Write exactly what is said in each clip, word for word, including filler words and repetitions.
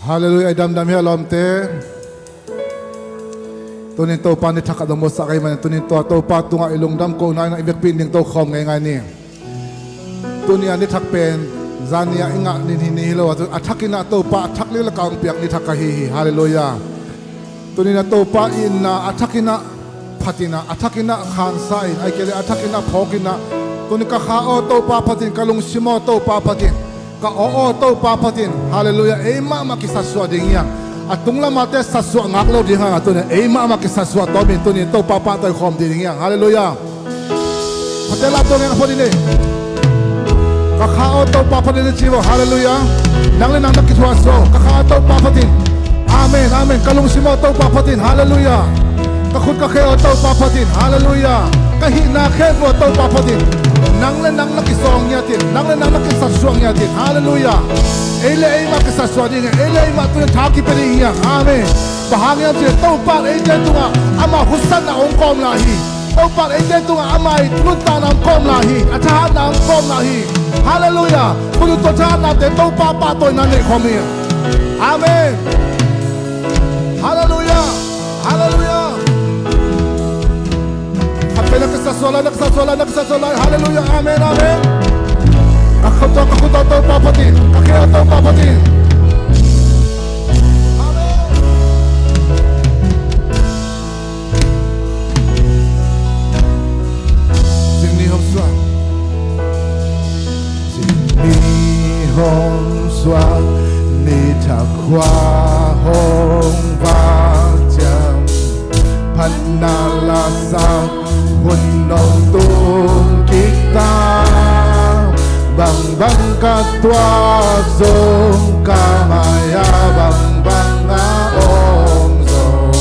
Halleluiah, i damdam hia lawmte? Tunin Topa ni thak a dong mawhsa ka hih manin tunin tua Topa tungah i lungdam kohna in i vekpi in ding tokhawm ngeingai ni. Tuni a ni thak pen zani a i ngah ni hi, ni hi lo a, a thakin ah Topa a thak lilaka hong piak ni thak ahi hi. Halleluiah. Tunin a Topa itna a thakin ah phatin ah, a thakin ah khansa in, ahih kei leh a thakin ah phawkin ah, tuni ka kha aw Topa phatin, ka lungsim aw Topa phatin, ka aw aw Topa phatin. Halleluiah. Ei mahmah kisatsuah ding hi hang. A tunglam a te satsuah ngak lo ding hang a, tuni ei mahmah kisatsuah tawmin tuni Topa pahtawi khawm ding hi hang. Halleluiah. Pate lap dong hang a phatin ei. Ka kha aw Topa phatin ei ci vo. Halleluiah. Nang le nang na kithuahsuah aw. Ka kha aw Topa phatin. Amen, amen. Ka lungsim aw Topa phatin. Halleluiah. Ka khut ka khe aw Topa phatin. Halleluiah. Ka hihna khempeuh aw Topa phatin. Nang le nang na kisawng ngiatin, nang le nang na kisatsuah ngiatin. Halleluiah. Ei le ei mah kisatsuah ding hi. Ei le ei mah tuni tha kipia ding hi hang. Amen. Bang hang hiam cih leh Topa in eite tungah ama hutsanna hong kawm lai hi. Topa in eite tungah ama i nuntakna hong kawm lai hi. A thahatna hong kawm lai hi. Halleluiah. Tuni tua thahatnate Topa pahtawina neih khawm hi. Amen. Halleluiah. Halleluiah. Khat pen na kisatsuah lai, na kisatsuah lai, na kisatsuah lai. Halleluiah. Amen, amen. Ka khut aw, ka khut aw Topa phatin, ka khe aw Topa phatin. Amen. Zingni hong suak. Zingni hong suak, ni thak khua hong vak ciang, phatna lasak hun nong tung kik ta. Bangbang ka tuak zong, ka mai-ah bangbang a om zong,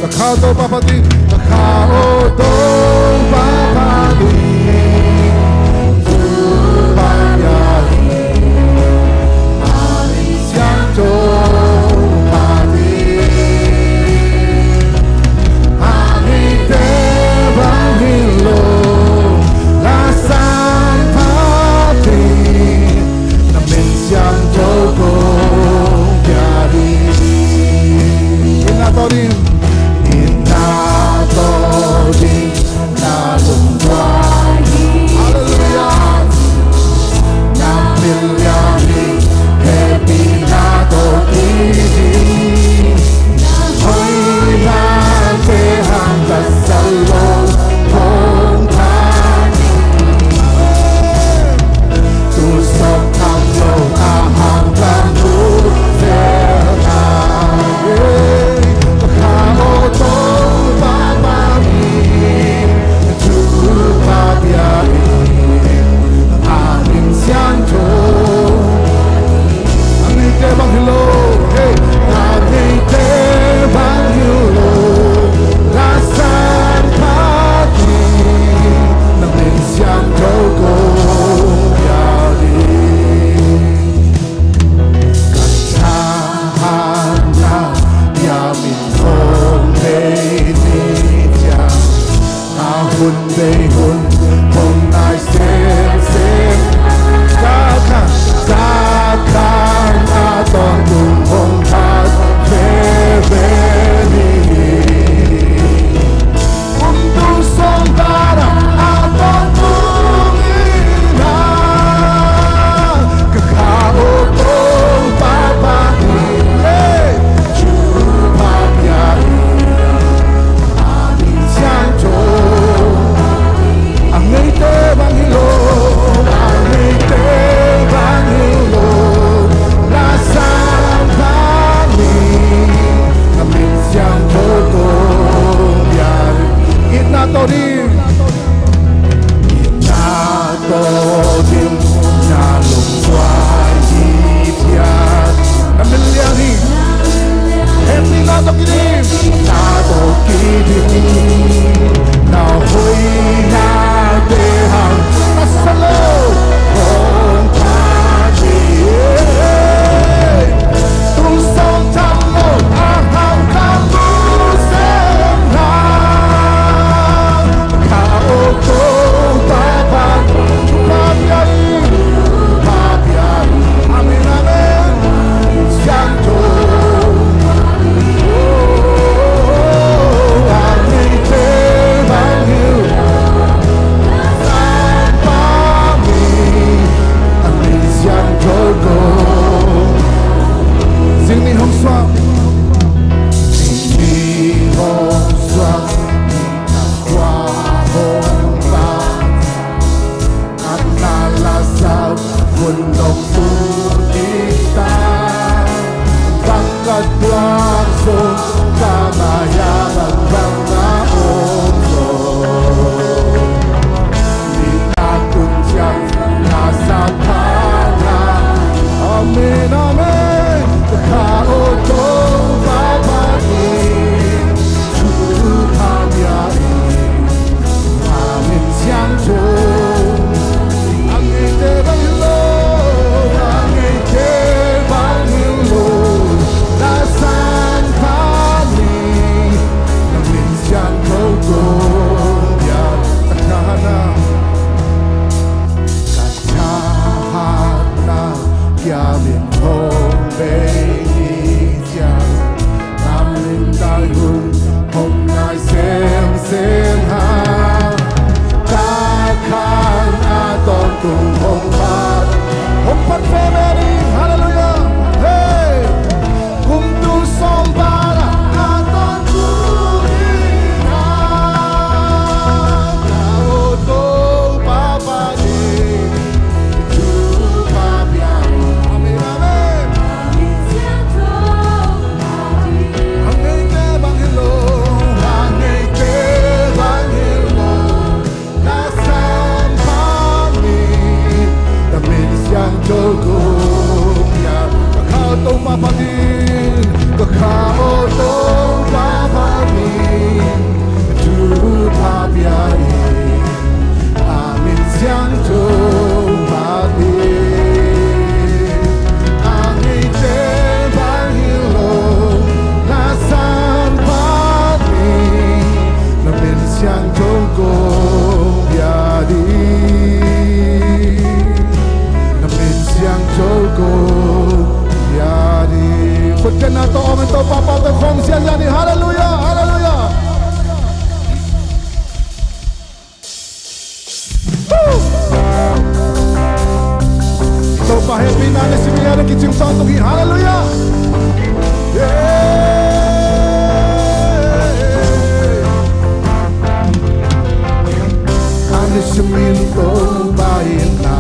ka kha aw Topa phatin, ka kha aw Topa phatin, Topa phatin, a min siangtho phatin, a mite bang hi lo, la sang phatin, na min siangtho kong pia hi. Itna tawh ding, itna tawh ding, na lungtuai hi. Halleluiah. Na pil liang hi, hehpihna tawh kizui hi. Na hoihnate hangsan lo hong pha hi. Tusawp tham lo a hang tham tusawp tham. Ka kha aw Topa phatin, Topa phatin, a min siangtho. A mite Amen, amen. Hong pat veve ni. Halleluiah. Hey. Kum tul sawm pan a, a tawntung ding a, ka aw Topa Pathian, thupha pia in. Amen, amen. A ngeite bang hi lo, a ngeite bang hi lo, na sampan ni, na min siangtho kong pia. Ka kha aw Topa Pathian, ka kha aw Topa Pathian, thupha pia in. A min siangtho Pathian, a ngeite bang hi lo, na sampan ni, na min siangtho kong pia ding, na min siangtho kong pia ding. Khut khenna tawh awng in Topa pau tawh khawm sian ni. Halleluiah, halleluiah. Topa hehpihna nisim ni a, kicing tawntung hi. Halleluiah. Yeah. A nisim in Topa itna,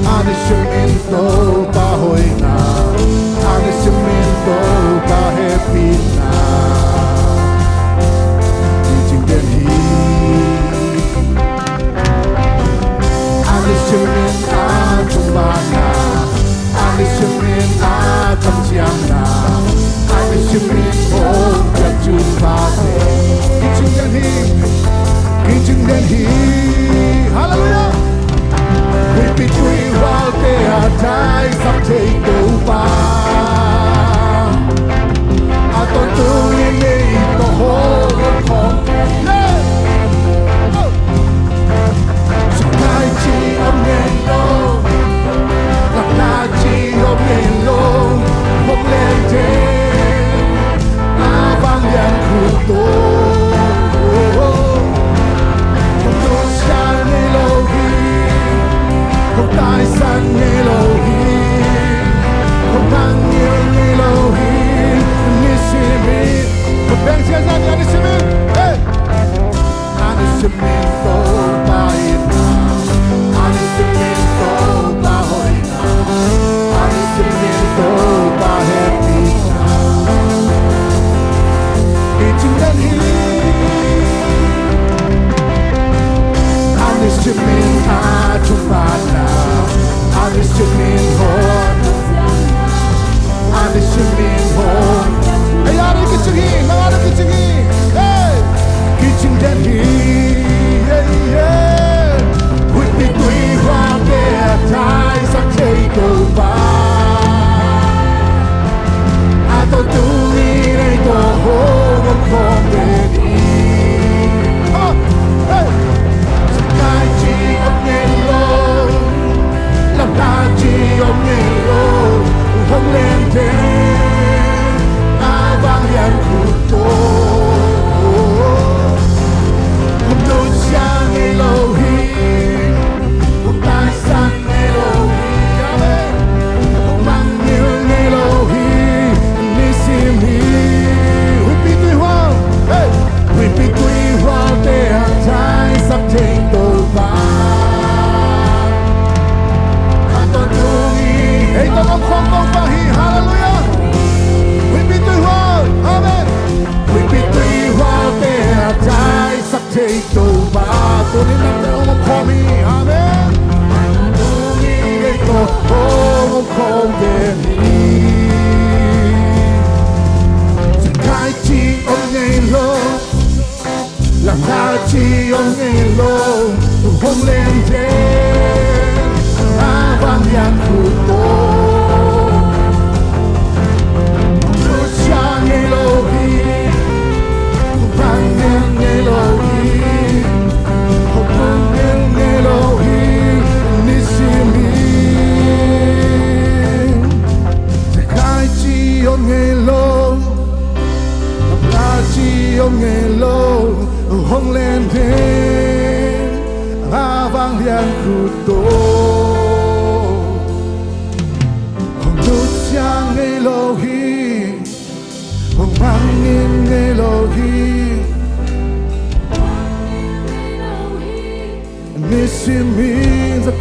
a nisim in Topa hoihna, a nisim in Topa hehpihna, kicing den hi. A nisim in a thumana, a nisim in a kamciamna, a nisim in hong piak thupha te, kicing den hi, kicing den hi. Halleluiah. Huihpi tuihuaute a tai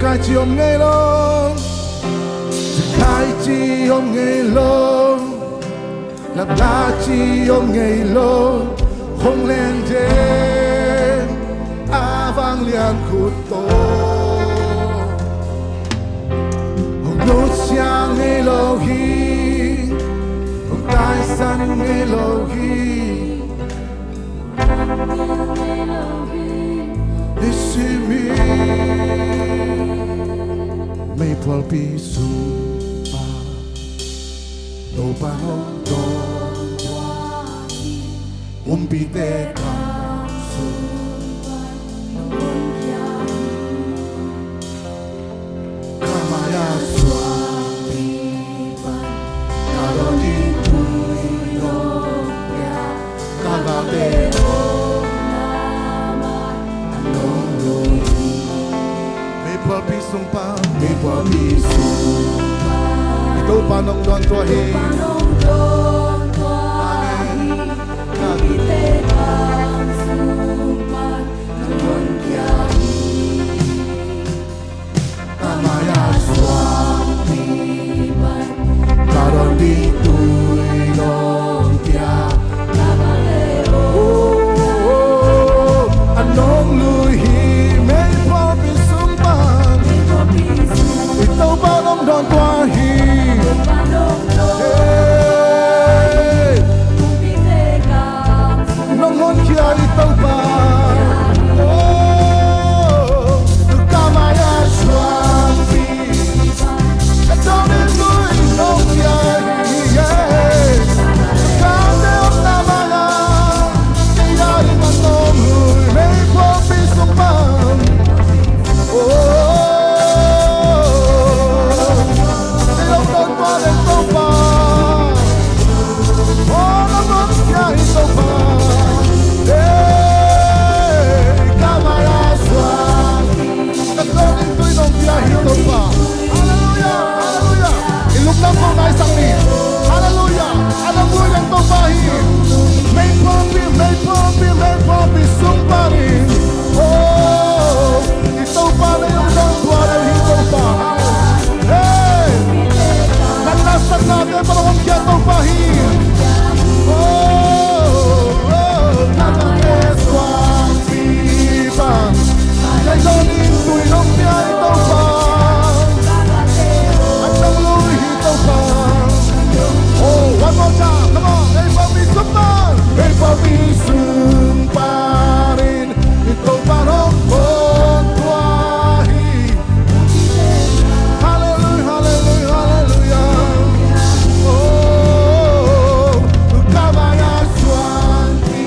Kaici om ngei lo, kaici om ngei lo, lapla ci om ngei lo, hong len den a vanglian khut tawh. Hong nusia ngei lo hi, hong taisan ngei lo hi. I sim hi. Meiphualpi sung pan Topa nong dawn tua hi. Humpite kam sung pan nong honkhia hi. Ka mai-ah suangpi pan ka dawn ding tui nong pia, ka vak teh omna mah a nong lui hi. Meiphualpi sung pan, meiphualpi sung pan i Topa nong dawn tua hi. Amen. Humpite kam sung pan nong honkhia hi. Ka mai-ah suangpi pan ka dawn ding tui nong pia, ka vak teh omna mah a nong lui hi. Meiphualpi sung pan i Topa nong dawn tua hi. Hey. Nong honkhia i Topa. Oh, ka mai-ah suangpi, ka dawn ding tui nong pia hi. Ka vak teh omna mah a, kei a ding a nong lui. Meiphualpi sung pan. Oh, kei nong dawn tua den Topa. Oh, nong honkhia hi Topa. Hey, ka mai-ah suang, ka dawn ding tui nong pia hi Topa. Halleluiah, halleluiah. I lungdam ko nai sang ni. Halleluiah. A nong lui den Topa hi. Meiphualpi, meiphualpi, meiphualpi sung panin. Oh, i Topa na hong dawn tua den hi Topa. Hey! Na nasepnate pan hong honkhia Topa hi. Oh, oh, na nasep suangpi pan ka dawn ding tui nong pia hi Topa. A nong lui hi Topa. Oh, one more time, come on. Meiphualpi sung pan, meiphualpi sung panin i Topa nong dawn tua hi. Halleluiah, halleluiah, halleluiah. Oh, ka mai-ah suangpi.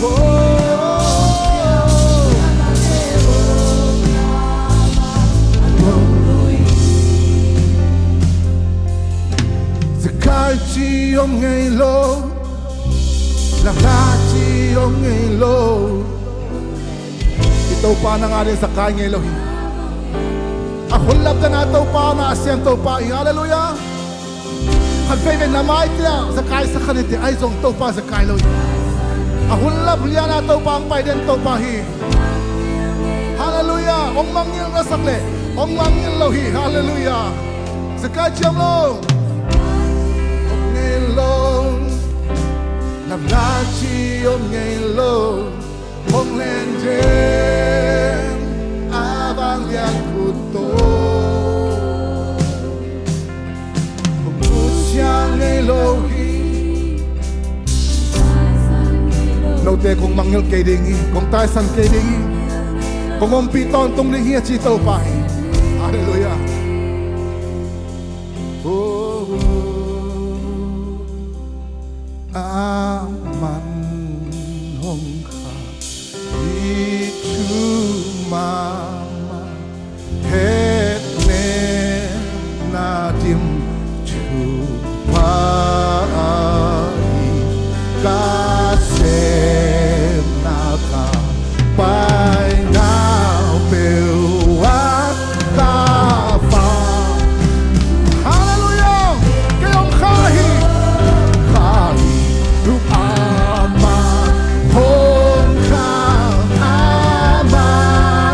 Oh. Zekai ci om ngei lo, lapla ci om ngei lo. I Topa nang a ding zekai ngei lo hi. A hun lap ding a Topa na a siam Topa hi. Halleluiah. Khat veivei na maite ah zekai sa kha ni teh, ahi zong Topa zekai lo hi. A hun lap lian a Topa hong pai den Topa hi. Halleluiah. Hong mangngilh na sak leh hong mangngilh lo hi. Halleluiah. Zekai ci om lo, om ngei lo, lapla ci om ngei lo. Hong len den a vanglian khut tawh. Kong nusia ngei lo hi. Note kong mangngilh kei ding hi, kong taisan kei ding hi, kong ompih tawntung ding hi a ci Topa hi. Halleluiah. Oh, oh. Aman hong khahkhia thu mahmah, hehna dim thupha ahi, ka sepna ka paina peuh ah ka pha. Halleluiah. Kei hong khah hi. Khah hi. Amah hong khah, amah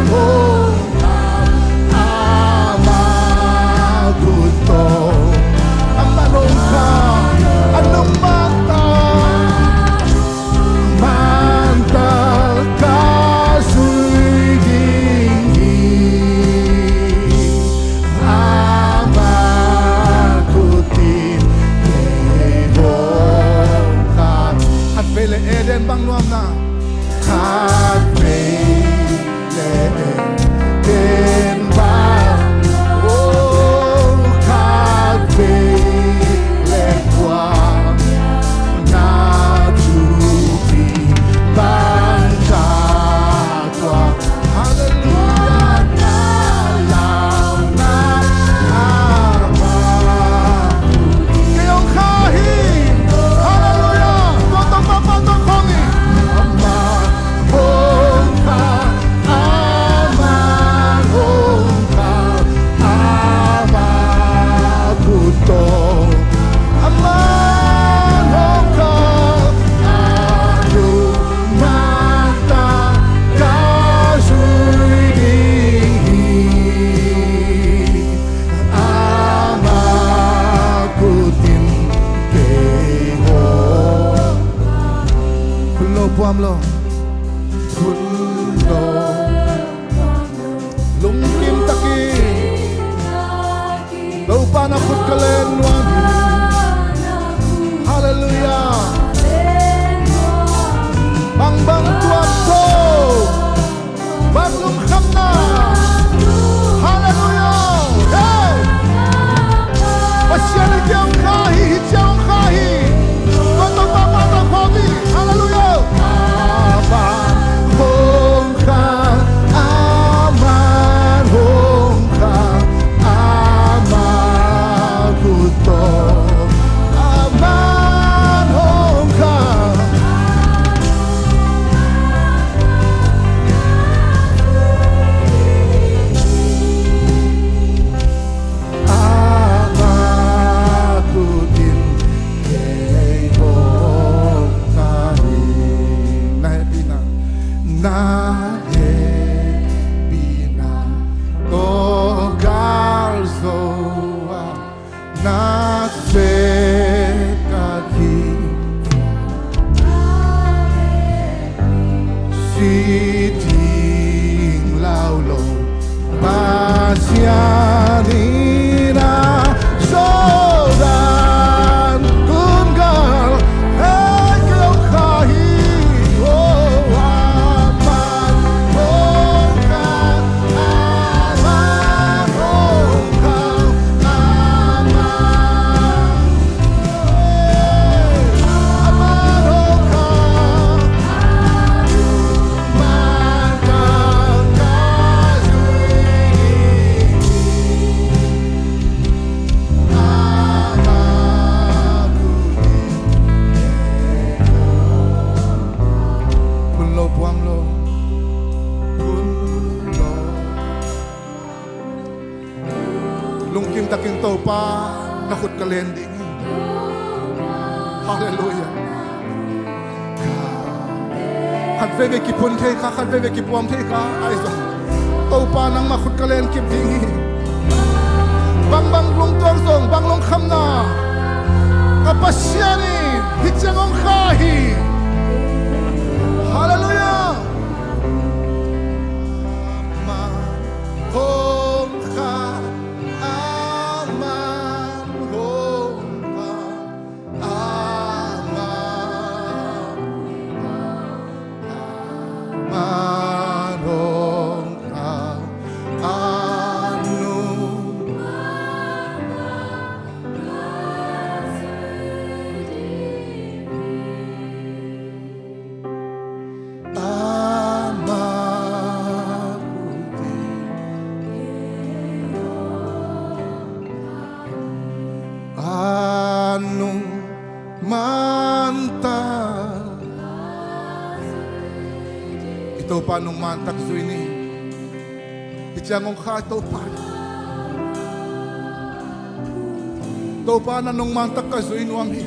Na khut ka len nuam hi. Halleluiah. Bangbang tuam ko. Bang lungkhamna. Halleluiah. Hey. Pasian hih ciang kha hi, hih ciang kha hi. Tua Topa pa ta khawm hi. Halleluiah. Aman hong kha, aman hong kha, aman hong kha. Ama khut in kei hong kha hi. Na hehpihna, na hehpihna tawh gal zo a, na sep ka khit si ding lau lo. Pasian in a zawhdan tun gal, hei kei hong kha hi. Oh, aman hong kha, aman hong kha, aman Phun lo, puam lo. Phun lo. Lungkim takin Topa na khut ka len ding hi. Halleluiah. Khat veivei kiphun thei kha, khat veivei kipuam thei kha, ahi zong Topa nangmah khut ka len kip ding hi. Bangbang lungtuak zong, bang lungkhamna, ka Pasian in hih ciang hong kha hi. Halleluiah. Hong kha, aman hong kha, aman, aman hong kha, a nung Ama khut in a nung mantak. I Topa nung mantak zui ni. Hih ciang hong kha Topa. Topa na nung mantak ka zui nuam hi.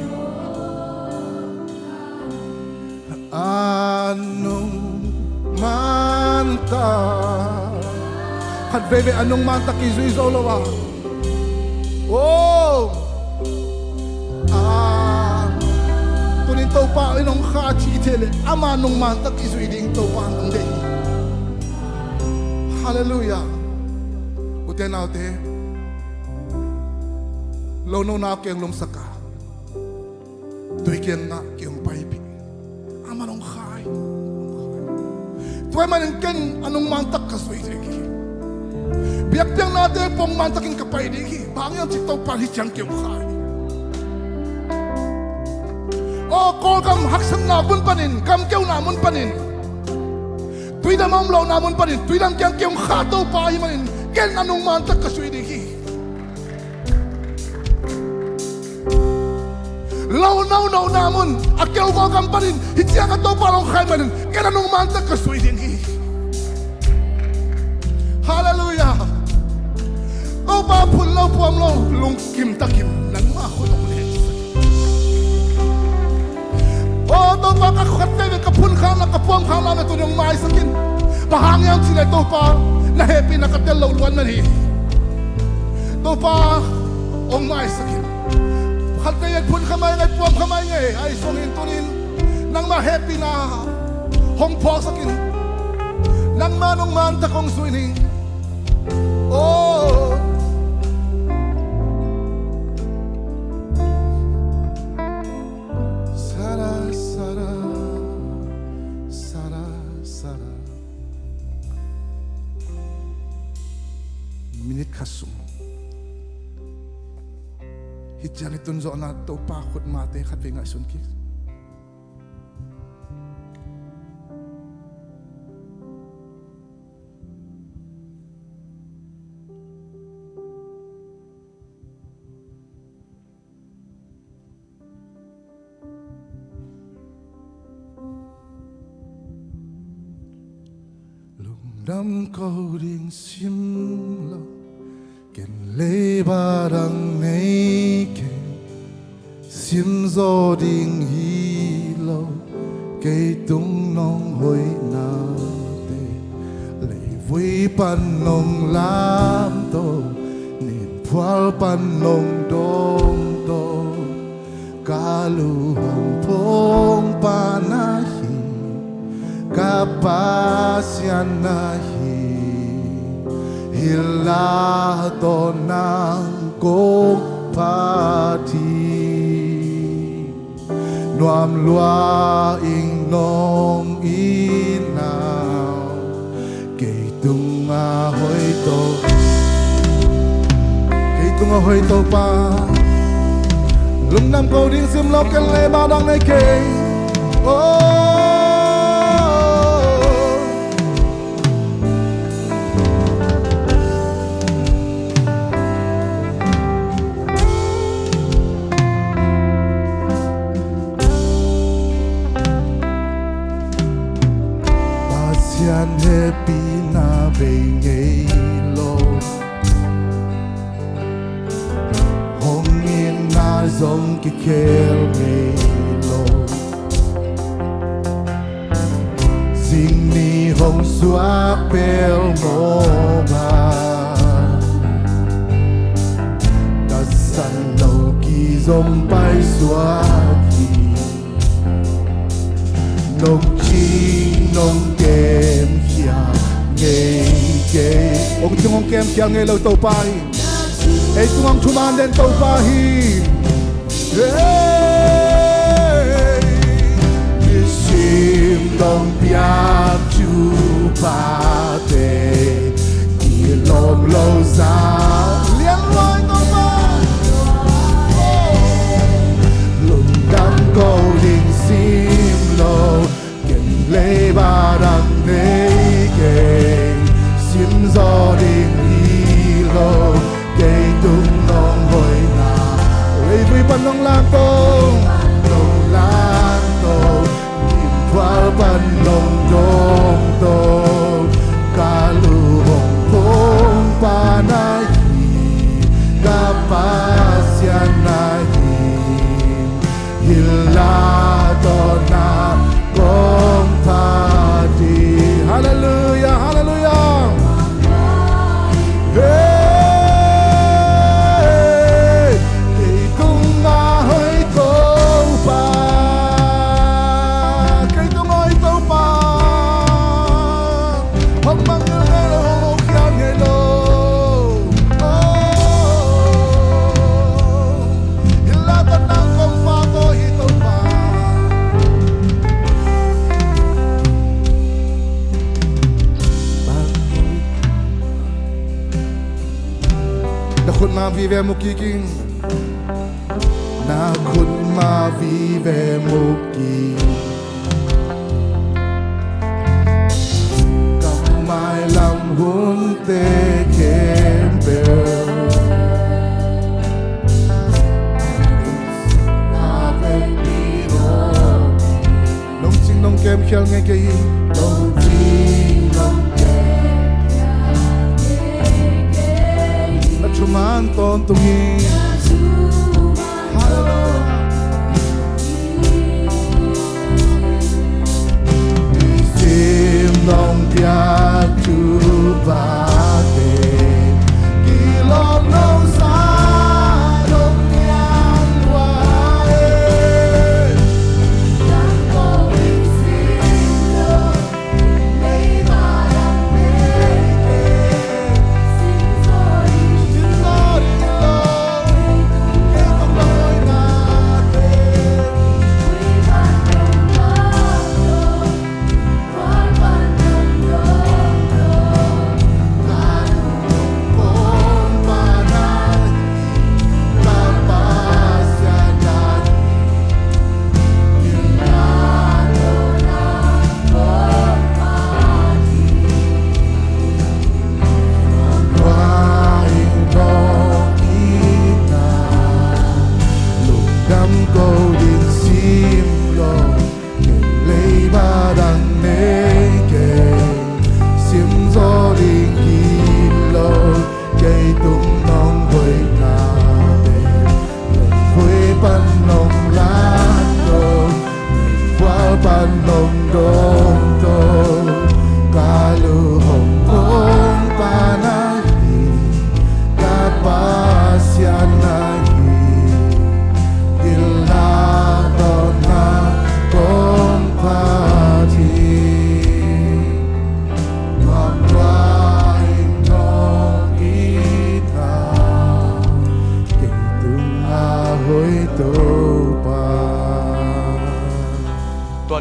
A nung mantak. Khat veivei a nung mantak kizui zo lo a. Oh. A. Tunin Topa in hong kha ci thei leh ama nung mantak kizui ding Topa in hong deih hi. Halleluiah. Ute naute, lo no nau keng lomsak a, tui kiangah kei hong paipih. Aman hong kha hi. Tua ahih manin ken a nung mantak ka zui ding hi. Biakpiaknate pong mantakin ka pai ding hi. Bang hang hiam cih leh Topa in hih ciang kei hong kha hi. Aw, Kawlgam haksatna mun panin, gamkeuna mun panin, tuidam a om lohna mun panin, tuidam kiang kei hong kha Topa ahih manin ken a nung mantak ka zui ding hi. Lo no nohna mun, a keu Kawlgam panin hih ciang a Topa in hong kha ahih manin ken a nung mantak ka zui ding hi. Halleluiah. Topa phun lo, puam lo, lungkim takin nangmah khut hong len. Aw Topa, ka khat veivei ka phun khak na, ka puam khak na, na tuni hong maisak in. Bang hang hiam cih leh Topa, na hehpihna ka tel loh luat man hi. Topa, hong maisak in. Khat veivei phun kha mai ing ei, puam kha mai ing ei, ahi zongin tunin nangmah hehpihna hong phawksak in. Nangmah nung mantak hong zui ning. Oh. Hih ciang i tunzawhna Topa khut mate khatvei ngaihsun kik. Lungdam ko ding sim lo, ken leiba dang nei kei. Simzaw ding hi lo, kei tung nong hoihnate. Leivui pan nong lamto, niphual pan nong dongto. Ka lu hong phongpa na hi, ka Pasian na hi. Hih la tawh nang kong phat hi. Nuam lua ing nong itna uh. Kei tungah hoih Topa. Kei tungah hoih Topa. Lungdam ko ding sim lo, ken leiba dang nei kei. Oh. Pasian hehpihna bei ngei lo. Hong itna zong kikhel ngei lo. Zingni hong suak pel mawk a, ka san lo kizom paisuak hi. Nong cing nong kemkhia ngei kei. Hong cing hong kemkhia ngei lo Topa hi. Ei tungah hong thuman den Topa hi. Hey! Nisim dong piak thupate kilawm lo za. Lian luai Topa. Lungdam ko ding sim lo. Ken leiba dang nei kei, simzaw ding hi lo, kei tung nong hoihna. Leivui pan nong lamto, nong lamto, niphual pan nong dongto, ka lu hong phongpa na hi, ka Pasian na hi. Hih la tawh nang kong phat hi. Halleluiah, halleluiah. Hey, kei tungah hoih Topa. Kei tungah hoih Topa. Hong mangngilh ngei lo, hong hotkhiat ngei lo. Oh. Hih la tawh nang kong phat hi Topa. Na khutma vive mu kik ing. Na khutma vive mu kik. Ka mailam hunte khempeuh nong cing nong kemkhial ngei kei hi. Nong cing nong kemkhial ngei kei hi. Na thuman tawntung hi. Halleluiah. Nisim nong piak thuphate kilawm lo za, nong lian lua e.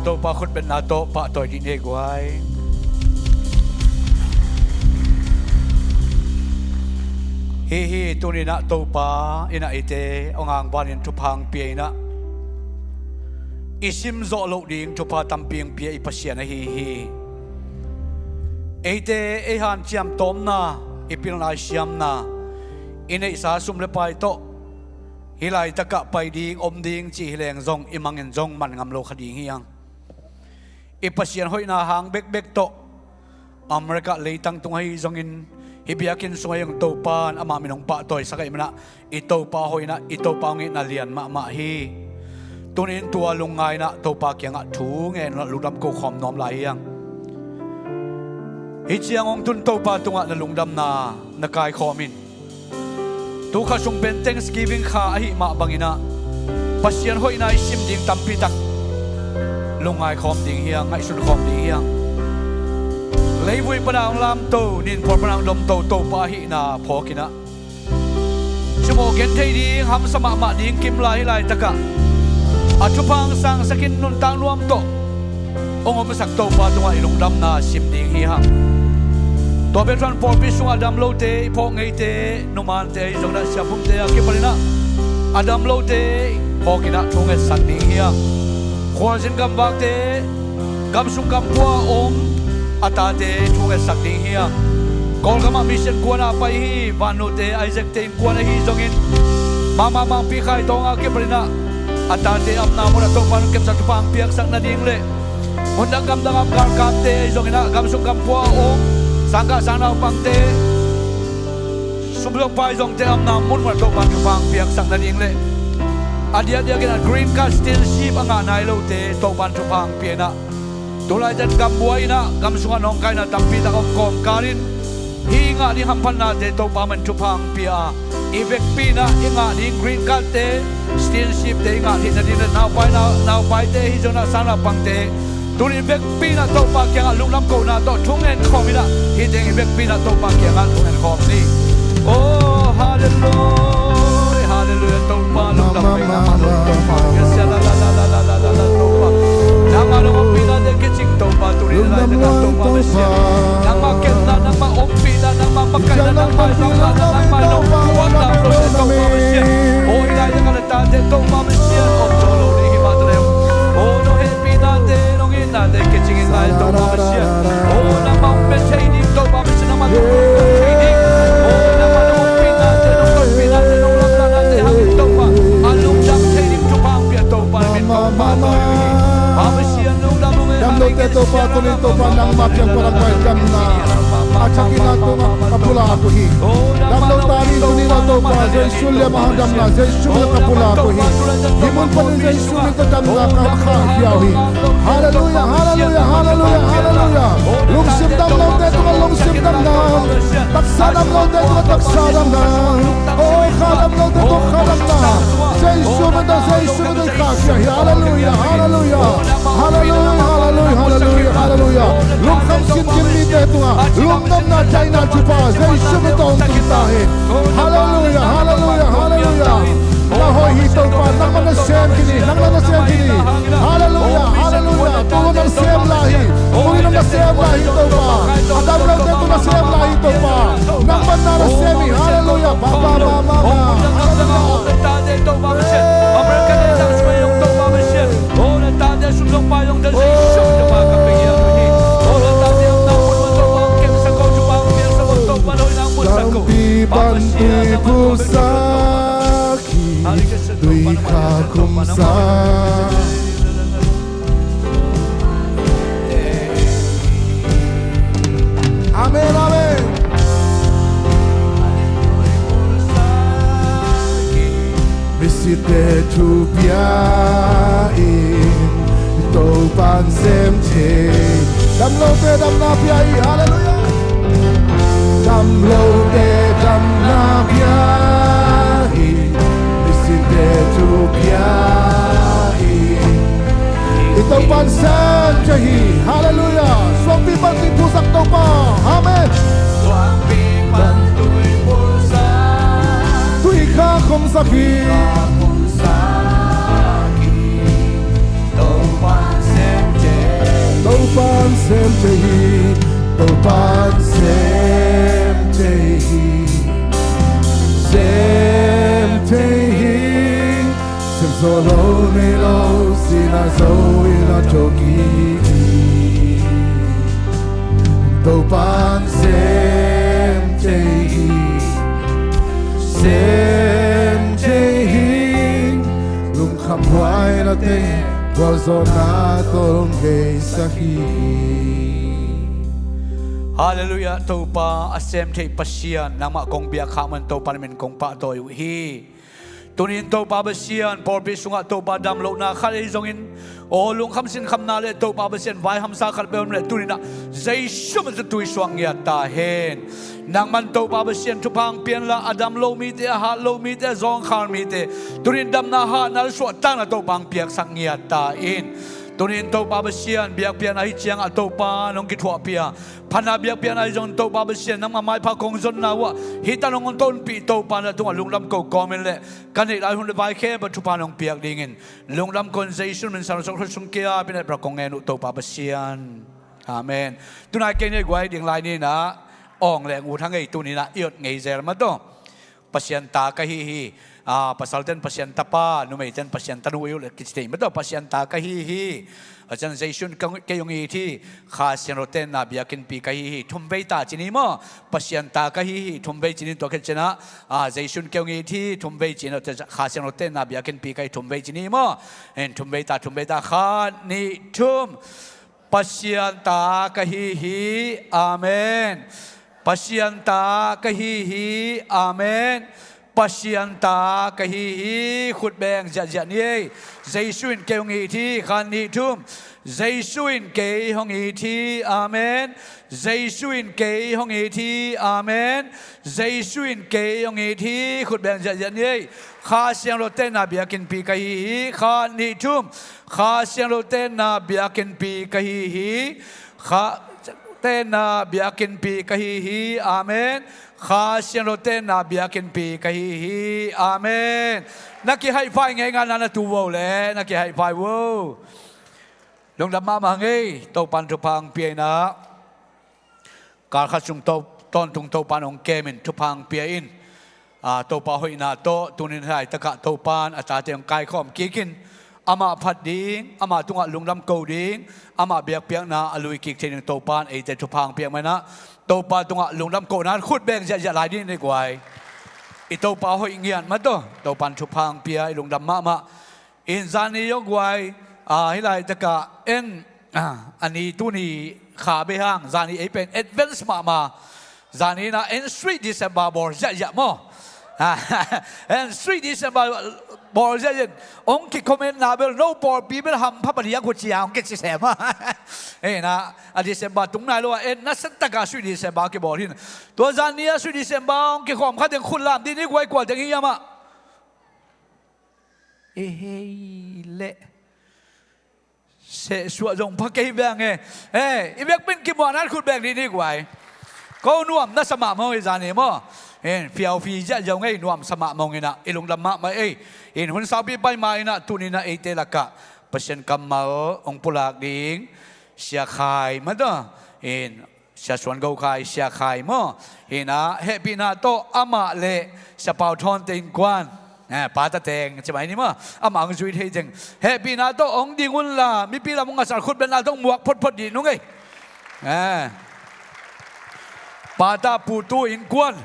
Topa khutbetna tawh pahtawi dih ni ei guai. Hi hi, tuni-in ah Topa in ah eite hong hangvanin thupha hong pia in ah, i sim zawh loh ding thupha tampi hong pia i Pasian ahi hi. Eite ei hanciam tawmna, i pilna i siamna, i neihsa sum le pai tawh hih laitakah pai ding om ding cih hi leng zong i mangin zong man ngam lo kha ding hi hang. I Pasian hoihna hang bekbek tawh America leitang tung ahi zongin, hih biakinn sungah hong Topa in amah min hong pahtawisak ahih manin ah, i Topa hoihna, i Topa hong itna lian mahmah hi. Tuni-in tua lungngai in ah Topa kiangah thu ngen lungdam ko khawm nuam lai hi hang. Hih ciang hong tun Topa tungah na lungdamna na kaikhawm in, tu kha sung pen Thanksgiving kha ahih mah bangin ah, Pasian hoihna i sim ding tampi tak lungngai khawm ding hi hang, ngaihsun khawm ding hi hang. Leivui pana hong lamto, ninphual pana hong domto Topa ahihna phawk in ah, cimawh gen thei ding, hamsa mahmah ding kim lai hih laitakah a thupha hong sangsakin nuntak nuam tawh hong omsak Topa tungah i lungdamna sim ding hi hang. Tua bek tawh pawlpi sungah a dam lote, i phawk ngeite, numante ahi zongin ah, siaphumte a kipanin ah a dam lote phawkin ah thu ngetsak ding hi hang. Khualzin gamvakte, gamsung gampua a om a tate thu ngetsak ding hi hang. Kawlgamah mission kuan a pai hi Vannute Isaac-te innkuan ahi zongin, Mama Mangpi Khai Tawng a kipanin ah a tate a omna munah Topa in kepsak thupha hong piaksak nading le, mun dang gam dang a galkapte ahi zongin ah, gamsung gampua a om, sanggah sangnaupangte, sum zong pai zongte a omna munmunah Topa in thupha hong piaksak nading le, a diakdiakin a green card, citizenship a ngah nai lote Topa in thupha hong pia in ah, tu laitak gam buai in ah, gam sungah nawngkaina tampi tak a om kawmkal in, hih i ngah ding hamphatnate Topa in thupha hong pia a, i vekpi in ah i ngah ding green card-te, citizenship-te i ngah theih nading le, naupai, nau, naupaite ahi zongin ah, sangnaupangte, tuni vekpi in ah Topa kiangah lungdam kohna tawh thu ngen khawm in ah, hih teng i vekpi in ah Topa kiangah thu ngen khawm ni. Oh, hallelujah, hallelujah, Topa lungdam kohna, Topa. Yes, la, la, Topa. Nangmah nong ompihna tawh kicing Topa, tuni laitak ah Topa Messiah. Nangmah kepna, nangmah ompihna, nangmah makaihna, nangmah nopna, nangmah nong puakna, Topa Messiah. Oh, hih laitak ah na tate Topa Messiah, om zo lo ding hi mah ta leh, oh, nong hehpihnate, nong itnate kicing in lai Topa Messiah. Oh, nangmah hong pia thei ding Topa Messiah, nangmah nong hong pia thei ding. Oh, nangmah nong hong pihnate, nong hong pihnate, nong lamdangnate hangin Topa a lungdam thei ding thupha hong pia Topa na min Topa tawh hi. Pa Messiah lungdam ung e. Damlote Topa, tuni Topa nangmah kiang panin a damna a thakin a tungah ka pulak uh hi. Damlo ta ni, tuni na Topa, Jesu lian a damna, Jesu min ka pulak uh hi. Hih mun panin Jesu min tawh damna ka khahkhia uh hi. Halleluiah, halleluiah, halleluiah, halleluiah. Lungsim damlote tungah lungsim damna, taksa damlote tungah taksa damna, oh, kha damlote tungah kha damna, Jesu min tawh, Jesu min tawh khahkhia hi. Halleluiah, halleluiah. Halleluiah, halleluiah, halleluiah, halleluiah. Lungkham sinkim mite tungah lungdamna, taina thupha Jesu min tawh hong tun ta hen. Halleluiah, halleluiah, halleluiah. Na hoih hi Topa, nangmah na sem khin hi, nangmah na sem khin hi. Halleluiah, halleluiah. Tu nong sem lai hi, tu nong sem lai hi Topa. A damlote tu na sem lai hi Topa. Nangmah na sem hi. Halleluiah. Pa, pa, pa, pa, pa. Halleluiah. Tampi bang tuipulsak hi, tuikhak khumsak. Amen, amen. Misite thupia in Topan sem thei. Damlote damna pia hi. Halleluiah. Damlote damna pia hi. Misite thupia hi. I Topan sem thei hi. Halleluiah. Suangpi pan tuipulsak Topa. Amen. Suangpi pan tuipulsak. Tuikhak khumsak hi. Tuikhak khumsak hi. Topan sem Sem thei hi, Topan sem thei hi, sem thei hi. Sem zo lo nei lo, sihna zo in a thawh kik hi. Topan sem thei hi, sem thei hi. Lungkham huaina te, gualzawhna tawh hong geisak hi. Halleluiah. Topa a sem thei Pasian, nangmah kong biak khak man Topa na min kong pahtawi uh hi. Tunin Topa Pasian, pawlpi sungah Topa damlohna khat ei zongin, aw, lungkham sinkhamna le Topa Pasian, vai hamsa khat bel om leh tuninah Jesu min tawh tuisuak ngiat ta hen. Nangman Topa Pasian, thupha hong pia inla, a dam lo mite, a hat lo mite, a zawngkhal mite, tunin damna, hatna le suahtakna Topa hong piaksak ngiat ta in. Tunin Topa Pasian, biakpiakna hi ciangah Topa nong kithuahpih a, phatna biakpiakna hi zongin Topa Pasian, nangma maipha kong zonna uhah hih tan hong tonpih Topa na tungah lungdam ko kawmin le ka neih lai hun le vai khempeuh thupha nong piak dingin lungdam kon Jesu min sang sawk sung kia pinat pra kong ngen uh Topa Pasian. Amen. Tunai kei nei guai ding lai ninah awng leng ut hang ei tuninah i ot ngei zel mataw. Pasian ta ka hi hi. Ah, pasalten Pasian tapa, numeiten Pasian tanu i uh le kici thei mataw. Pasian ta ka hi hi. A cian Jesu in kei hong it hi. Kha Siangtho tenna biakinnpi ka hi hi. Thumvei ta ci ni maw? Pasian ta ka hi hi. Thumvei ci ni, tua khit cianah, ah, Jesu in kei hong it hi. Thumvei ci ni, Kha Siangtho tenna biakinnpi ka hi. Thumvei ci ni maw? En, thumvei ta, thumvei ta. Khat, nih, thum. Pasian ta ka hi hi. Amen. Pasian ta ka hi hi. Amen. Pasian ta ka hi hi. Khut beng ziahziah ni ei. Jesu in kei hong it hi. Khat, nih, thum. Jesu in kei hong it hi. Amen. Jesu in kei hong it hi. Amen. Jesu in kei hong it hi. Khut beng ziahziah ni ei. Kha Siangtho tenna biakinnpi ka hi hi. Khat, nih, thum. Kha Siangtho tenna biakinnpi ka hi hi. Kha Siangtho tenna biakinnpi ka hi hi. Amen. Kha Siangtho tenna biakinnpi ka hi hi. Amen. Na kihaihfai ngeingai na, na tu vo le na kihaihfai vo. Lungdam mahmah ngei, Topan thupha hong pia inah. Kal khat sung to, tawntung Topan hong kemin thupha hong pia in. Ah, Topa hoihna tawh tunin hih laitakah Topan a tate hong kaikhawm kikin, amah phat ding, amah tungah lungdam ko ding, amah biakpiakna a lui kik thei ding Topan eite thupha hong piak manah Topa tungah lungdam kohna khut beng ziahziah lai ding nei guai. I Topa hoih ngiat mataw, Topan thupha hong pia, i lungdam mahmah. In zani zong guai, ah, hih laitakah en, ah, a ni tuni kha bei hang, zani ei pen advance mahmah. Zani na en sweet December bawl ziahziah maw? Ah, en sweet December bawl ziahziah. Hong ki comment na bel no pawlpi bel hampha paliang khucia hong kici sem a. Ei na, a December tung nai lo a en na santakah sweet December kibawl hin. Tua zani a sweet December hong kikhawm kha teng khut lam dih ni guai, kua teng hi hiam ah. Ehei leh. Sehsuah zong pha kei beng e. Eh, i biakpin kimuahna khut beng dih ni guai. Ko nuam na sa mahmah i zani maw? In fiaufi ziahziah ngei, nuam sa mahmah inah i lungdam mahmah ei. In hun saupi pai ma inah tuninah eite lakah Pasian kammal hong pulak ding Sia Khai mataw. In Sia Suan Go Khai, Sia Khai maw? Hinah hehpihna tawh amah le Sia Pau Thawn te innkuan, eh, pata teng ci mai ni maw? Amah hong zui thei teng hehpihna tawh hong ding unla mipi lam hong ngasal khut betna tawh muak photphot dih nung ei. Eh. Pata Pu Tu innkuan,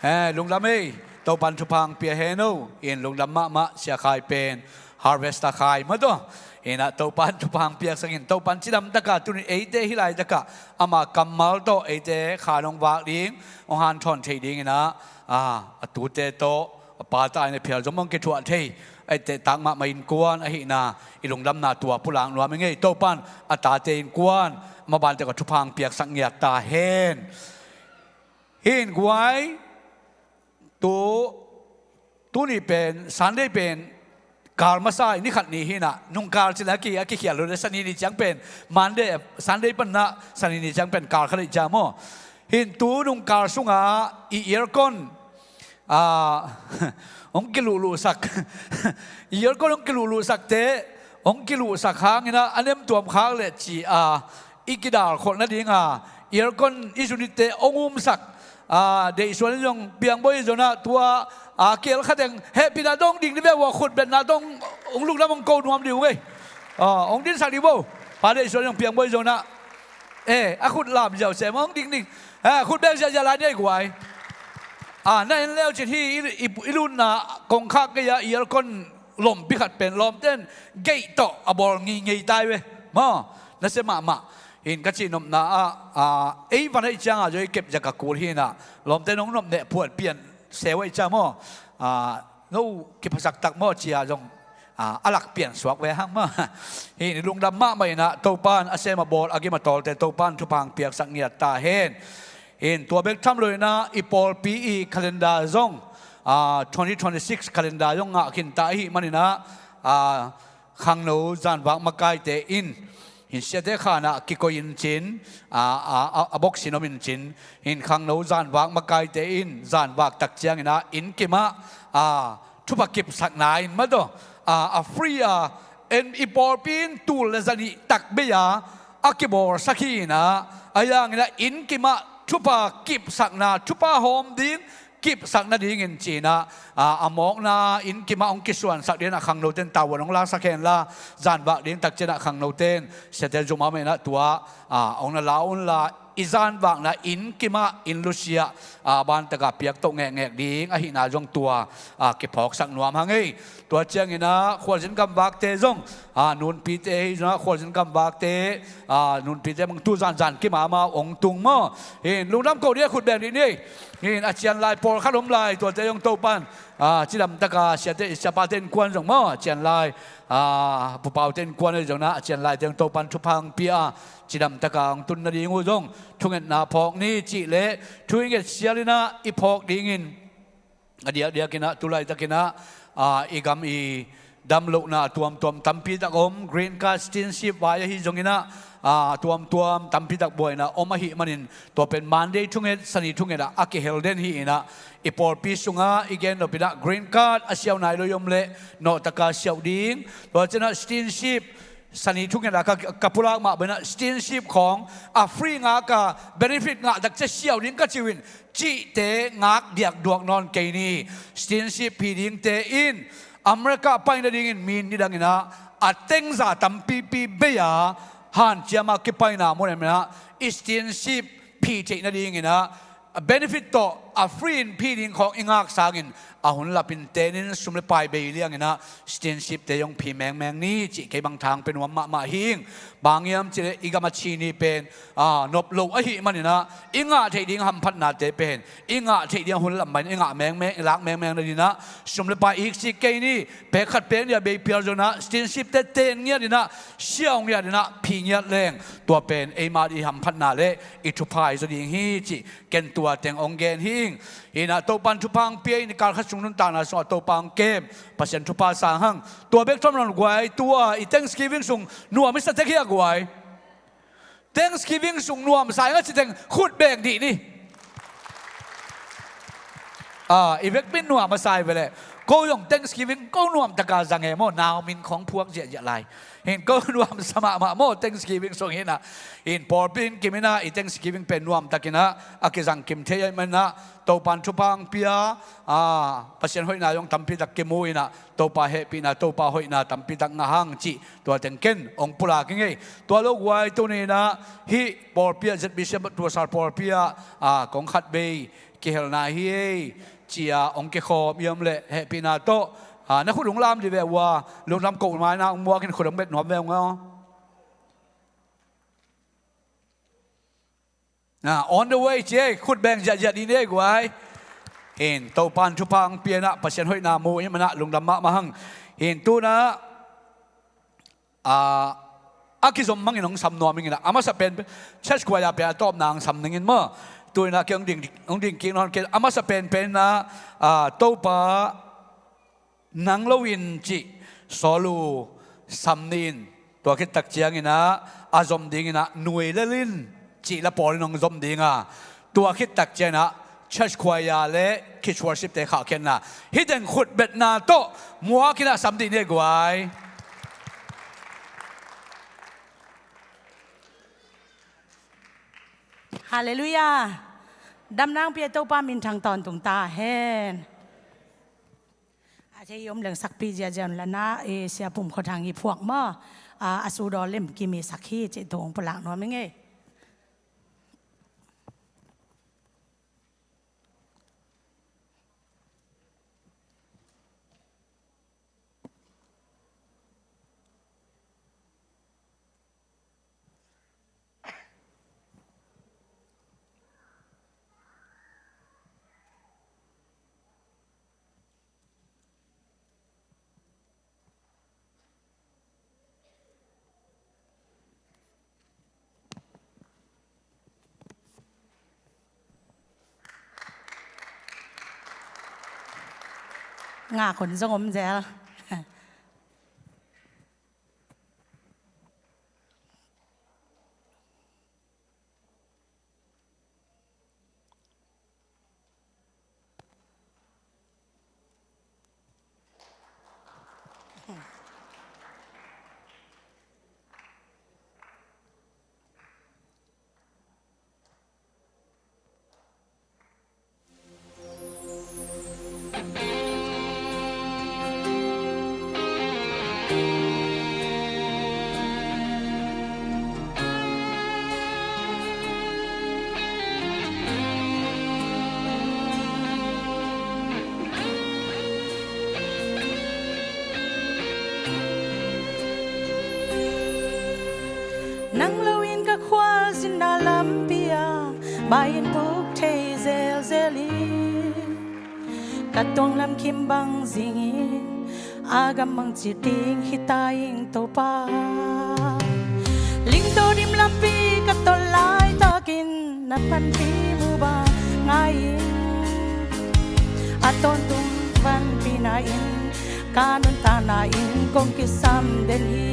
eh, lungdam ei. Topan thupha hong pia hen o. In lungdam mahmah Sia Khai pen Harvester Khai mataw. Inah Topan thupha hong piaksak in, Topan cidamtakah tunin eite hih laitakah ama kammal tawh eite kha hong vak ding, hong hanthawn thei dinginah, ah, a tute tawh a pata in a phial zong hong kithuah thei, eite tak mahmah innkuan ahihna i lungdamna tua pulak nuam i ngei. Topan a tate innkuan maban tawh ka thupha hong piaksak ngiat ta hen. Hih in guai, tu, tuni pen Sunday pen kal masa i ni khat ni hinah, nungkal cila a ki, a kikhial lo le Sani ni ciang pen Monday, Sunday panna Sani ni ciang pen kal khat i ciang maw? Hin tu nungkal sungah i aircon, ah, hong kiluhluhsak. I aircon hong kiluhluhsak te, hong kiluhsak hanginah a nem tuam khak le ci a, i kidal kholh nadinga aircon i zunitte hong umsak, a, deihsuan in zong piangbawi zona tua, a, kel khateng hehpihna dong ding ni ve ua, khutbetna dong hong lungdam hong ko nuam ding uh ngei. A, hong dinsak ding bo. Pa deihsuan in zong piangbawi zona, e, a khut lam ziau sem hong ding ding. A, khut beng ziahziah lai ni ei guai. A, na en leu cin hi i, i, i lutna kongkhak gei-a aircon lompi khat pen lawmten geih tawh a bawl ngeingei tai ve. Maw, nasia mahmah. Hin ka cihnopna ah, a, ei van aih cianga zoi kep zia ka kul hinah lawmten hong nopneh phuat pian seu aih cia maw, a, no kiphasak tak maw cia zong, a, a lak pian suak ve hang maw. Hin i lungdam mahmah inah Topan a sem a bawl a gim a tawlte Topan thupha hong piaksak ngiat ta hen. Hin tua bek tham lo inah i pawlpi i calendar zong, a, twenty twenty-six calendar zong ngah khinta ahih maninah, a, khangno zanvak makaite in hin siate khanah kikoih in cin, a, a, a, a boksin om in cin, hin khangno zanvak makaite in zanvak tak cianginah inn kimah, a, thupha kipsakna in mataw, a, a free a, en i pawlpi in tul le zanih tak bei-a a kibawlsak hi inah, a yanginah inn kimah thupha kipsakna, thupha hawm ding kipsak nadingin cinah, a, a mawkna inn kimah hong kisuansak dinah khangnoten tavuan hong laksak henla, zanvak ding tak cinah khangnoten siate zumam inah tua, a, hong na la unla, i zanvakna inn kimah inn lusia, a, bantaka piaktoh ngekngek ding ahihna zong tua, a, kiphawksak nuam hang ei. Tua cianginah khualzin gamvakte zong, a, nunpite hi zongah khualzin gamvakte, a, nunpite bang tu zanzan kimama hong tung maw. Hin lungdam ko dih a khut beng dih ni. Hin a cian lai pawlkhat om lai tuate zong Topan, a, cidamtaka siate, siapate innkuan zong maw, a cian lai, a, pupaute innkuan ahi zonah a cian laite zong Topan thupha hong pia a, cidamtaka hong tun nading uh zong thungetna phawk ni cih leh thu i nget sial inah i phawk dingin a diakdiakinah tulaitakinah, a, i gam i damlohna tuamtuam tampitak om, green card, citizenship vai ahi zonginah, a, tuamtuam tampitak buaina om ahih manin tua pen Monday thunget, Sani thungetah a kihel den hi inah i pawlpi sungah i gen nopinah green card a siau nai lo i om leh nawhtaka siau ding, tua cianah citizenship, Sani thungetah ka, ka pulak mah banah citizenship khawng a free ngaka benefit ngah tak cia siau ding ka ci uh in cihte ngak diak duak nawn kei ni. Citizenship hi dingte in America pai nadingin mi nidanginah a tengza tampipi bei-a hanciama kipaina muneminah i citizenship phi theih nadinginah benefit tawh a free in phi ding khawng i ngak sangin a hun lapin tenin sum le pai bei lianginah citizenship te zong phi mengmeng ni cih kei bang thang pe nuam mahmah hi ing. Bang hiam cileh i gam a ci ni pen, a, nop lo ahih maninah i ngah theih ding hamphatnate pen i ngah theih ding a hun lam mahin i ngah mengmeng, i lak mengmeng nadinah sum le pai iksik kei ni, pek khat pek nih a bei pial zonah citizenship te ten ngiat inah siau ngiat inah phi ngiat leng tua pen eima dih i hamphatna le i thupha i zaw ding hi cih ken tua teng hong gen hi ing. Hinah Topan thupha hong pia in i kal khat sung nuntakna sungah Topa hong kem, Pasian thupha sang hang. Tua bek tham lo guai, tua i Thanksgiving sung nuam i sa tek hi a guai. Thanksgiving sung nuam sa ing a ci teng khut beng dih ni. A, i vekpi in nuam a sa hi ve leh. Ko zong Thanksgiving ko nuamtaka zang e maw, nau min khawng phuak ziahziah lai. Hin ko nuamsa mahmah maw Thanksgiving sung hinah. Hin pawlpi in kim inah i Thanksgiving pen nuamtakinah a kizang kim thei ahih maninah Topan thupha hong pia, a, Pasian hoihna zong tampitak kimu inah Topa hehpihna, Topa hoihna tampitak ngah hang cih tua teng ken hong pulak ing ei. Tua lo guai tuninah hih pawlpi ah Z B C tuasal pawlpi ah, a, kong khat bei kihelna hi ei. Cia hong kikhawm i om leh hehpihna tawh, a, na khut hong lam dih ve ua, lungdam koh maina hong muak in khut hong bet nuam ve ung aw. Na, on the way ci ei, khut beng ziahziah dih ni ei guai. Hin Topan thupha hong pianah Pasian hoihna mu i manah lungdam mahmah hang. Hin tunah, a, a kizom mangin hong sam nuam inginah a masa pen church kuaya pen a tawpna hong sam ningin maw. Tuinah kei hong ding, hong ding kik nawn kei a masa penpenah, a, Topa nang loin cih sawl uh sam ni in, tua khittak cianginah a zom dinginah nuilel in cih la pawlin hong zom dinga, tua khittak cianginah church kuaya le kids worship te khahkhiatna hih teng khutbetna tawh muakinah sam dih ni ei guai. Halleluiah. Damna hong pia Topa minthang tawntung ta hen. A thei i om leng sakpi ziazia un la na, i Sia Pum Khua Thang i phuak maw. A, a sudaw lim kim i sak hi cih thu hong pulak nuam ing ei. Ngak hun zong om zel. Nang lo in ka khualzinna lampi ah bai in buk thei zelzel in, ka tuang lamkim bang zingin a gam bang ci ding hi ta ing Topa. Lingto dim lampi ka tol laitakin na panpih mu bang ngai in, a tawntung panpihna in ka nuntakna in kong kisam den hi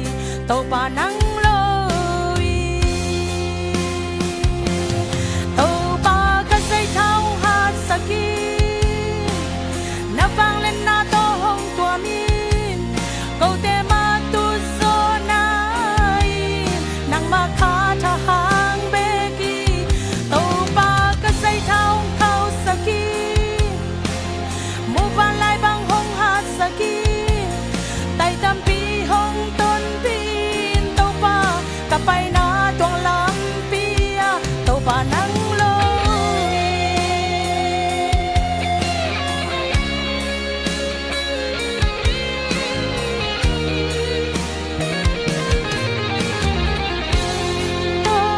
Topa nang lo hi. Topa ka zaitha hong hatsak in, na vangliatna tawh hong tuam in, kote mah tut zawhna in nangmah kha tha hang bek hi. Topa ka zaitha hong khauhsak in, muvanlai bang hong hatsak in, tai tampi hong tonpih in Topa, ka paina tuang lampi ah Topa nang lo hi.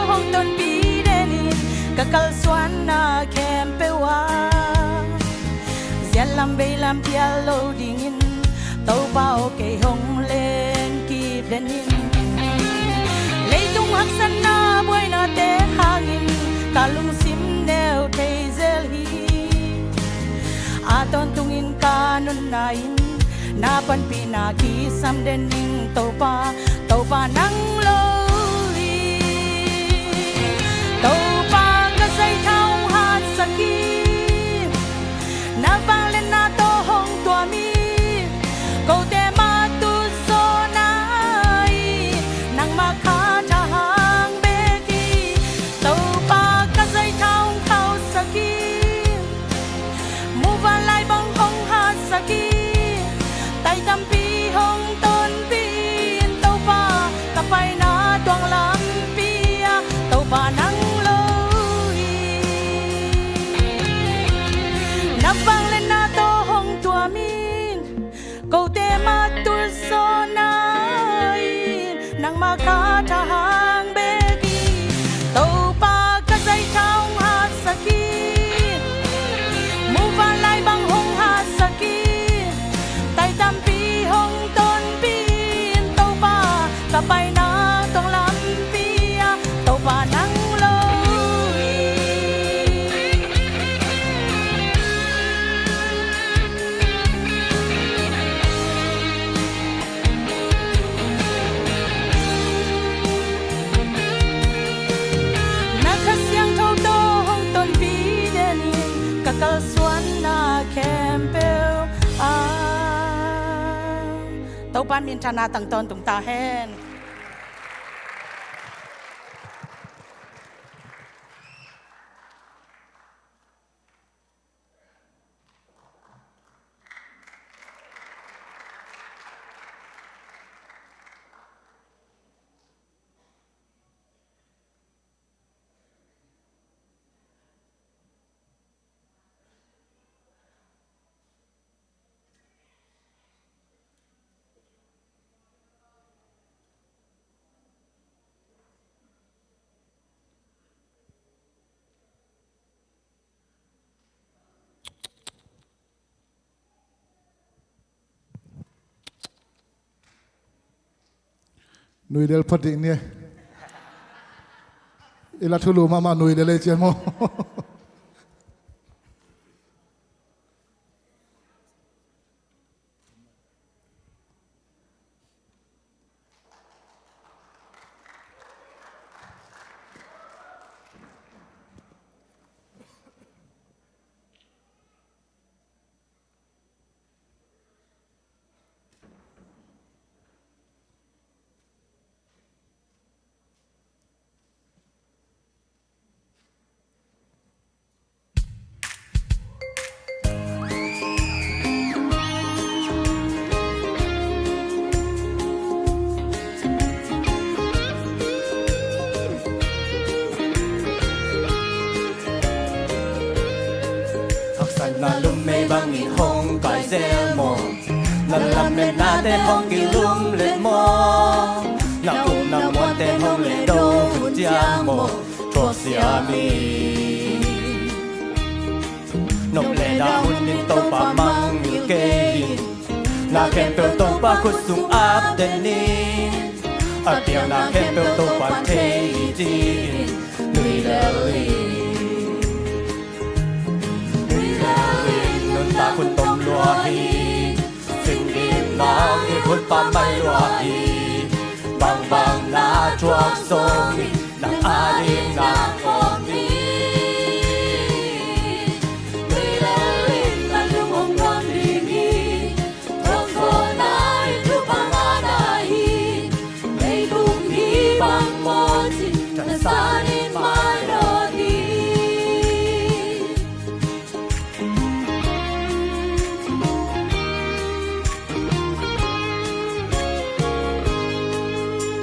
Hong tonpih den in ka kalsuanna khempeuh ah, ziat lam vei lam pial lo dingin Topa aw kei hong len kip den in. Leitung haksatna buainate hangin ka lungsim neu thei zel hi. A tawntungin ka nunna in na panpihna kisam den ning Topa, Topa nang lo hi. Topa ka zaitha hong hatsak in, na vangliatna tawh hong tuam in, kote mah tut zawhna in nangmah kha tha hang bek hi. Topa ka zaitha hong khauhsak in, muvanlai bang hong hatsak in, tai tampi hong tonpih in Topa, ka paina tuang lampi ah Topa nang lo hi. Na vangliatna tawh hong tuam in, kote mah tut zawhna in nangmah kha tha hang bek hi. Topa ka zaitha hong hatsak in, muvanlai bang hong hatsak in, tai tampi hong tonpih in Topa, ka paina tuang lampi ah Topa nang lo hi. Na Kha Siangtho tawh hong tonpih den in ka kalsuanna khempeuh ah. Topa minthanna tang tawntung ta hen. Nuilel pha ding ni. I la thulu mahmah nuilel ei cian maw? Haksatna lum mei bangin hong kai zel maw? Na lametnate hong kilum let maw? Na upna muante hong le do hun ciang maw? Thuak siam hi. Nop le dah hunin Topa mangngilh kei in. Na khempeuh Topa khut sung ap den in. A piang na khempeuh Topa thei hi ci-in nui lel hi. Nui lel in, nuntak hun tom lua hi. Singim nang i hun pamai lua hi. Bangbang na thuak sawm hi. Nang ading nang om hi. Nui lel in, na lung hong nuam ding hi. Thuak sawm na in thupha ngah na hi. Leitung hi bang maw ci, na san in mai lo hi.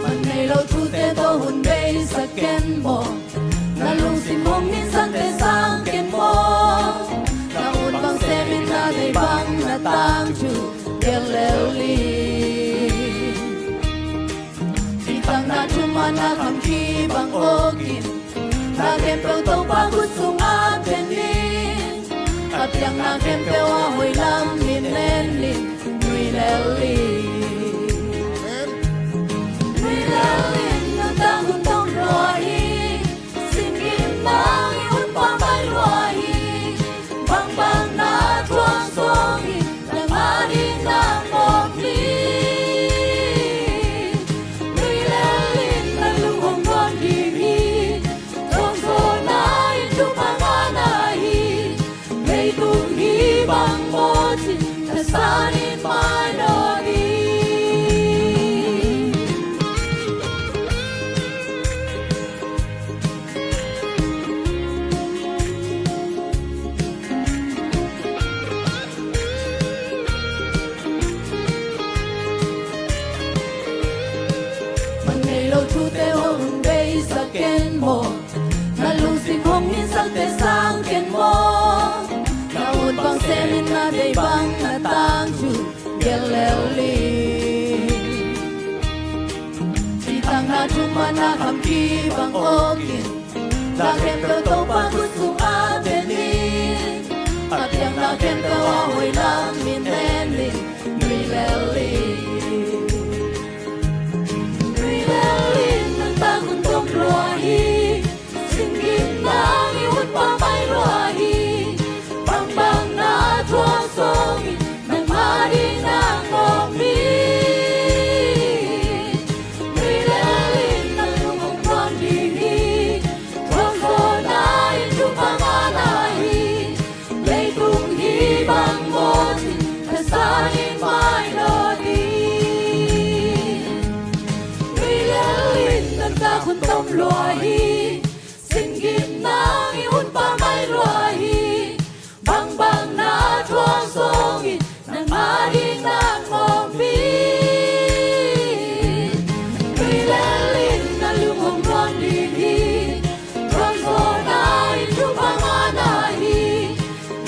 Phat nei lo thute tawh hun beisak ken maw? Na lungsim hong ninsangte sang ken maw? Na ut bang semin na deih bang na tangthu gelh lel in. Cihtakna thumanna kham kibang awkin, na khempeuh Topa khut sung ap den in. A piang na khempeuh a hoih lam in en in, nui lel in. Nui lel in, nuntak hun tom lua hi. Singim nang i hun pamai lua hi. Bangbang na thuak sawm hi. Nang ading nang om hi. Nui lel in, na lung hong nuam ding hi. Thuak sawm na in thupha ngah na hi. Leitung hi bang maw ci, na san in mai lo hi. Phat nei lo thute hong beisak ken maw? Na lungsim hong ninsangte sang ken maw? Na ut bang semin na deih bang na tangthu gelh lel in. Cihtakna thumanna kham kibang awkin, na khempeuh Topa khut sung ap den in. A piang na khempeuh a hoih lam in en in, nui lel in. Nui lel in, nuntak hun tom lua hi. Singim nang i hun pamai lua hi. Bangbang na thuak sawm hi. Nang ading nang om hi. Nui lel in, na lung hong nuam ding hi. Thuak sawm na in thupha ngah na hi. Leitung hi bang maw ci, na san in mai lo hi. Nui lel in, nuntak hun tom lua hi. Singim nang i hun pamai lua hi. Bangbang na thuak sawm hi. Nang ading nang om hi. Nui lel in, na lung hong nuam ding hi. Thuak sawm na in thupha ngah na hi.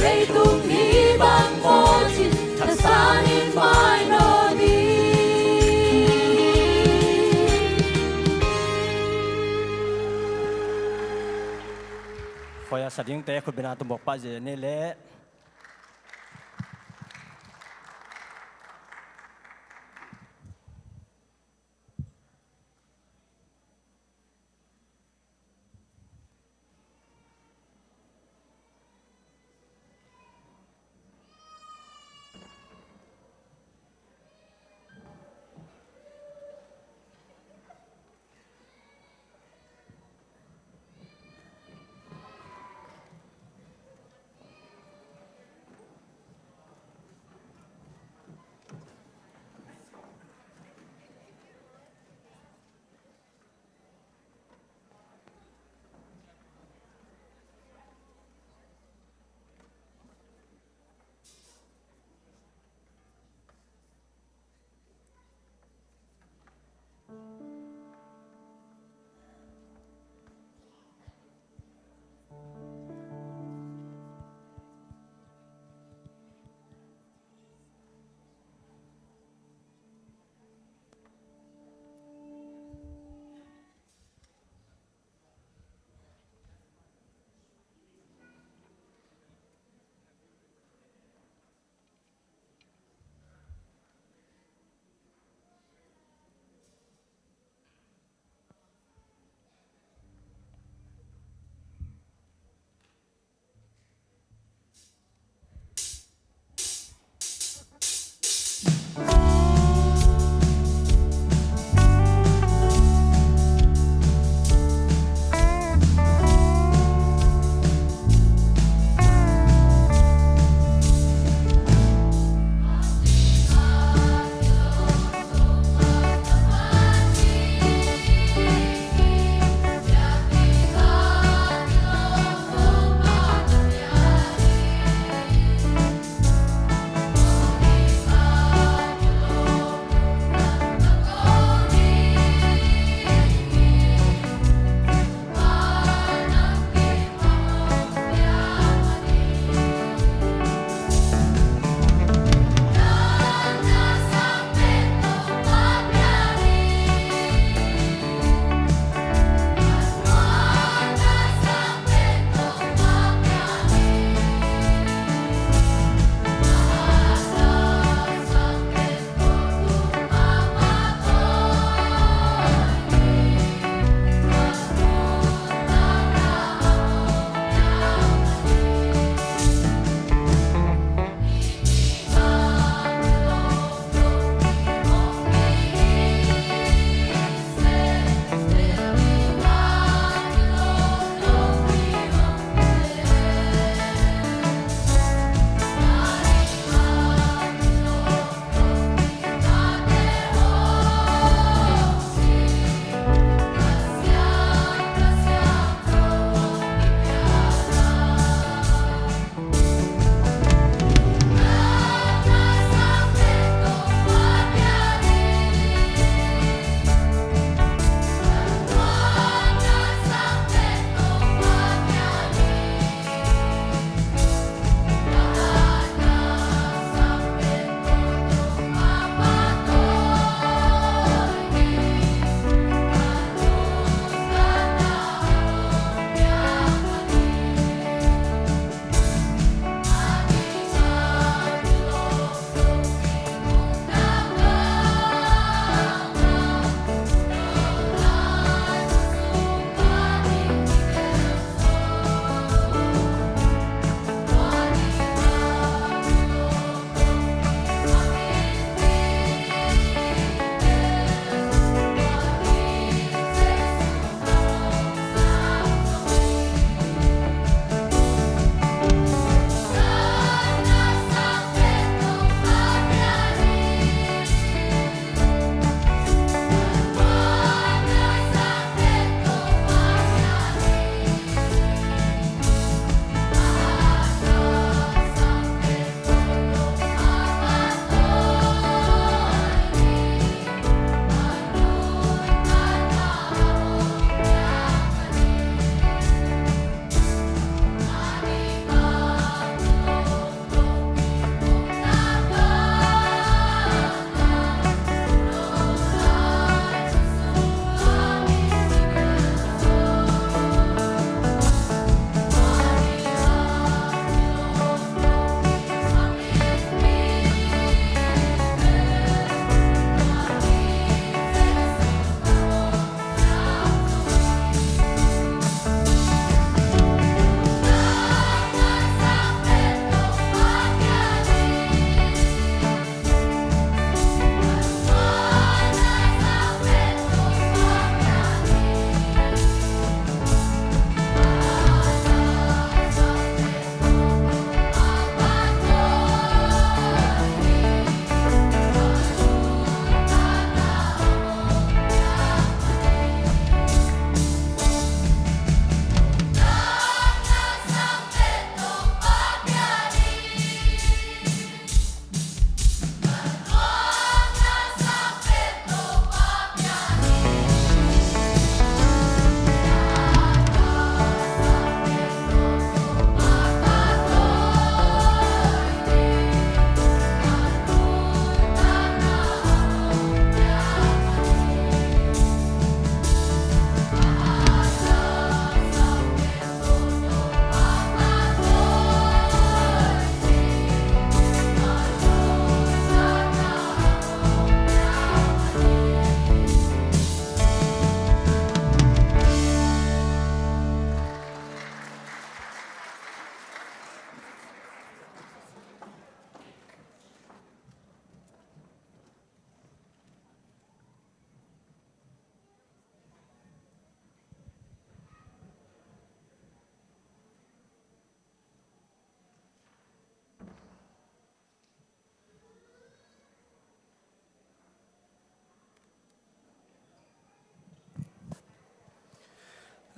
Leitung hi bang maw ci, na san in mai lo hi. Khuaia sa dingte khut beng a tung bawk pah zen ni leh.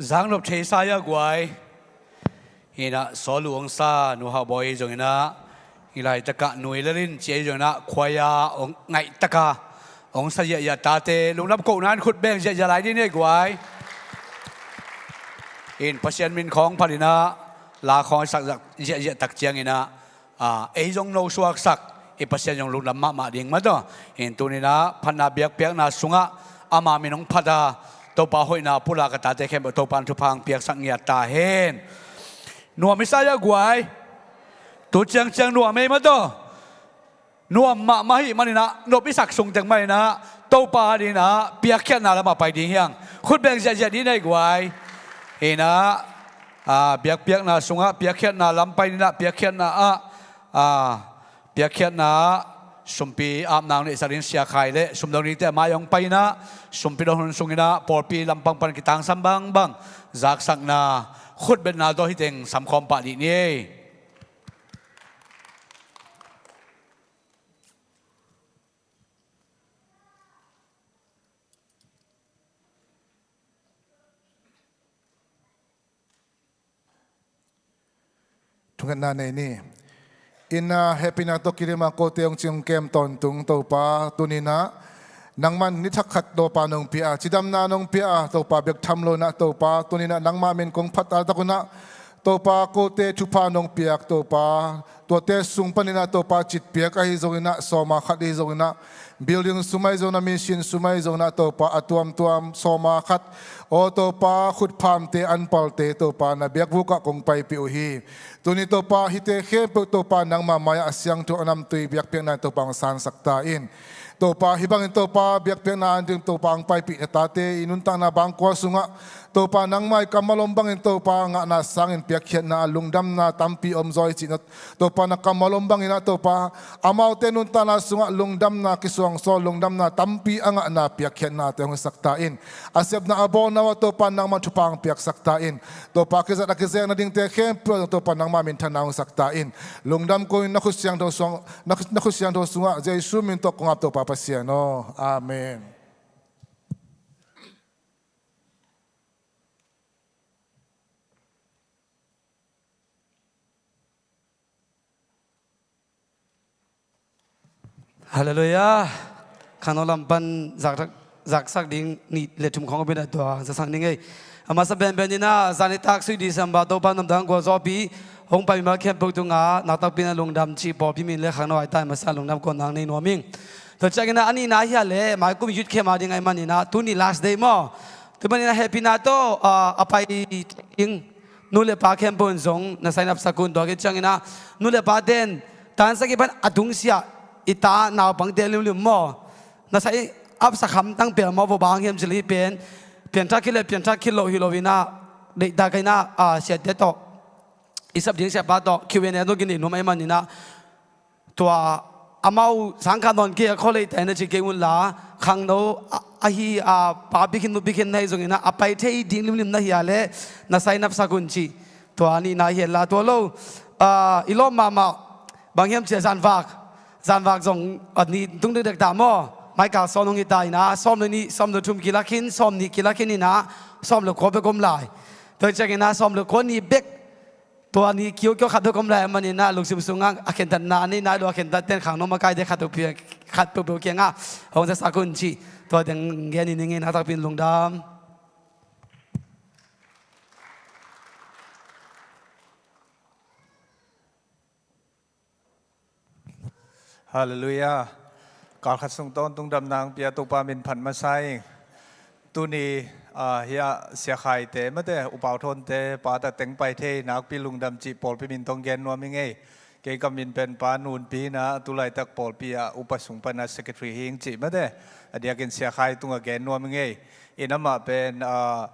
Zak nop thei sa ia guai. Inah sawlu hong sa Nu Hau Bawi hi zonginah, i laitakah Nu Lalin ci ahi zonginah, khuaia hong ngaihtaka hong sa ziahziah tate lungdam kohna in khut beng ziahziah lai dih ni guai. In Pasian min khawng phatinah la khawng a sak ziahziah tak cianginah, a, ei zong no suaksak, i Pasian zong lungdam mahmah ding mataw. In tuninah phatna biakpiakna sungah ama min hong phata Topa hoihna pulak a tate khempeuh Topa in thupha hong piaksak ngiat ta hen. Nuam i sa ia guai. Tu ciangciang nuam ei mataw. Nuam mahmah hi maninah, nop i sak sungteng maninah Topa dinah piakkhiatna lamah pai ding hiang. Khut beng ziahziah dih ni guai. Inah, a, biakpiakna sungah piakkhiatna lam pai dinah, piakkhiatna ah, a, piakkhiatna ah sumpi apna hong neihsak ding Sia Khai le sumdong dingte a mai hong pai inah, sumpi dong hun sunginah pawlpi lampang pan kitangsam bangbang zaksakna khutbetna tawh hih teng samkhawm pah dih ni. Thungetna nei ni. Inah hehpihna tawh kilima kote hong cing hong kem tawntung Topa tuninah nangman ni thak khat Topa nong pia a, cidamna nong pia a Topa, biak tham lo inah Topa tuninah nangma min kong phat a takunah Topa kote thupha nong piak Topa, tuate sung paninah Topa citpiak ahi zonginah, sawma khat ahi zonginah, building sum ahi zonginah, mission sum ahi zonginah Topa a tuamtuam sawma khat, aw Topa khutphamte anpalte Topa na biakbukah kong paipih uh hi. Tuni Topa hihte khempeuh Topa nangma mai-ah a siangtho a namtui biakpiakna Topa hong sansak ta in. Topa hih bangin Topa biakpiakna an ding Topa hong paipih na tate i nuntakna bangkua sungah Topa nangmah i kammal om bangin Topa ngahna sangin piakkhiatna a lungdamna tampi om zaw i cihna Topa na kammal om banginah Topa amaute nuntakna sungah lungdamna kisuangsawl, lungdamna tampi a ngahna piakkhiatnate hong hisak ta in. A sepna a bawlna uh ah Topa nangmah thupha hong piaksak ta in. Topa kizat a kizek nadingte khempeuh ah Topa nangmah minthanna hong sak ta in. Lungdam ko in na khut siangtho sungah, na khut, na khut siangtho sungah Jesu min tawh kong ap Topa Pasian aw. Amen. Halleluiah. Khangno lam pan zak, zaksak ding nih le thum khawng a bina tua zasak ning ei. A masa benben inah zanitak sui December Topa namdang gualzawhpi hong pai mimal khempeuh tungah naktakpi inah lungdam cih pawlpi min le khangno ai tai masa lungdam ko nang nei nuam ing. Tua cianginah a nihna hia le maikum youth camp a ding ai maninah tuni last day maw. Tua maninah hehpihna tawh, ah, a pai ding nu le pa khempeuh in zong na sign up sak un. Tua khit cianginah nu le pa ten tansakhi pan a tungsiah i ta naupangte limlim maw na sign up sak hamtang pel maw, vo bang hiam cih leh hih pen pianthak khit le pianthak khit loh hi lo inah deihtak inah, ah, siate tawh i sap ding siapa tawh Q and A tawh kinei nuam ai maninah tua amau sangkah nawn kei a khualeite na ci kei unla khangno a, ahi a papi khin nupi khin na hi zonginah a pai thei ding limlim na hia le na sign up sak un cih. Tua nihna hi henla tua lo, ah, i lawm mahmah bang hiam cih leh zanvak, zanvak zong a ni tung dekdek ta maw. Maikal sawm hong hi ta inah sawm le nih, sawm le thum kilak khin, sawm nih kilak khin inah sawm le kua bek om lai. Tua cianginah sawm le kua ni bek tua ni kiukiu khat bek om lai a maninah lungsim sungah a khentatna a nei nai lo a khentat ten khangno makaite khat peuhpeuh kiangah hong zasak un cih tua teng gen i ning ei. Naktakpi in lungdam. Halleluiah. Kalkhat sung tawntung damna hong pia Topa min phat masa ing. Tuni, ah, hiah Sia Khaite mate, Upau Thawnte pata teng pai thei nakpi lungdam cih pawlpi min tawh gen nuam ing ei. Kei ka min pen Pa Nunpi inah tulaitak pawlpi ah upa sung pana secretary hi ing cih mate. A diakin Sia Khai tungah gen nuam ing ei. In amah pen, ah,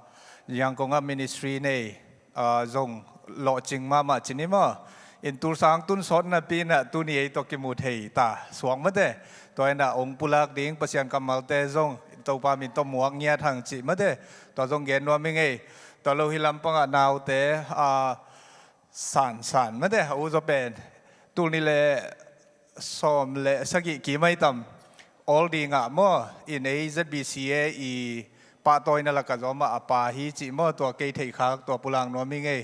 Yangon ah ministry nei, ah, zong lawhcing mahmah ci ni maw. In tulsang tun sawt napi inah tuni ei tawh kimu thei ta suak mate. Tua inah hong pulak ding Pasian kammalte zong Topa min tawh muak ngiat hang cih mate. Tua zong gen nuam ing ei. Tua lo hi lampangah naute, ah, sansan mate, a u zaw pen tul nih le sawm le sagih kim ai tam, awl dingah maw, in ei Z B C A i pahtawina lakah zong amah a pa hi cih maw, tua kei theihkhak tua pulak nuam hi ngei.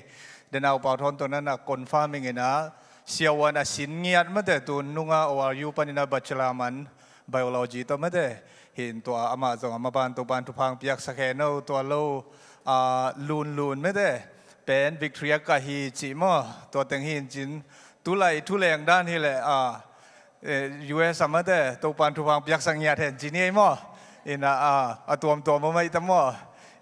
Denau pau thawn tua nana confirm hi ngei na, siavuan a sin ngiat mate, tu nunga O R U panin a bachelor man biology tawh mate. Hin tua amah zong a maban Topan thupha piaksak hen aw, tua lo a lunlun mate, pen Victoria ka hi cih maw, tua teng hin cin, tulai thuleng dan hileh a eh, U S a mate, Topan thupha piaksak ngiat hen ci ni ei maw. Ina a, a tuamtuam a mah ita maw.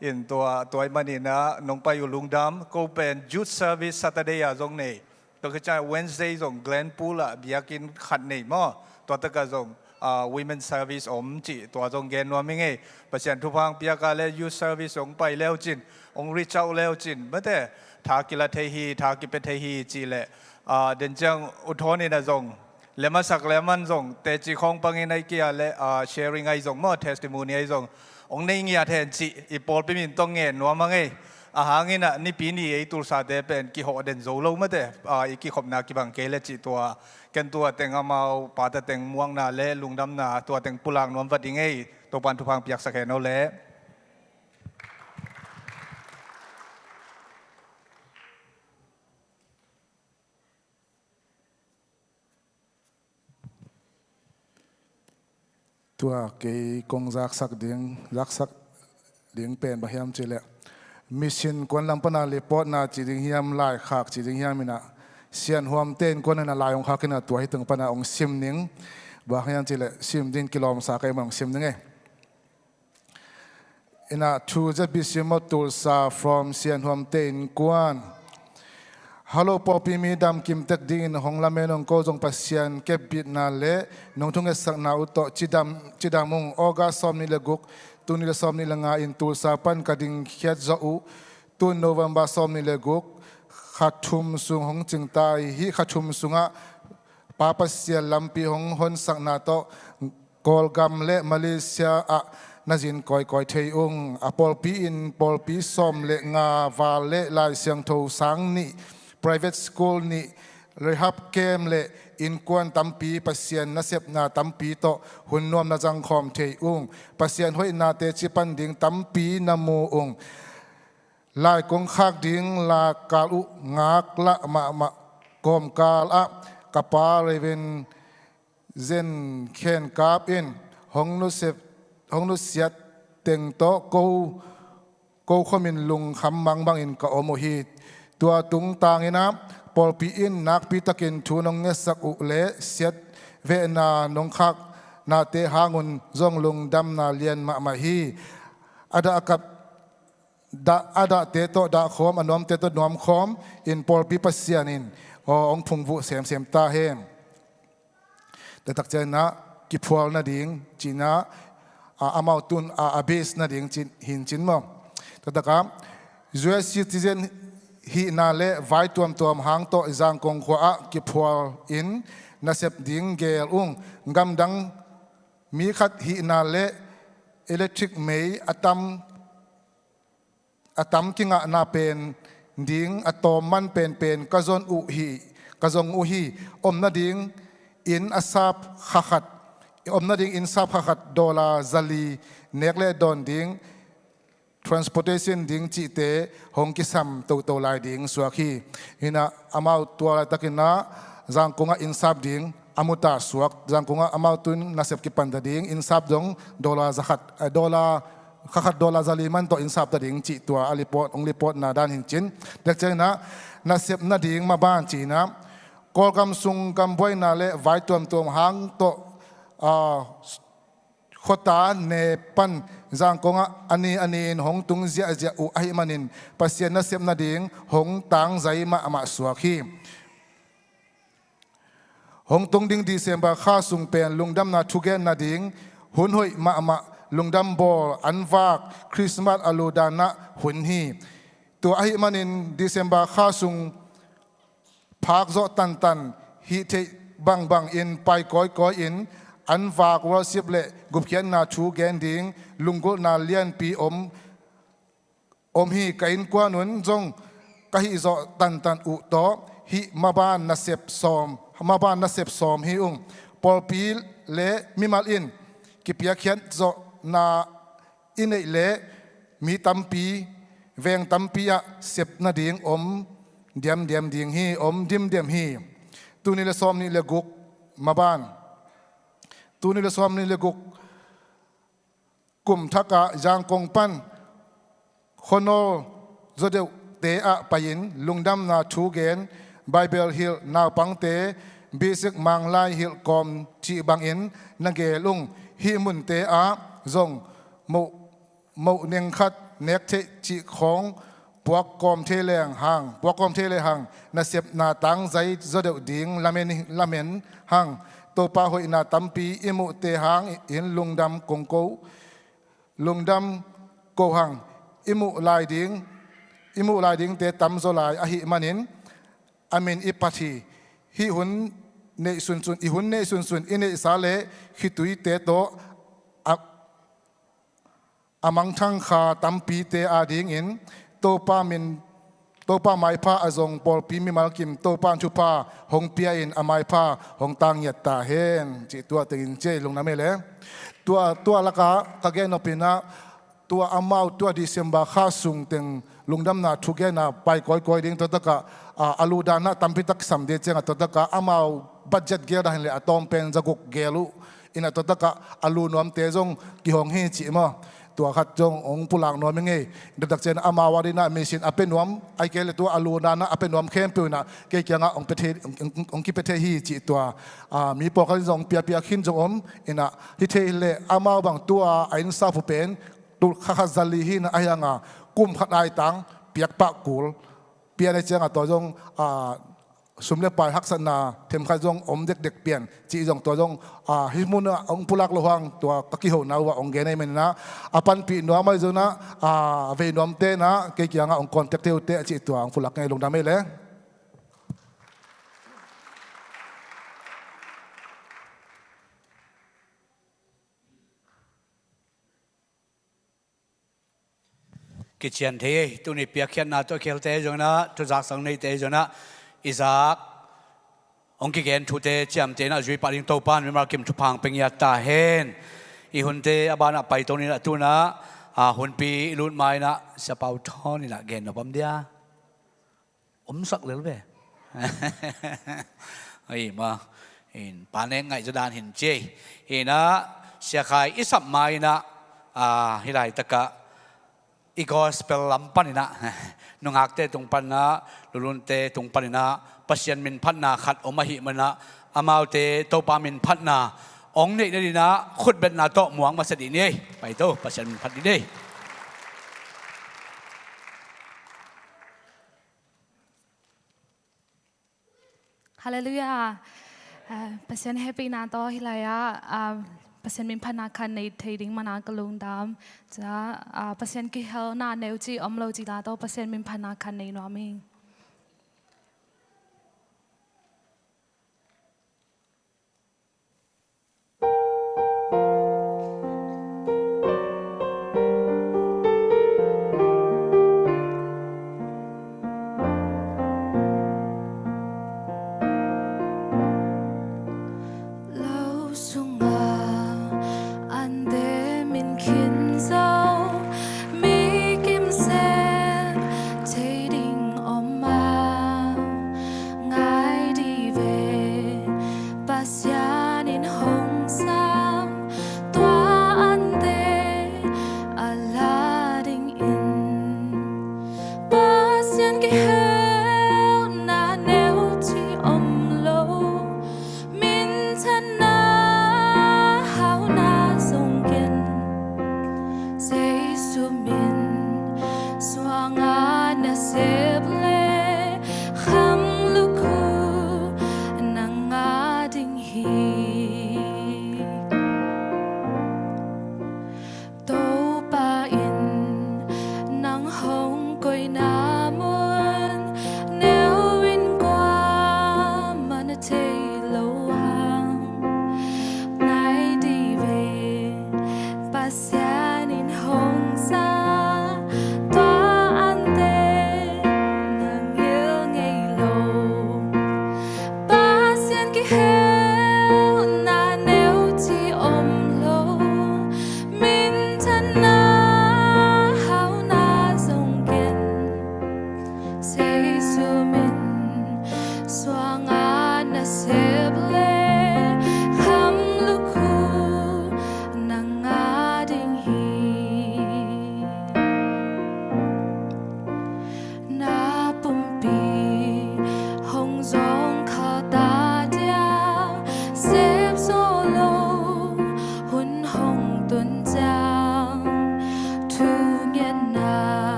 In tua, tua ahih manin a nong pai uh lungdam, ko pen Youth Service Saturday a zong nei. Tua khit ciang Wednesday zong Glenpool ah biakinn khat nei maw. Tua takah zong a, Women Service om cih tua zong gen nuam hi ngei. Pasian thupha piak a le Youth Service hong pai leu cin, hong reach out leu cin mate, tha kila thei hi, tha kipia thei hi cih leh a, den ciang u thawn in a zong lem a sak lem an zong teci khawng pangin ahi kia le a, sharing ahi zong maw, testimony ahi zong hong nei ngiat hen cih i pawlpi min tawh ngen nuam a ngei. A hangin a nipi ni ei Tulsate pen kihawh den zo lo mate, a, i kikhopna kibang kei le cih tua ken tua teng amau pata teng muakna le lungdamna tua teng pulak nuam vat i ngei. Topan thupha piaksak hen aw le. Tua kei kong zaksak ding, zaksak ding pen bang hiam cih leh, mission kuan lam pana report na ci ding hiam, laikhak ci ding hiam ina, sianhuam ten kuan ina lai hong khak ina tua hi teng pana hong sim ning. Bang hiam cih leh sim ding kilawmsa kei mah hong sim ning e. Ina thu zia bisiam aw Tulsa from sianhuam te innkuan. Hallo pawlpi mi dam kimtek dingin hong lamen ung, ko zong Pasian kepbitna le nong thungetsakna uh tawh cidam, cidam ung. August sawm nih le guk, tul nih le sawm nih le nga in Tulsa pan ka dingkhiat zawh uh. Tun November sawm nih le guk, kha thum sung hong cingta hi. Hih kha thum sungah Pa Pasian lampi hong honsakna tawh Kawlgam le Malaysia ah na zin kawikawi thei ung. A pawlpi in pawlpi sawm le nga val le Lai Siangtho sang nih, private school nih, rehab camp le innkuan tampi, Pasian nasepna tampi tawh hun nuam na zangkhawm thei ung. Pasian hoihna teci pan ding tampi na mu ung. Lai kong khak ding lakal uh ngaklah mahmah kawmkal ah ka pa Reverend Zen Khen Kap in hong nusiat, hong nusiat teng tawh ko, ko khomin lungkham mangbangin ka om uh hi. Tua tungtangin ah pawlpi in nakpitakin thu nong ngetsak uh le siatvehna nong khaknate hangun zong lungdamna lian mahmah hi. A dah a kap dah, a dahte tawh dahkhawm, a nuamte tawh nuamkhawm in pawlpi Pasian in aw hong phungvuh semsem ta hen. Taktak ciangin ah kiphual nading cihna, a, amau tun a, a base nading cih hin cin maw. Taktak ah U S citizen hihna le vai tuamtuam hang tawh Zangkong khua ah kiphual in nasep ding gel ung. Gamdang mi khat hihna le electric mei a tam a tam kingahna pen ding a tawm man penpen ka zon uh hi, ka zong uh hi. Om nading inn a sap kha khat, om nading inn sap kha khat dollar zali nek le dawn ding, transportation ding cihte hong kisam toto lai ding suak hi. Hinah amau tua laitakin ah Zangkong ah inn sap ding a muta suak. Zangkong ah amau tun nasep kipanta ding inn sap dong dollar zakhat, eh, dollar khakhat dollar zali man tawh inn sap ta ding cih tua a report, hong reportna dan hin cin. Tek ciangin ah nasep nading maban ci-in ah Kawlgam sung gambuaina le vai tuamtuam hang tawh, ah, khuata ne pan Zangkong ah a ni a ni-in hong tung ziahziah uh ahih manin Pasian nasep nading hong tangzai mahmah suak hi. Hong tung ding December kha sung pen lungdamna thugen nading hun hoih mahmah, lungdam bawl, an vak, Christmas a ludan ah hun hi. Tua ahih manin December kha sung phak zawh tantan, hih theih bangbang in pai kawikawi in an vak worship le gupkhiatna thu gen ding lunggulhna lianpi om om hi. Ka innkuan un zong ka hih zawh tantan uh tawh hih maban nasep sawm, maban nasep sawm hi ung. Pawlpi le mimal in kipiakkhiat zawhna i neih leh mi tampi, veng tampi ah sep nading om diamdiam ding hi, om dimdiam hi. Tul nih le sawmnih le guk maban, tul nih le sawmnih le guk kum thakah Zangkong pan khuanawl zawdeuhte ah pai-in lungdamna thu gen, Baibal hilh, naupangte basic Manglai hilh kawm cih bangin na geel ung. Hih munte ah zong moh, moh neng khat nek theih cih khawng puak kawm thei leng hang, puak kawm thei lehang nasepna tangzai zawdeuh ding lamen, lamen hang. Topa hoihna tampi i muhte hangin lungdam kong ko, lungdam ko hang. I muh lai ding, i muh lai dingte tamzaw lai ahih manin a min i phat hi. Hih hun neih sunsun, i hun neih sunsun i neihsa le khituite tawh a, a mangthang kha tampite adingin Topa min, Topa maipha a zong pawlpi mimal kim Topa in thupha hong pia-in a maipha hong tang ngiat ta hen. Cih tua tengin ci ei, lungdam ei le. Tua, tua lakah ka gen nop in ah, tua amau tua December kha sung teng lungdamna thugenna pai kawikawi ding, tua takah, a, a lu dan ah tampi tak sam ding ciangah, tua takah amau budget gel dan hi leh a tawm pen za guk gel uh in ah, tua takah a lu nuamte zong kihong hi cih maw. Tua khat zong hong pulak nuam i ngei. Tua tak ciang amau a ding ah mission a pia nuam, ahih kei leh tua a lu dan ah a pia nuam khempeuh in ah kei kiangah hong pia thei, hong, hong, hong kipia thei hi cih tua, a, mi pawlkhat in zong piapia khin zong om in ah, hi thei leh amau bang tua a inn sap uh pen tul kha khat za li hi in ah, ahi hang a kum khat aitang piak pah kul, pia le ciangah tua zong, a, sum le pai haksatna themkhat zong om dekdek pian cih zong tua zong, a, hih mun ah hong pulak loh hang tua ka kihona uh ah hong gen ahih manin ah, a panpih nuam ahi zongin ah, a, vei nuamte in ah kei kiangah hong contact thei uh teh cih tua hong pulak ngei, lungdam ei le. Kician thei ei, tuni piakkhiatna tawh khelte zongin ah, thuzak sang neite zongin ah, i zak hong kigen thute ciamtehna zui pah ding Topa in mimal kim thupha hong pia ngiat ta hen. I hunte a banah pai to ni in ah, tu in ah, a, hunpi i lut ma in ah, Sia Pau Thawn in ah gen nop om dia. Omsak lel ve. Ei, ma. In, pa nek ngaih zaw dan hi in ci ei. In ah, Sia Khai i sap ma in ah, a, hih laitakah i gospel lam pan in ah, nungakte tung pan in ah, lulunte tung pan in ah, Pasian min phatna khat om ahih manin ah, amaute Topa min phatna hong neih nading in ah, khutbetna tawh muang masa dih ni ei. Pai to, Pasian min phat dih ni ei. Halleluiah. Eh, Pasian hehpihna tawh hih lai-ah, ah, Pasian min phatna khat nei thei ding man ah ka lungdam. Cia, ah, Pasian kihelna neu cih om lo cih la tawh Pasian min phatna khat nei nuam ing. Lo sungah ante min khin zo, mi kim sen thei ding om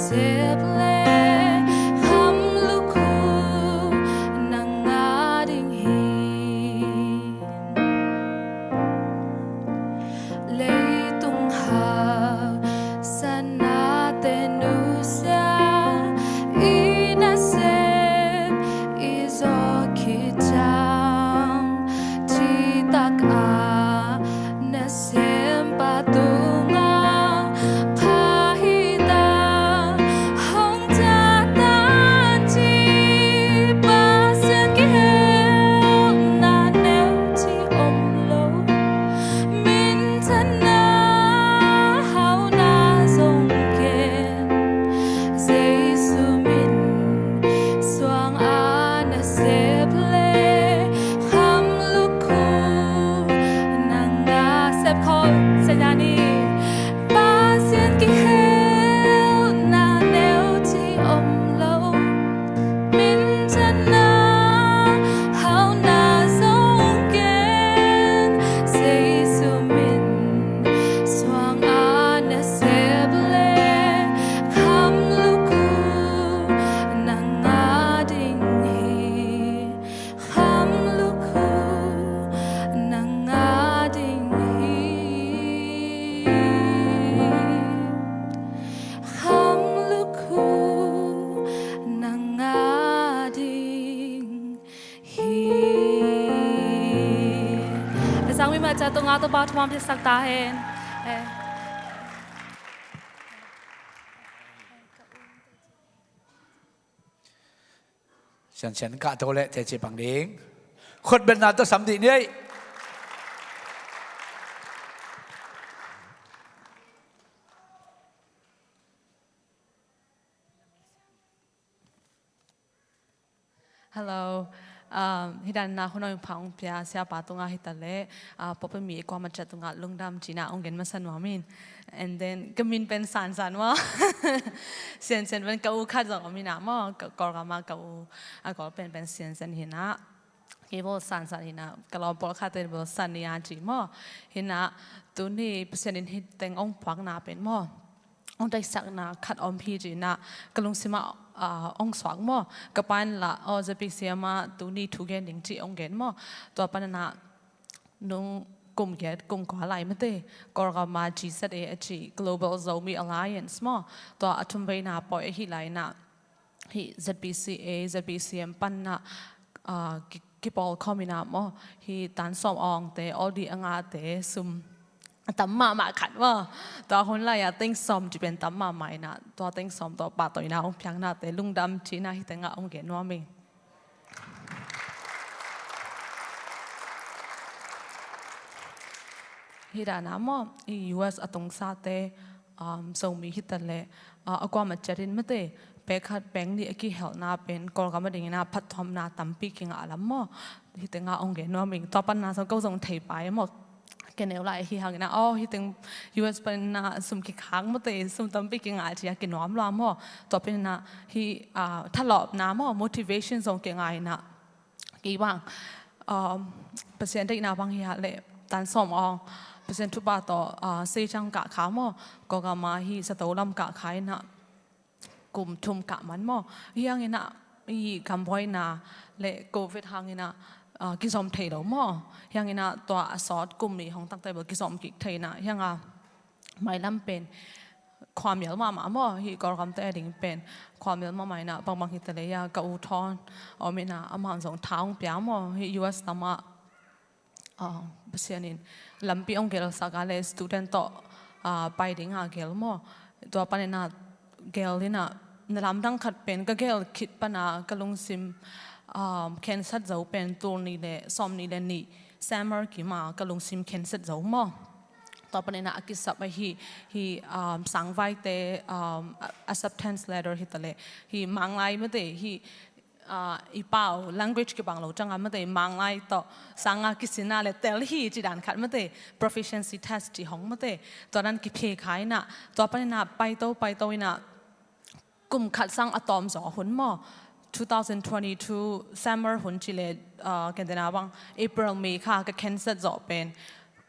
Sep le kham lukhu nang a ding hi. Leitung hau sana te nusia i nasep i zaw khit ciang, citak a nasempa tungah pha hi ta, hong ciah ta ci, Pasian kihelna neu ci om lo. Minthanna hauna zong ken, Jesu min suang a nasep le kham lukhu nang a sep khol. Sep na ni. Pasian kihelna neu ci om lo. Minthanna hauna zong ken, Jesu min suang a nasep le kham lukhu nang a ding hi. Kham lukhu nang a ding hi. Kham lukhu nang a ding hi. A zangmi mah ca tungah Topa thuam phetsak ta hen. Eh. Siansian kah to le teci pang ding. Khut betna to sam dih ni ei. Hello. Um, hi dan na hun ong phang pia siapa tungah hi ta le, uh, popi mi kuamah ciat tungah lungdam cina ong gen masa nuam in. And then ka min pen Sansan maw. Siansian pen ka u khat zong om hi na maw, ka Kawlgam ah ka u a gol pen pen Siansian hi na. Kei bel Sansan hi na, ka lawm pawlkhatte bel Sania ci maw. Hi na, tuni Pasian in hi teng ong puakna pen maw, ong deihsakna khat om hi ci na, ka lungsim ah, ah, ong suak maw. Ka pa in lah, aw, Z B C M ah tuni thu gen ding ci ong gen maw. Tua pan na, nung kum giat kum kua lai mate, Kawlgam ah G Z A a ci, Global Zomi Alliance maw, tua a thumveina pawi ahi lai na, hih Z B C A, Z B C M pan na, ah, ki, kipawl khawm hi na maw, hih tan sawm awngte, aw di a ngate, sum a tam mahmah khat maw. Tua hun lai ah teng sawm ci pen tam mahmah hi na, tua teng sawm tua pahtawina ong piaknate lungdam cina hi tengah ong gen nuam ing. Hi dan a maw, i U S a tungsate, um, Zomi hi ta le, uh, a kuamah ciat in mate, pek khat pek nih a kihelna pen Kawlgam a dingin a phattuamna tampi kingah lam maw. Hi tengah ong gen nuam ing, tua pan na zong ko zong thei pai maw. Ka neu lai hi hangin a, aw, hi teng U S pan na sum kikhak mate, sum tampi kingah ci a kinuam lua maw. Tua pen na hi, ah, thalawpna maw, motivation zong kingah hi na. Kei bang, um, Pasian deihna bang hi a le tan sawm awng, Pasian thupha tawh, ah, Seichang kah kha maw, Kawlgam ah hi Sato lam kah kha hi na. Kum thum kah man maw. Hi hangin a, i gambuaina le Covid hangin a, ah, kizom thei lo maw. Hi hangin a tua a sawt kum nih hong takte bel kizom kik thei na. Hi hang a mailam pen khuamial mahmah maw. Hi Kawlgamte a ding pen khuamial mahmah hi na, bangbang hi ta le a ka u Thawn om hi na, amah zong tha ong pia maw. Hi U S lam ah, ah, Pasian in lampi ong gelsak a le student tawh, ah, pai ding a gel maw. Tua pan in a gel in a, na lamdang khat pen ka gel khit pan a ka lungsim, ah, khensat zo pen tul nih le sawm nih le nih summer kim a ka lungsim khensat zo maw. Tua pan in a a kisap ahi, hi, ah, sangvaite, ah, acceptance letter hi ta le, hi Manglai mate, hi, ah, i pau, language kibang lo ciang a mate, Manglai tawh sang a kisin a le tel hi ci dan khat mate, proficiency test ci hong mate, tua dan kiphe kha hi na, tua pan in a paito, paito hi na, kum khat sang a tawm zaw hun maw, two thousand twenty-two summer hun ci le, ah, ken te na bang, April, May kha ka khensat zawh pen,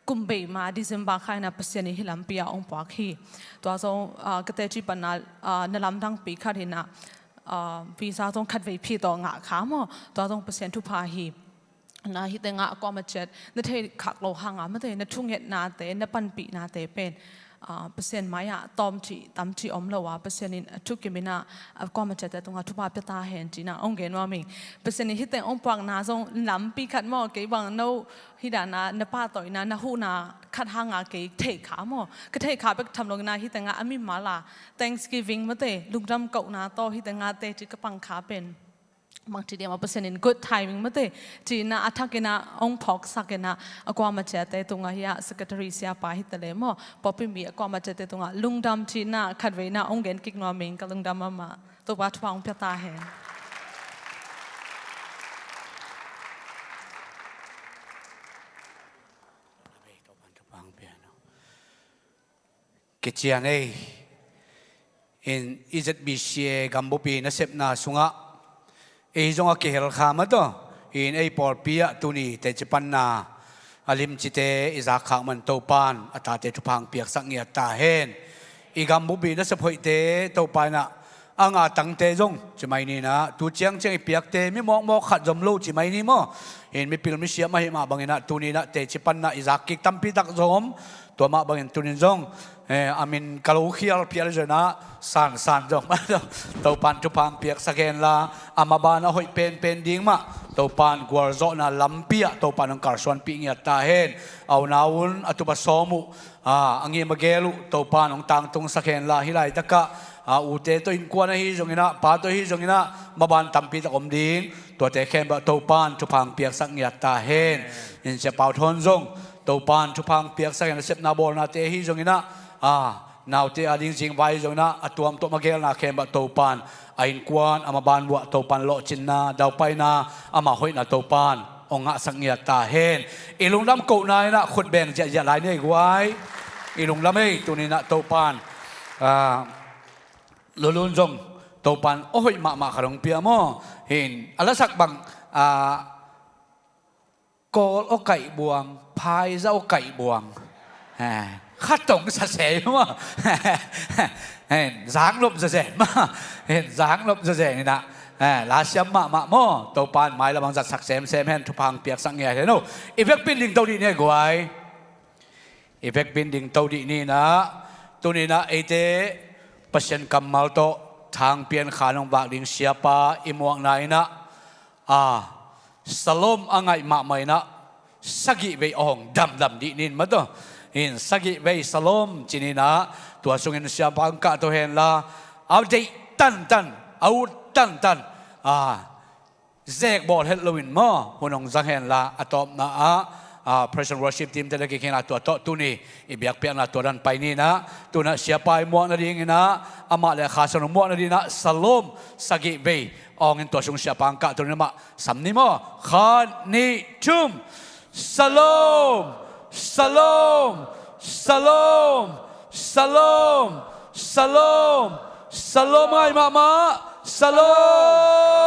kum bei ma December kha in ah Pasian in hih lampi ah hong puak hi. Tua zong, ah, ka teci panna, ah, na lamdangpi khat in ah, ah, visa zong khatvei phi tawh ngah kha maw. Tua zong Pasian thupha hi. Na hih tengah a kuamah ciat na theih khak loh hangah mate, na thungetnate, na panpihnate pen, ah, Pasian mai-ah tawm cih tam cih om lo a, Pasian in a thukim in ah a kuamah ciatte tungah thupha pia ta hen ci-in ah hong gen nuam ing. Pasian in hih teng hong puakna zong lampi khat maw, kei bang no hih dan ah na pahtawina, na huhna khat hangah kei theih kha maw. Ka theih kha bek tham lo in ah hih tengah a mimal a Thanksgiving mate, lungdam kohna tawh hih tengah teci ka pang kha pen bangci diam a Pasian in good timing mate, ci-in ah a thak in ah hong phawksak in ah a kuamah ciatte tungah hih ah secretary siapa hi ta leh maw, pawlpi mi a kuamah ciatte tungah lungdam ci-in ah khatvei in ah hong gen kik nuam ing, ka lungdam mahmah. Topa thupha hong pia ta hen. Kician ei. In i Z B C A gambupi nasepna sungah ei zong a kihel kha mataw. In ei pawlpi ah tuni teci panna a limcite i zak khak man Topan a tate thupha hong piaksak ngiat ta hen. I gambupi nasep hoihte Topa in ah a ngah tangte zong ci mai ni in ah, tu ciangciang i piakte mi mawkmawk khat zom lo ci mai ni maw. In mipil misiam ahih mah bangin ah tuni in ah teci panna i zak kik tampi tak zom. Tua mah bangin tuni in zong, eh, a min ka lo khial phial zong in ah Sansan zong Topan thupha hong piaksak hen la, a maban a hoih penpen ding mah Topan gualzawhna lampi ah Topan hong kalsuanpih ngiat ta hen. A unau un a tup a sawm uh, a, a ngim a gel uh Topan hong tangtungsak hen la, hih laitakah, a, ute tawh innkuan ahi zong in ah, pa tawh ahi zong in ah, maban tampi tak om ding. Tuate khempeuh Topan thupha hong piaksak ngiat ta hen. In Sia Pau Thawn zong Topan thupha hong piaksak hen, a sepna bawlnate ahi zong in ah, a, naute a ding zingvai zong in ah, a tuamtuam a gelna khempeuh Topan, a innkuan a maban vuah Topan lawhcinna, daupaina, ama hoihna Topan hong ngahsak ngiat ta hen. I lungdam kohna in ah khut beng ziahziah lai ni ei guai. I lungdam ei, tuni in ah Topan, ah, Lulun zong Topan a hoih mahmah khat hong pia maw. Hin a lasak bang, ah, Kawl aw kaih buang, phaiza aw kaih buang. Eh, khatong sasei maw. Hen, zanglop zazen maw. Hen, zanglop zazen in ah, eh, lasiam mahmah maw. Topan mailam hong zatsak semsem hen, thupha hong piaksak ngiat hen o. I vekpi in ding to dih ni ei guai. I vekpi in ding to dih ni in ah, tuni in ah eite Pasian kammal tawh thang pian khan hong vak ding siapa i muakna in ah, a, salom a ngaih mahmah in ah, sagih vei a hong damdam dih ni in mataw. In sagih vei salom ci ni in ah, tua sungin siapa hong kah to hen la, a deih tantan, a ut tantan, a, zek bawl het loin maw, hun hong zang hen la, a tawpna ah, a, praise and worship team te le kik hen la, tua tawh tuni i biakpiakna tua dan pai ni in ah, tu in ah siapa i muak nading in ah, amah le Kha Siangtho muak nading in ah, salom sagih vei awng in tua sung siapa hong kah to ni in ah, mah sam ni maw. Khat, nih, thum. Salom, salom, salom, salom, salom, salom ngai mahmah, salom.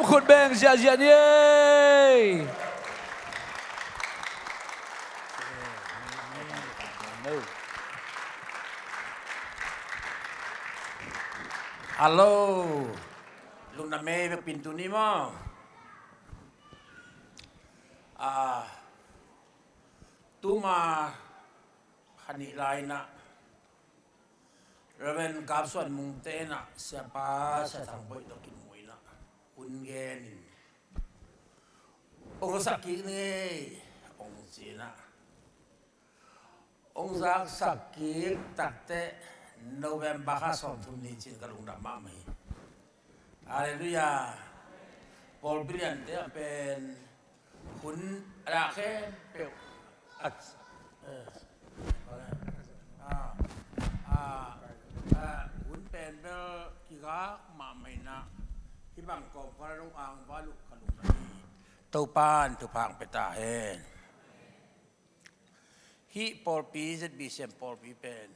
Khut beng ziahziah ni ei. Hello. Lungdam ei, vekpi in tuni maw. Ah, tuma kha nih lai in ah Reverend Gap Suan Mung te in ah siapa Sia Thang Boih tawh kimu in ah hun gen in, hong sak kik ni ei, hong ci in ah. Hong zaksak kik takteh November kha sawmthum ni ci-in ka lungdam mahmah hi. Halleluiah. Pawlpi liante ah pen hun a dah khempeuh. Ah, ah, ah, hun pen bel kigak mahmah in ah, hih bang kawmkal ah dong angval uh ka lungdam hi. Topa'n thupha hong pia ta hen. Hih pawlpi Z B C M pawlpi pen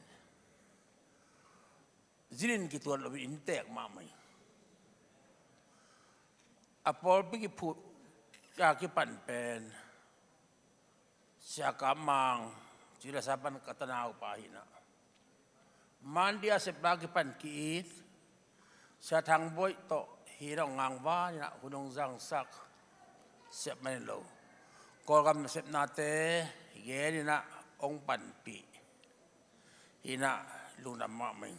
zinin kituat lo in inntek mahmah hi. A pawlpi kiphut a kipan pen Sia Kam Mang, Cila Sapan ka tanau pa hi na. Mandi a sepna kipan ki-it, Sia Thang Boih tawh hi na, hong ngangvan hi na, hun hong zangsak, sep man in lo. Kawlgam nasepnate gen hi na, hong panpih hi na, lungdam mahmah ing.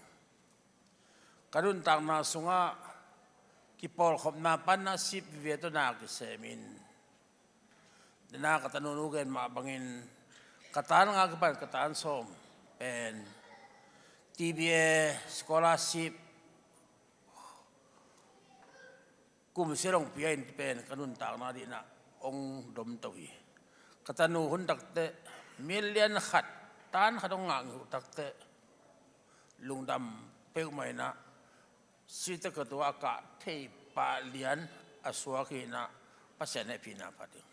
Ka nuntakna sungah kipawlkhopna pan na sip vive tawh na kisem in. Dena ka tanu nu gen mah bangin ka tan nga kipan ka tan sawm pen T B A scholarship kum sia dong pia in pen ka nuntakna dihna hong domto hi. Ka tanu hun takteh million khat tan khat hong ngah ngih uh takteh lungdam peuhmah hi na. Sita ka tua a kah thei pah lian a suak hi na, Pasian hehpihna phat ding.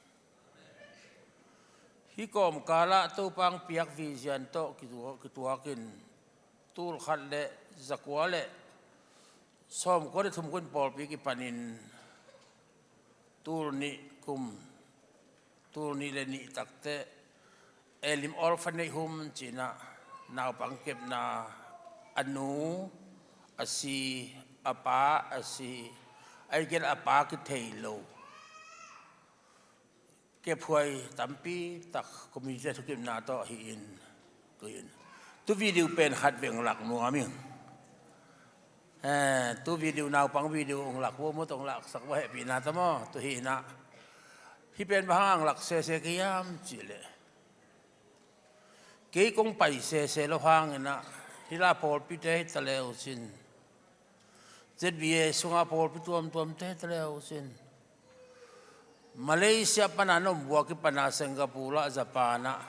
Hih kawmkalah Topa hong piak vision tawh kitua-, kituakin tul khat le zakua le sawmkua le thum kum pawlpi kipanin tul nih kum, tul nih le nih takteh Elim Orphanage Home ci-in ah naupang kepna a nu a si, a pa a si, a i gen a pa kithei lo kephuai tampi tak community thukipna tawh hi in, tu in. Tu video pen khat veng lak nuam ing. Eh, tu video naupang video hong lak vo maw, hong laksak vo, hehpihna ta maw, tu hi na. Hih pen bang hang lak sese ka hiam cih leh, kei kong pai sese lo hangin ah, hih la pawlpite hi ta le uh cin, Z B A sunga pawlpi tuamtuamte hi ta le uh cin, Malaysia pana na om buak hi pana Singapore lah Japan ah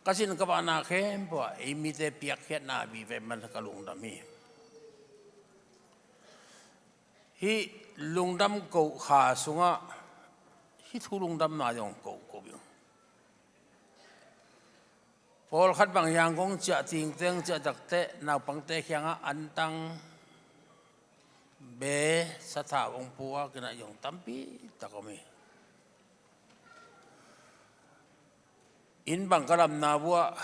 ka sin ka vahna khempeuh ah ei mite piakkhiatna vive man ka lungdam hi. Hih lungdam koh kha sungah hih thu lungdamna zong koh koh ing. Pawlkhat bang hiang kong ciah tingteng ciah takteh naupangte kiangah antang be sathau hong puak in ah zong tampi tak om hi. Inn bang ka damna vuah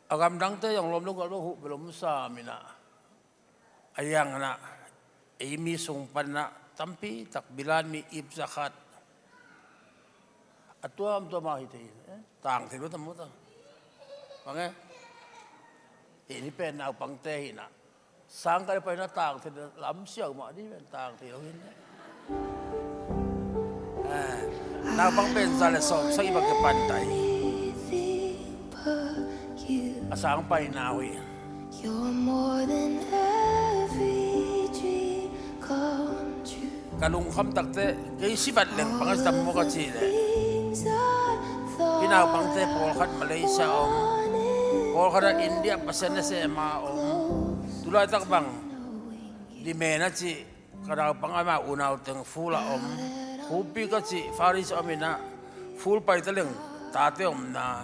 a gamdangte zong lawm lo ka lo huh bel om sam in ah, a hiang in ah ei mi sung pan ah tampi tak bilan mi ip zakhat a tuamtuam a hi thei in, eh, tang thei lo tam maw ta. Bang e? Hih ni pen naupangte hi na. Sang ka le pai na tang thei lam siau mah dih pen tang thei lo hin. Eh, naupang pen za le sawm sagih bang kipan tai. A sang pai na uh hi. Ka lungkham takteh kei si vat leng bang a si tam maw ka cih leh, hih naupangte pawlkhat Malaysia om, pawlkhat a India Pasian nasem a om. Tulaitak bang Limen a cih ka naupang ama unau teng Phul a om. Khupi ka cih Faris om in ah, Phul pai ta leng tate omna,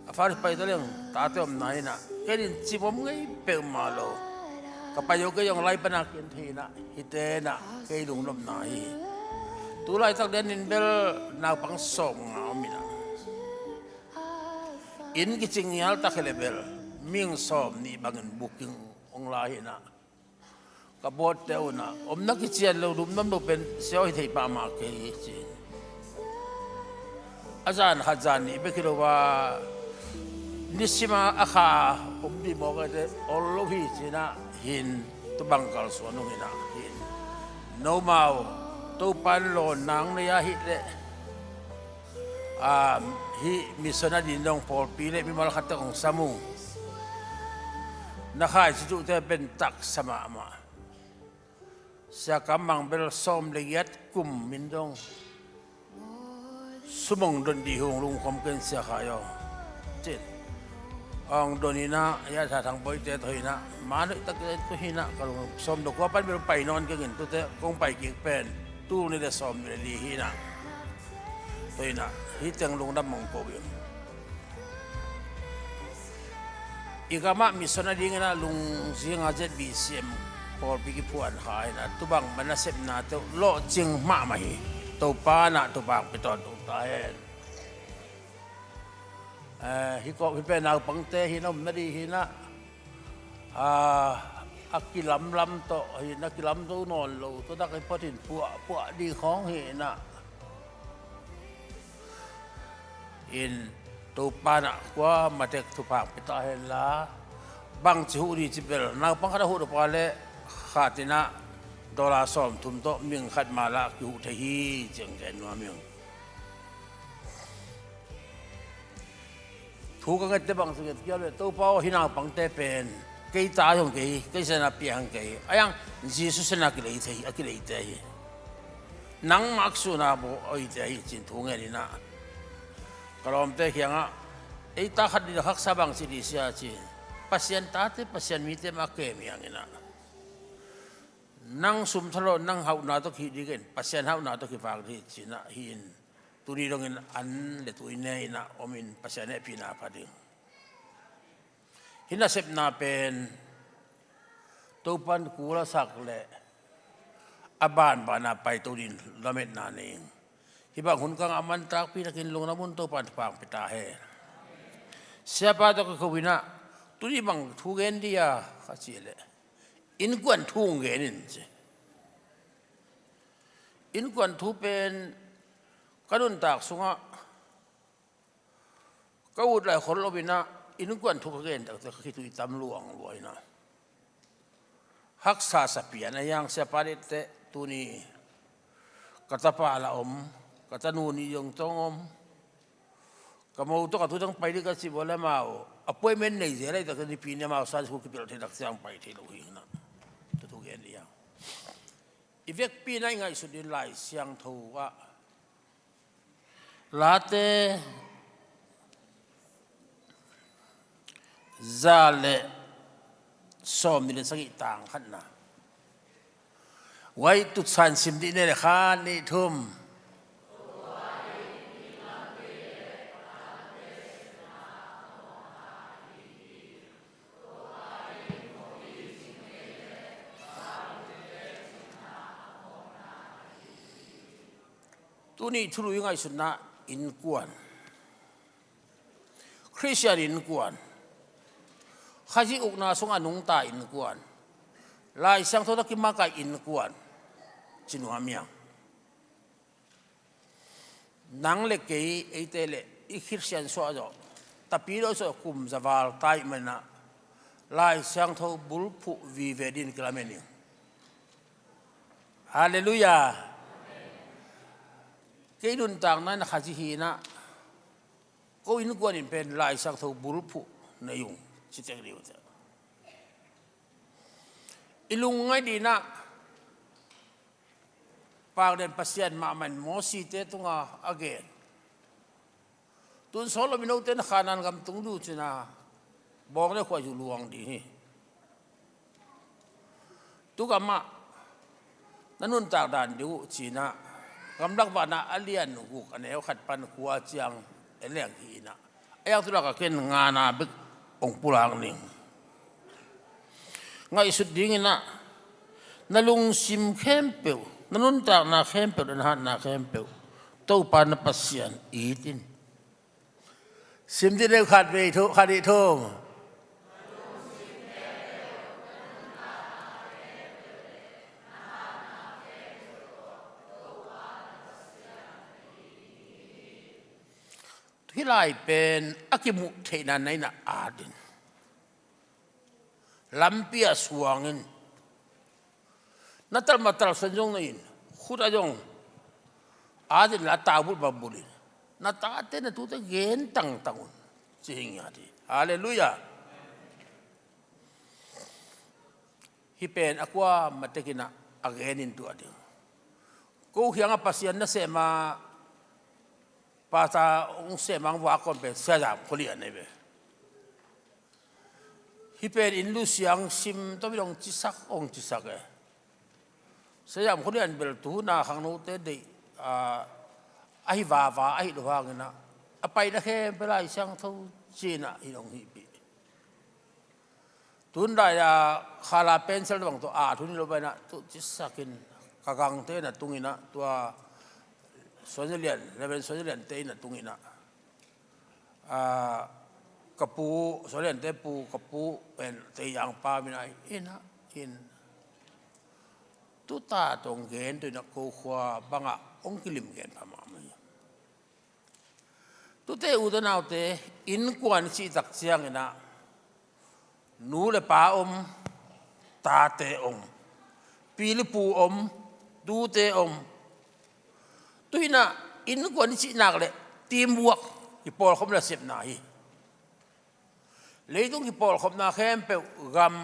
a Faris pai ta leng tate omna hi na. Kei in cim om ngei peuhmah lo. Ka pai uh kei zong lai pana kin thei na, hihte na kei lungnopna hi. Tulaitak lian in bel naupang sawmnga om in ah, inn kicing ngial tak hi le bel mihing sawmnih bangin booking hong la hi na. Ka bawtte uh na, omna kician lo, lungdam lo pen siau hi thei pah mah kei hi ci. A zan khat zan nih bek hi lo a, nisima a kha om dih mawk a te ol lo hi ci na hin, tu bang kalsuan uh hi na hin. Nomau Topan lawn nang nei a hih leh, a, hih missionary in dong pawlpi le mimal khat teng hong sam uh. Na khaici tuhte pen taksa mahmah. Sia Kam Mang bel sawm le giat kum in dong sum hong don dih hong lungkham ken Sia Khai aw. Cin. Hong don hi na, hia Sia Thang Boihte tawh hi na, man hoih tak tawh hi na, ka lung sawm le kua pan bel pai nawn keng in, tute kong pai kik pen tul nih le sawm nih le li hi na. Tawh hi na, hih teng lungdam hong ko ing. I gamah mission a dingin ah lungzinga Z B C M pawlpi kiphuan kha in ah, tubang bang nasepnate uh lawhcing mahmah hi. Topa in ah thupha hong pia tawntung ta hen. Eh, hih kawm hih pen naupangte hi in ah, om nading hi in ah, ah, a kilamlam tawh hi in ah, kilamzo nawn lo tawh dak i photin puahpuah ding khawng hi in ah. In Topa in ah kuamah tek thupha hong pia ta hen la, bangci huh ding ci bel naupang khat a huh pah leh khat in ah dollar sawmthum tawh mihing khat mah lah kihuh thei hi, ci-in gen nuam ing. Thu ka ngette bang ci nget kei leh, Topa aw, hih naupangte pen kei ta zong kei, kei siatna piang kei, a iang Jesu siatna kilei thei, a kileite hi. Nangmah a kisuna bawl a oite hi, ci-in thu ngen in ah, ka lawmte kiangah, ei ta khat ding a haksa bang ci ding sia, ci-in, Pasian tate, Pasian mite mah a kem hi hang in ah, nang sum thalawh, nang hauhna tawh kihih ding ken, Pasian hauhna tawh kivak ding hi, ci-in ah, hih in tuni dongin an le tui ne in ah om in, Pasian hehpihna pha ding. Hih nasepna pen Topa in kul a sak leh a banban a paito ding lametna nei ing. Hih bang hun kang a mantakpi takin lungdam un, Topa in thupha hong pia ta hen. Siapa tawh ka ko in ah, tuni bang thu gen ding a, ka cih leh, innkuan thu hong gen in, ci. Innkuan thu pen ka nuntak sungah ka ut lai khol lo in ah, innkuan thu ka gen taktak ka khitui tam luangluang in ah, haksa sa pian a, iang siapa dette tuni ka tapa lah om, ka tanu nih zong tawh om, ka mo tawh ka tu tang pai ding ka cih bawl leh amau appointment nei zel a, i takte nipi ni amau Sunday school kipelh theih tak ciang pai thei lo hi in ah, tu thu gen ding a. I vekpi in ah i ngaihsut ding Lai Siangtho ah, Late za le sawmnih le sagih, tang khatna. Wai tutsan sim dih ne le kha nih thum. Tuni thulu i ngaihsutna innkuan, Khristian innkuan, Khazih ukna sungah nungta innkuan, Lai Siangtho tawh kimakaih innkuan, ci nuam ing. Nang le kei, eite le i Khristian suah zawh, tapidaw suah kum za val ta ahih manin ah Lai Siangtho bulphuh vive dingin kilamen ing. Halleluiah. Kei nuntakna in ah Khazih hi in ah, ko innkuan in pen Lai Siangtho bulphuh nei ung, ci tek dih uh teh. I lungngaih ding in ah, Pakden Pasian mahmah in Mosite tungah a gen, tun sawt lomi note na Kanaan gam tung ding uh ci-in ah, bawng le khuaizu luang ding hi. Tu gamah na nuntak dan ding uh ci-in ah, Gamlak Vanna a lian guk a neu khat pan kua ciang en leng hi in ah, a iang tu lak a ken ngana bek hong pulak ning. Ngaihsut ding in ah, na lungsim khempeuh, na nuntakna khempeuh, na hatna khempeuh Topa na Pasian it in. Sim dih ne uh, khat, vei thum, khat, nih, thum. Hih lai pen a kimuh theihna na in ah at in, lampi ah suang in, na talmah talsuan zong na in, khut ah zong at in la, taubulh bang bulh in, na tate na tute gen tangtang un, ci hi ngiat hi. Halleluiah. Hih pen a kuamah tek in ah a gen in tuah ding. Ko kiangah Pasian nasem a, Pastor hong sem a hong vak kawm pen Sia Zam Khua Lian ahi ve. Hih pen inn lu siang sim tawh in hong cisak, hong cisak e. Sia Zam Khua Lian bel tu hun a khangnote deih, ah, ahi vava ahih loh hangin ah, a paina khempeuh Lai Siangtho ci-in ah in hong hihpih. Tun lai a khala pencil bang tawh at hun hi lo, pai in ah tu cisak in, ka gangte na tung in ah, tua Suan Za Lian, Reverend Suan Za Lian te in a tung in a, ah, ka pu, Suan Lian te pu, ka pu, en, te yang pa min a in a, in. Tuta tong gen tu in a ko khua bang a ong kilim gen pha mahmah hi. Tute u te nau te, innkuan i cih tak ciang in a, nu le pa om, tate om, pi le pu om, tute om. Tu in a, innkuan i cih nak le teamwork, kipawlkhopna sepna hi. Leitung kipawlkhopna khempeuh, gam,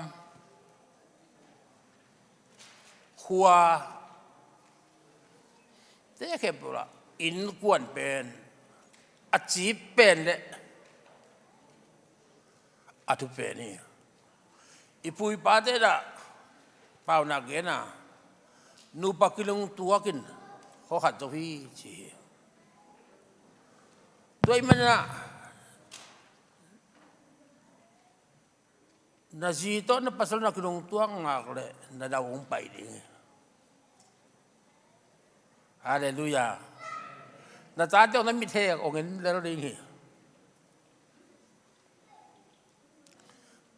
khua, te khempeuh lah innkuan pen a cip pen le a thu pen hi. I pu i pate dah paunak gen a, nupa kilungtuak in khua khat zo hi, ci hi. Tua ahih manin a, na zi tawh na pasal na kilungtuak ngak leh na dau hong pai ding hi. Halleluiah. Na tate hong na mithek hong en lel ding hi.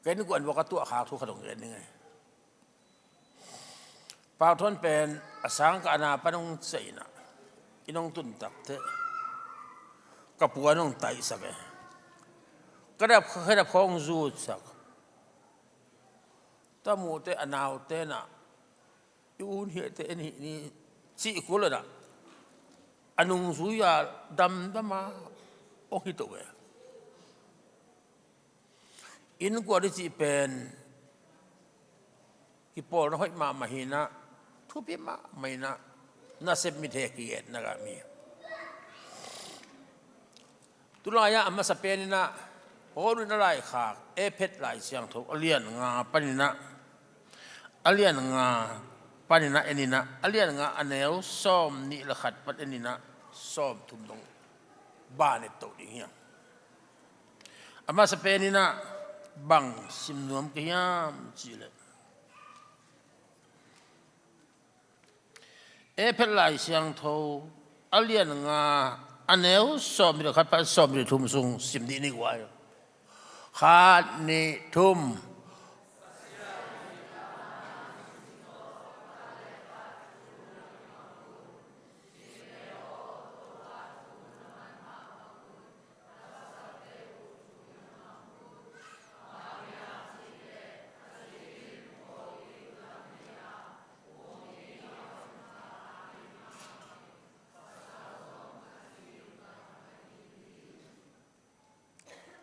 Ken kuan vua ka tuah khak thu khat hong gen ding hi. Pau Thawn pen a sang ka ana pan hong ciah in a, inn hong tun tak teh ka puan hong taihsak e. Ka dap, ka dap khawng zutsak. Tua muh teh a naute in a, i u hi teh en hih ni, cih kul in a, a nungzui a damdam a hong hi to e. Innkuan i cih pen kipawlna hoih mahmah hi in a, thupi mahmah hi in a, nasep mithek hi et na gah mi. Tulai ah a masa pen in a, Paul in a laikhak Efesa Lai Siangtho a lian nga pan in a, a lian nga pan in a en in a, a lian nga a neu sawm nih le khat pan en in a, sawm thum dong ban et to ding hiam? A masa pen in a bang sim nuam ka hiam cih leh, Efesa Lai Siangtho a lian nga a neu sawm nih le khat pan sawm nih le thum sung sim dih ni guai. Khat, nih, thum.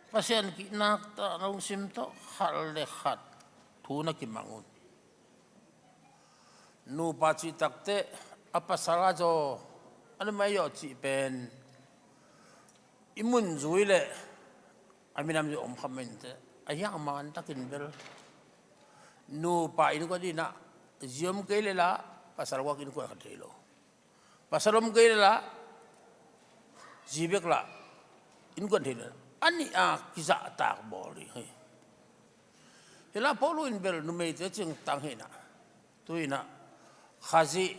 Pasian kihnak tawh na lungsim tawh khat le khat thu na kimang un. Nupa cih tak teh a pasal a zaw, a numei zaw cih pen i mun zui leh a minam zui om kha mah in teh, a hiang man takin bel nupa innkuan in a zi om kei leh lah pasal guak innkuan kha thei lo. Pasal om kei leh lah, zi bek lah innkuan thei leh, a nih a kizahtak bawl ding hi. Hi lah Paul in bel numeite cingtang hi in a, tu in a Khazih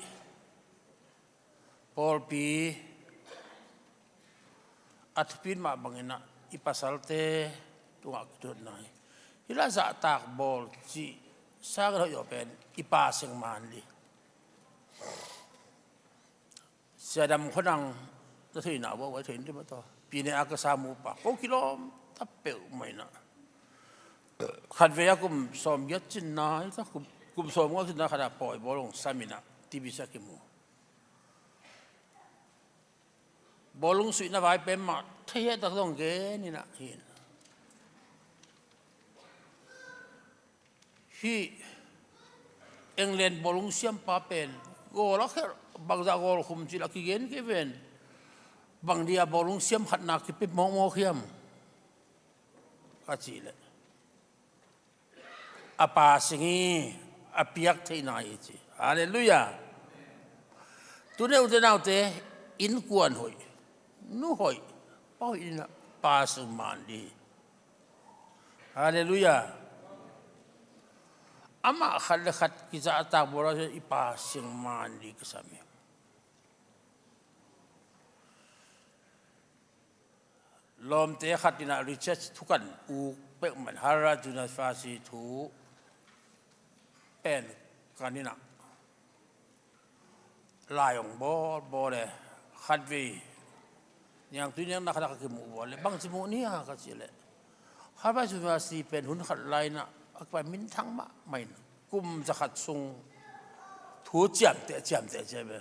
pawlpi a thupi mah bang in a, i pasalte tungah kituatna hi. Hi lah zahtak bawl cih sangin hoih zaw pen i pa seng man ding. Sia Dam Khua Nang, na theihna uh a, thei in dim a taw, Pine a ka sa mu pa, ko kilawm ta peuhmah in a, khatvei a kum sawmgiat cin nai ta, kum, kum sawmnga cin nai khat a pawi bawlung sam in a, T V sa kimu. Bawlung suihna vai pen mah thei heh tak zong gen in a, hi in a. Hih England bawlung siampa pen gawl a khelh, bangzah gawl khum cil a kigen kei ven, bang dia bawlung siam khatna kipia mawkmawk hiam ka cih leh, a pa sing hi, a piak theihna hi ci. Halleluiah. Tuni ute naute, innkuan hoih, nu hoih, pa hoih in a, pa sung man ding hi. Halleluiah. Amah khat le khat kizahtak bawl a, i pa sing man ding kisam hi. Lawmte khat in ah research thu kan uk peuhmah in Harvard University thu pen kan in ah lai hong bawl bawl e. Khatvei niangtui niangna khat ah ka kimuh bawl leh bangci muh ni a ka cih leh Harvard University pen hun khat lai in ah a kipan minthang mahmah in kum zakhat sung thu ciamteh ciamteh ciam e.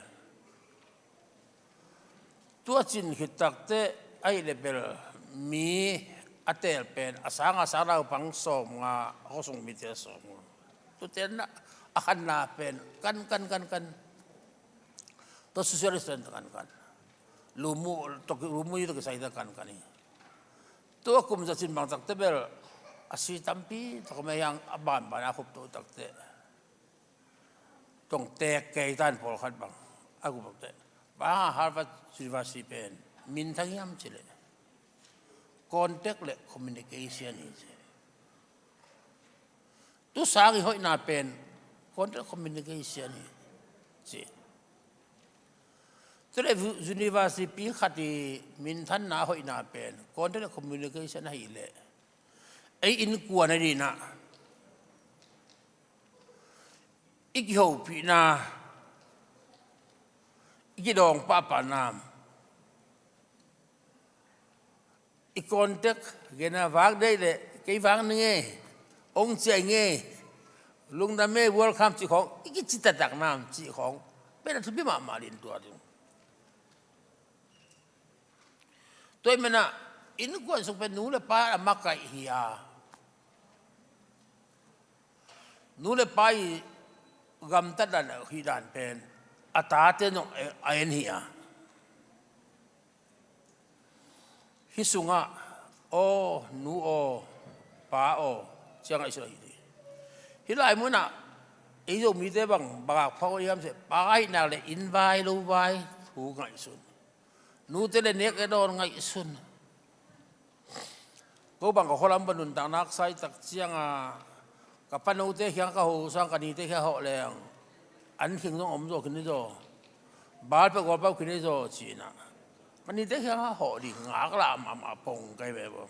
Tua cin khit takteh ahih leh bel mi a teel pen a sang a sang naupang sawmnga, a khuasung mite sawmnga. Tuate na a khanna pen kan kan kan kan. Tua socialist pen kan kan. Lumu tok lumu i tok kisai ta kan kan i. Tua kum za cin bang takteh bel a si tampi tok mei hiang a banban a khup to takteh. Tong tek kei tan pawlkhat bang a gup teh bang a Harvard University pen minthang hiam cih leh contact le communication hi ci. Tu sang i hoihna pen contact communication hi ci. Tu le university pi khat i minthanna hoihna pen contact le communication ahih leh ei innkuan a dinah i kihopihna, i kidawng pahpahna, i contact gena vak deih le kei vak ni ngei, ong ciai ngei, lungdam ngei, welcome cih khawng i kicitatakna cih khawng pen a thupi mahmah din tua ding. Tua i menah innkuan sung pen nu le pa a makaih hi a, nu le pa i gamtat dan hih dan pen a tate nong a en hi a. Hih sungah aw nu aw pa aw ciang a i sung ahi hi. Hih lai munah ei Zomite bang bangak phawk hiam seh pa ahihnak le inn vai lo vai thu ngaihsun. Nute le nek le dawn ngaihsun. Ko bang ka khualam pa nuntakna ka sai tak cianga ka pa note khiang ka ho sang ka nite khiang hawh leng an khing zong om zaw khin zaw. Bal peuh gual peuh khin zaw cinah ka nite khiang hawh ding ngak lah mahmah pong kai ve bo.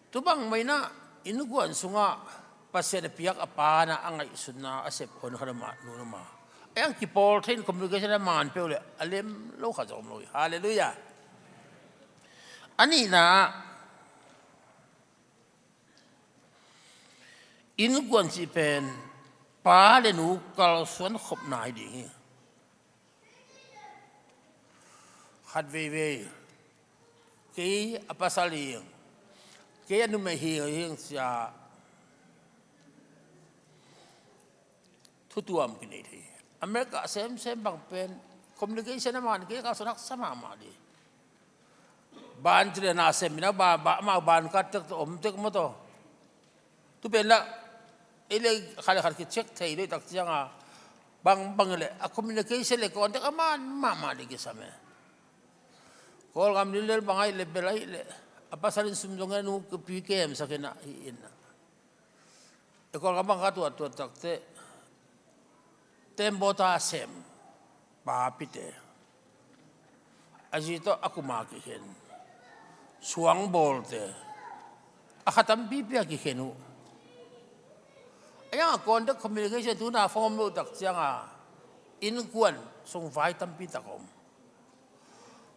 Tu bang mah inah innkuan sungah Pasian a piak a pa na a ngaihsutna a sep hon khat a mah nu na ma a yang kipawl thei in communication a man peuh le a lem lo khat zong om lo hi. Halleluiah. A nihna ah innkuan cih pen pa le nu kalsuan khopna hi ding hi. Khat veivei kei a pasal hi, kei a numei hi, hi cia thutuam kinei thei. America a semsem bang pen communication a man kei ka suan haksa mahmah dih. Ban cile na sem ina ba ba amau ban kat tek to om tek maw to. Tu pen lah ei le khat le khat kicheck thei doi tak cianga bang bang le a communication le contact a man mahmah dih kisam e. Kawlgam lilel bang aih le bel aih le a pasal in sum zong e nu pi kemsak ina hi ina. E Kawlgam bang ka tuat tuat takteh tembaw ta sem papite a zi tawh a kuma kikhen suangbawlte a kha tampipi a kikhen uh. A yang a contact communication tuna form loh tak cianga innkuan sung vai tampi tak a om.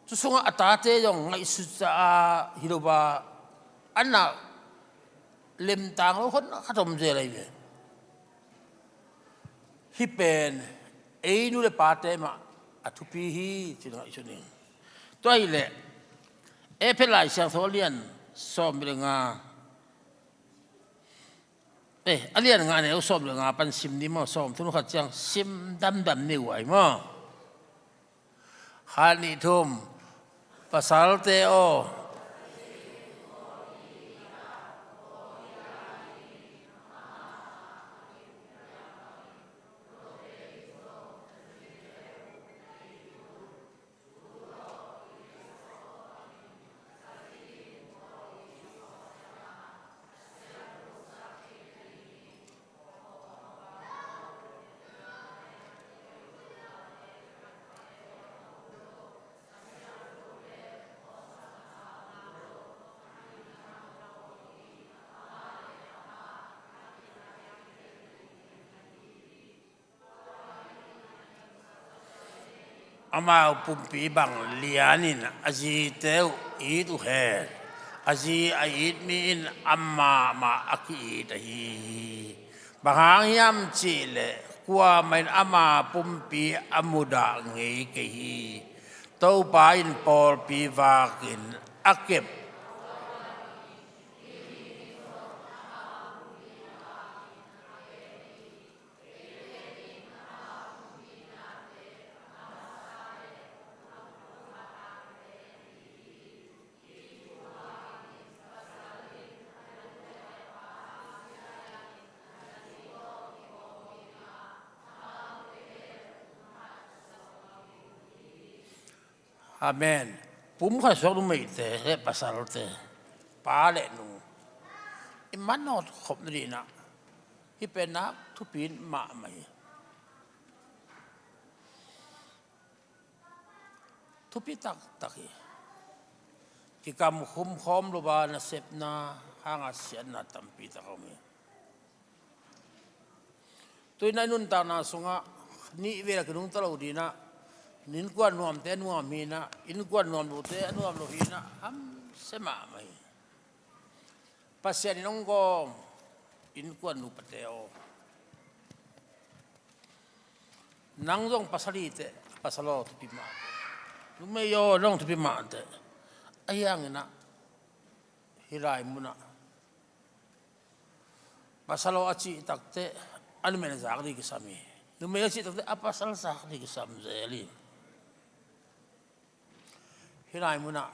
Cu sungah a tate zong ngaihsut caah hi lo ba an nak lemtang lo hon khat om zel ahi ve. Hih pen ei nu le pate mah a thupi hi ci ngaihsut ning. Tua hileh Efesa Lai Siangtho a lian sawm le nga, eh, a lian nga neu sawm le nga pan sim ni maw, sawm thum khat ciang sim damdam ni uai maw. Khat nih thum. Pasalte aw. Amau pumpi bang lianin a zite uh it uh hen. A zi a it mi in amah mah a ki-it ahi hi. Bang hang hiam cihleh kuamah in ama pumpi a mudah ngei kei hi. Topa in pawlpi vakin a kep Amen. Pum khat suak numeite le pasalte, pa le nu, i manawh khop nadinah hih pen nak thupi mahmah hi. Thupi taktak hi. Kikamkhum khawm lo a nasepna hanga siatna tampi tak a om hi. Tuinah i nuntakna sungah nih vela kinungta lo dinah, innkuan nuamte a nuam hinah, innkuan nuam lote a nuam lo hinah, hamsia mahmah hi. Pasian in hong gawm innkuan nupate aw, nang zong pasal hi teh, pasal aw thupi mah teh, numei aw nang thupi mah teh. Ahi hanginah hih lai munah pasal aw a cih takteh a numei in a zak ding kisam hi. Numei a cih takteh a pasal zak ding kisam zel hi. Hih lai munah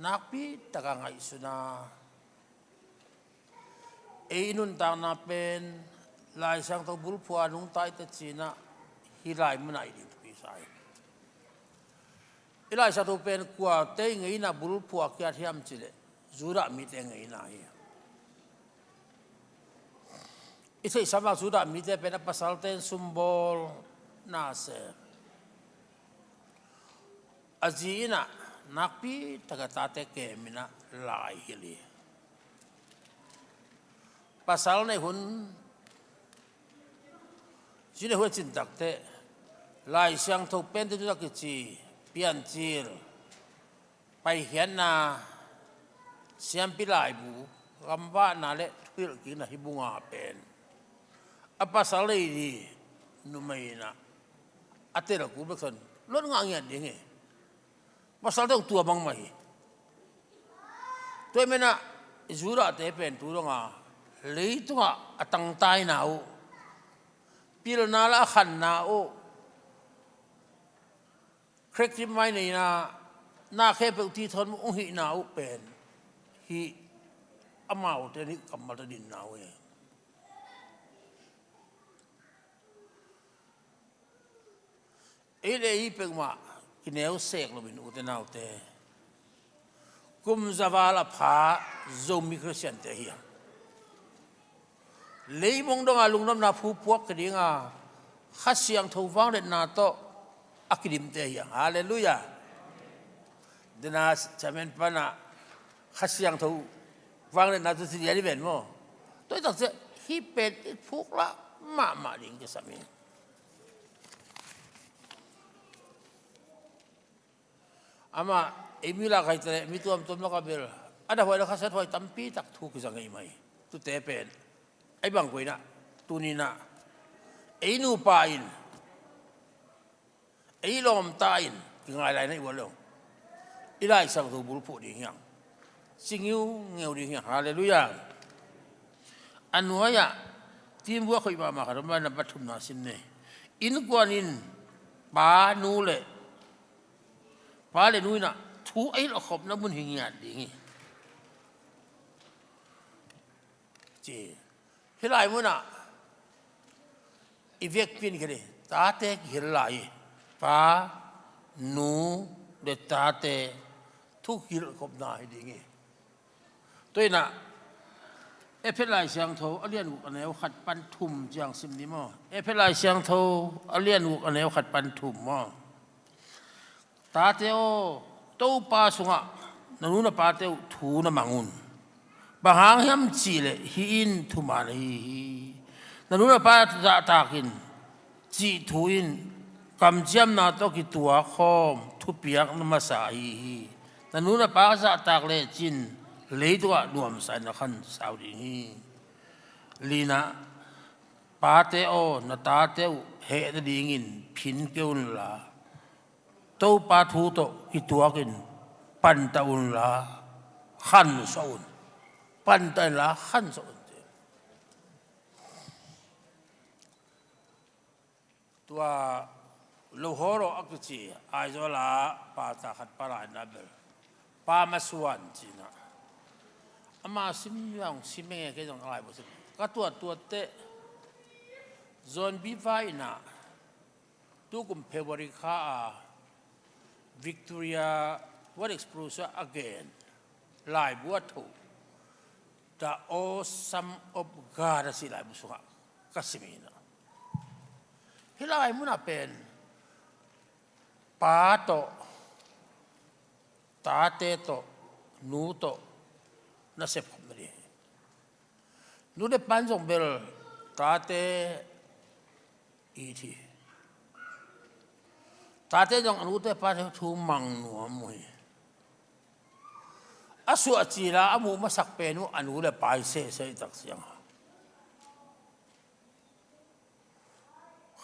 nakpi taka ngaihsuna, ei i nuntakna pen Lai Siangtho bulphuh a nungta i teh cinah hih lai munah i ding thupi sa hi. I Lai Siangtho pen kuate i ngeina bulphuh a kiat hiam cihleh Judah mite ngeina hi. I theihsa mah Judah mite pen a pasalte in sumbawl na sem, a zi innah nakpi taka tate keminah lai hilh hi. Pasal neih hun, zi neih hun a cin takteh Lai Siangtho pente tutak kici Piancil, Paikhiatna, Siampi Laibu, Gamvahna le Thuhilhkikna, hih bu nga pen a pasal lei ding numei innah a telkul bek sawn luat ngah ngiat ding hi. Pasalte uh tua bangmah hi. Tua hi menah Judahte pen tu donga leitungah a tangtaina uh, pilna le a khanna uh, krektim mai neina, na khempeuh tithawn hong hihna uh pen hih amaute nih kammalte dinna uh hi. Ei le ei peuhmah kineu sek loin ute naute, kum za val a pha Zomi Khristiante hi hang. Leimong donga lungdamna phu puak kei dinga Kha Siangtho vangliatna tawh a kidimte hi hang. Halleluiah. Dena chairman panah Kha Siangtho vangliatna tawh ci lian hi ven maw? Tua hi takciah hih pen i phuklah mahmah ding kisam hi. Amah ei mi lak ahi taleh mi tuamtuam lak a bel a dahhuai le khasiathuai tampi tak thu kiza ngei mai. Tute pen ei bang koinah tuninah ei nupa in, ei lawmta in kingai lai na i ual lo. I Lai Siangtho bulphuh ding hiang, ci ngiungeu ding hiang. Halleluiah. A nuai-ah teamwork hoih mahmah khat om lai, nambat thumna sim ni. Innkuan in pa nu le pa le nu innah thu a hilhkhopna mun hi ngiat ding hi, ci. Hih lai munah i vekpi in khen hi, tate kihel lai hi. Pa, nu le tate thu hilhkhopna hi ding hi. Tua innah Efesa Lai Siangtho a lian guk a neu khat pan thum ciang sim ni maw? Efesa Lai Siangtho a lian guk a neu khat pan thum maw? Tate aw, Topa sungah na nu na pate uh thu na mang un. Bang hang hiam cihleh hih in thuman ahi hi. Na nu na pa zahtakin cih thu in kamciamna tawh kituak khawm thupiak na masa ahi hi. Na nu na pa zahtak lecin leitungah nuamsa in na khansau ding hi. Lina, pate aw, na tate uh heh nadingin phin kei unla, Topa thu tawh kituakin pantah unla khansuah un. Pantah unla khansuah un. Tua Lohoro a kici Aizawl ah pa ta khat pa lai na bel, Pa Masuan cina. Ama sim yang sim enge kei zong a lai bu sim. Ka tuat tuat teh John Beaver in ah tukum February kha a Victoria World Explosion a gen laibu a tho, The Awesome of God a si laibu sungah ka sim hi na. Hih lai munah pen pa tawh, tate tawh, nu tawh nasep khop na ding hi. Nu le pa in zong bel tate it hi. Tate zong a nute pate thu mang nuam uh hi. A suah cila a muh masak pen uh a nu le pa hi sehseh i tak ciang a.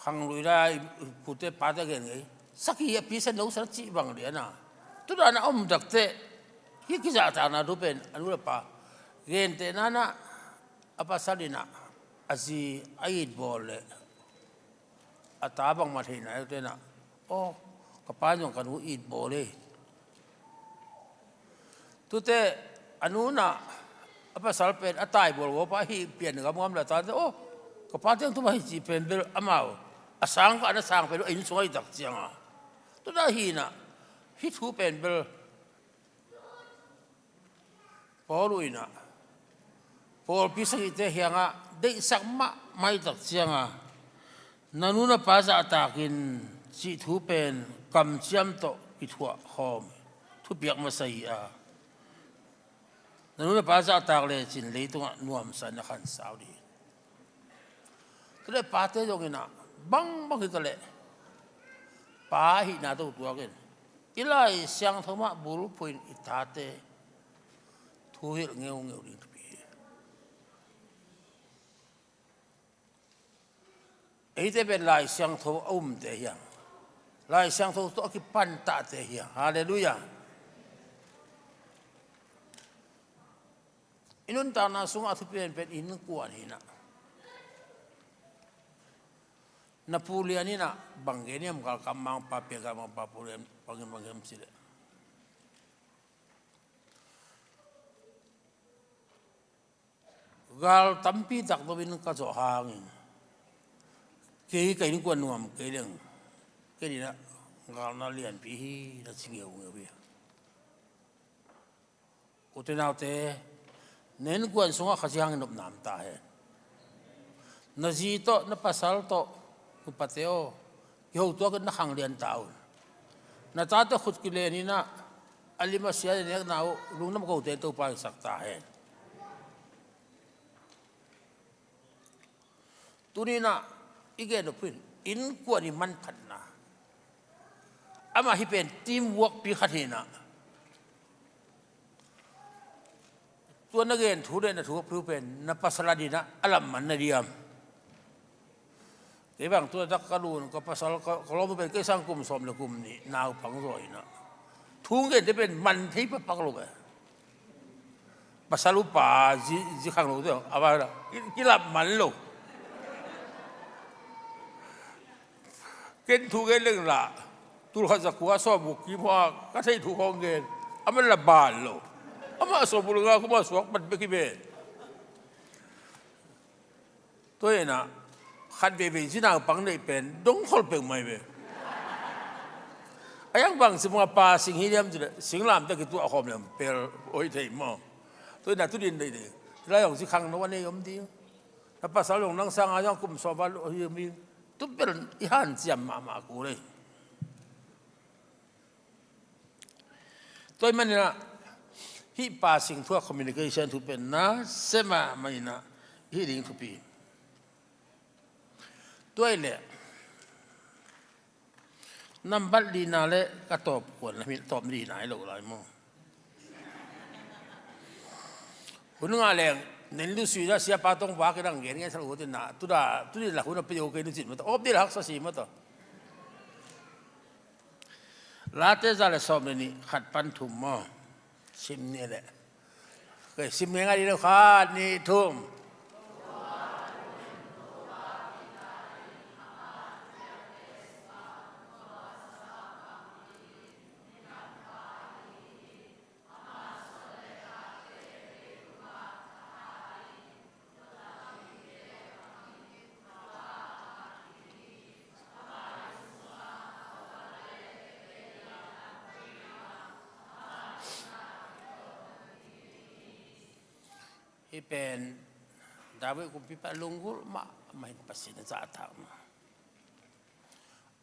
Khanglui lai pute pate gen ngei. Saki a pisa no sa cih bang lian a. Tudan a om tak teh hih kizahtakna thu pen a nu le pa gente nanah a pasal in ah a zi a it bawl le a ta bangmah theihna eute in ah, aw, ka pa in zong ka nu it bawl hi. Tute a nu in ah a pasal pen a tai bawl bawl pa hi pian gamgam le a tate, aw, ka pa teng tuma hi cih pen bel amau a sang ka na sang pen a inn sung a hi tak ciang a. Tuna hi in ah hih thu pen bel Paul uh in ah pawlpi sagihte kiangah deihsak mahmah i tak ciang a, na nu na pa zahtak in cih thu pen kamciam tawh kithuah khawm thupiak masa hi a, na nu na pa zahtak lecin leitungah nuamsa in na khansau ding hi. Tua leh pate zong in ah bangbang hi ta leh pa hihna tawh tuak in i Lai Siangtho mah bulphuh in i tate thuhilh ngeungeu ding thupi hi. Eite pen Lai Siangtho a umte hi hang. Lai Siangtho tawh a kipantahte hi hang. Halleluiah. I nuntakna sungah a thupian pen innkuan hi in ah. Napoleon in ah bang gen hiam, galkap mangpa, pia galmangpa Napoleon bangin bang hiam cih leh, gal tampi tak dopin ka zawh hangin kei ka innkuan nuam kei leng, kei in ah galna lianpi hi na ci ngeungeu hi. Ute naute, na innkuan sungah Kha Siangtho in nopna om ta hen. Na zi tawh, na pasal tawh, nupate aw, kiho tuak in na khanglian ta un. Na tate khut kilen in ah a lim a sia nekna uh lungdam kote in Topa in sak ta hen. Tuni in ah i gen uh pen innkuan i manphatna, amah hih pen teamwork pi khat hi in ah. Tua na gen thu le na thu pi uh pen na pasal a ding ah a lam man na diam? Kei bang tua tak ka lun ka pasal ka, ka lawm uh pen kei sang kum sawm le kum nih naupang zaw in ah thu hong gente pen man thei pakpak lo ve. Pasal upa zi, zi khangno te a vai la ki, kilap man lo. Ken thu gen leng la tulkhat zakua sawm guk kim hua ka thei thu khawng gen. A man la ban lo. Amah sawm guk le nga kum a suak man bek hi ven. Tua hi in ah khat veivei zi naupang neih pen dongkhol peuhmah hi ve. A hiang bang zi mah pa sing hi liam ci leh singlamteh kituah khawm liam pel hoih thei maw? Tua hi in ah tu din deih ding. Lai hong zi khangno a nei om ding. Na pasal hong nang sang a hiang kum sawm val hoih om ding. Tu pel i hanciam mahmah kul ei. Tua ahih manin ah hih pa sing thu a communication thu pen nasia mahmah in ah hih ding thupi. Tua ahih leh Nambat lina le ka tawp kuan lam hi, tawp lina hi lo lai maw? Hun ngah leng nen lusui na siapa tong vak in ang gen ngen sa lo tina, tuda, tudi la hun a pio kei nu cin mata, op dil haksa si mata. Late za le sawm le nih khat pan thum maw? Sim ni le. Kei sim ngai ngai dih lo, khat, nih, thum. Hih pen David kumpipa lunggulh mahmah in Pasian a zahtakna.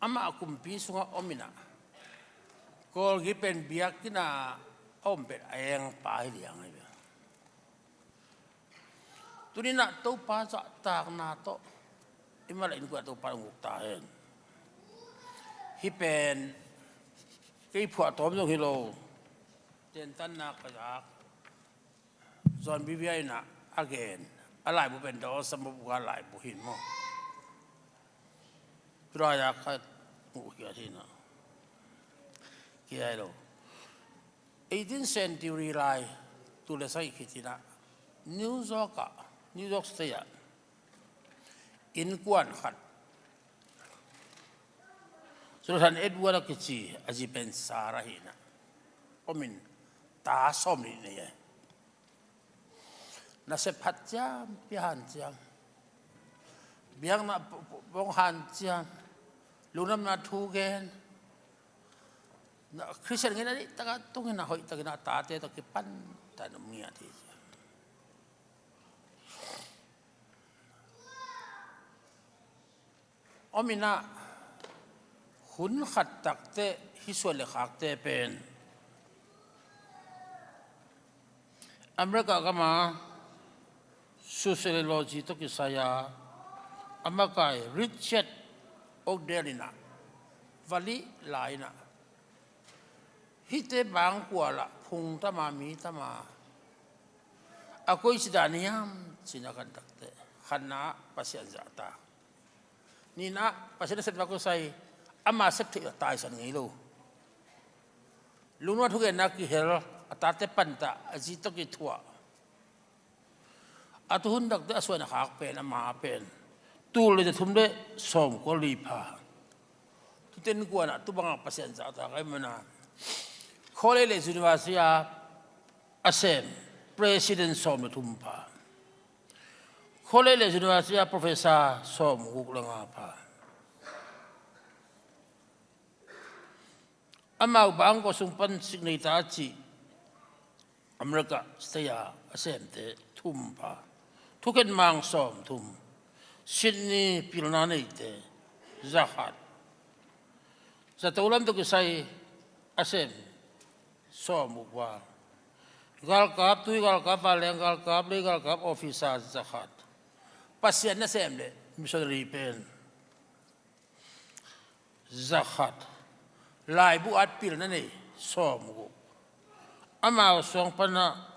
Amah kumpi sungah om inah, Kawlgei pen biakinn ah a om pen a engpa hi liang ahi ve. Tuninah Topa zahtakna tawh i mala innkuan Topa hong uk ta hen. Hih pen kei phuahtawm zong hi lo. Tentanna ka zak John Bibia inah a gen a laibu pen Dawsam buka laibu hin maw? Tulai-a ka muhkhiat hinah, kia hi lo. Eighteen century lai, tul le sagih khit inah New York ah, New York State ah innkuan khat, Jonathan Edward a kici, a zi pen Sarah hinah, omin ta sawm nih nei e. Nasep hanciam, pia hanciam, biakna bawng hanciam, lungdamna thu gen, Khristian ngen a dih takah tungin a hoih takin a tate tawh kipan ta na ngiat hi. Om inah hun khat takteh hih suan le khakte pen America gama sociology tawh kisai-a a makai Richard Odell inah valih lai inah hihte bang kualah phung tama mi tama a koi cidan hiam cina kan takteh khatna Pasian zahtak. Nihna Pasian a sepna kosai ama sep theih taisan ngei lo. Lungnuam thugenna kihel a tate pantah a zi tawh kithuah. A tuhun takte a suan a khak pen ama pen tul le thum le sawmkua li pha. Tuten kuanah tubangah Pasian zahtak ahi mana. College le university a a sem president sawm le thum pha. College le university a professor sawm guk le nga pha. Amau bangkua sung pan sik nei ta a cih America state a a semte thum pha. Thukhen mang sawm thum. Sydney pilna neite zakhat. Zato lam tawh kisai a sem sawm uk val. Galkap, tui galkap, vanleng galkap, lei galkap officer zakhat. Pasian nasem le missionary pen zakhat. Laibu at pilna nei sawm uk. Amau suang panah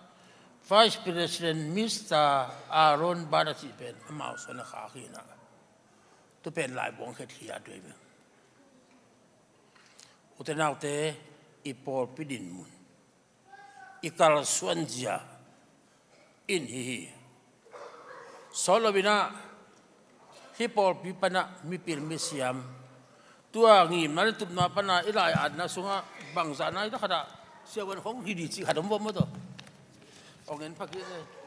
Vice President Mister Aaron Bada cih pen amau suang a khak hinah. Tu pen laibu ang khet hi a tuai pen. Ute naute, i pawlpi dinmun, i kalsuan zia in hi hi. Sawt lo inah hih pawlpi panah mipil misiam tua ngimna le tupna pana i lai-atna sungah bangzahna i takhatah siavuan hong hi di cih khat om vua maw tawh. Hong en phak hi,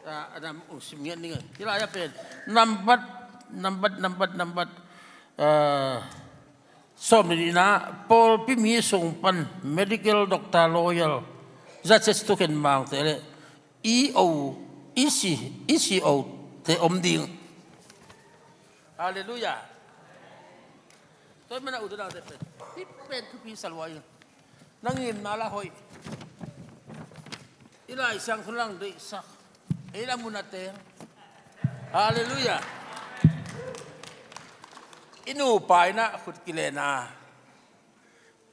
a, a nam hong sim ngiat ning e. Hih lai-ah pen nambat, nambat, nambat, nambat, a, sawm le nihna pawlpi mi sung pan medical, doctor, lawyer, judges, thukhen mangte le E O, E C, E C O te om ding. Halleluiah. Tua hi mana ute naute pen hih pen thupi sa lua ing. Na ngimna la hoih. I Lai Siangtho lang deihsak. Ei la mun a teng. Halleluiah. I nupa inah khut kilen a,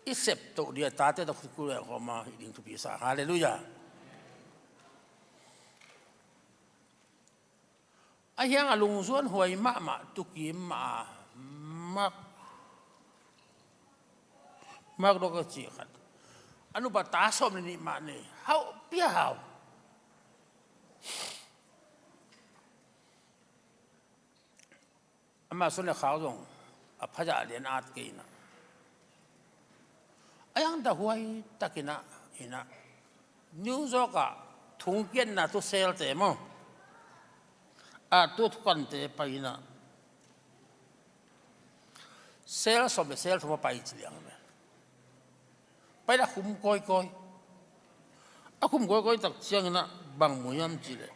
i sep toh ding a tate tawh khut kul leng khawm a hih ding thupi sa. Halleluiah. A hiang a lungzuan huai mahmah, tukim mah a, Mark, Mark dawk a cih khat. A nupa ta sawm le nih mah nei. Hau pia hau. Amah suan le khau zong a phazah lian at kei inah, a iang dah huai takinah, inah New York ah thungkiatna tu selte maw, a tu thukante pai inah, sel sawm le sel thum a pai ci liang ve. Pai dah khum kawikawi. A khum kawikawi tak cianginah bang mu hiam cihleh,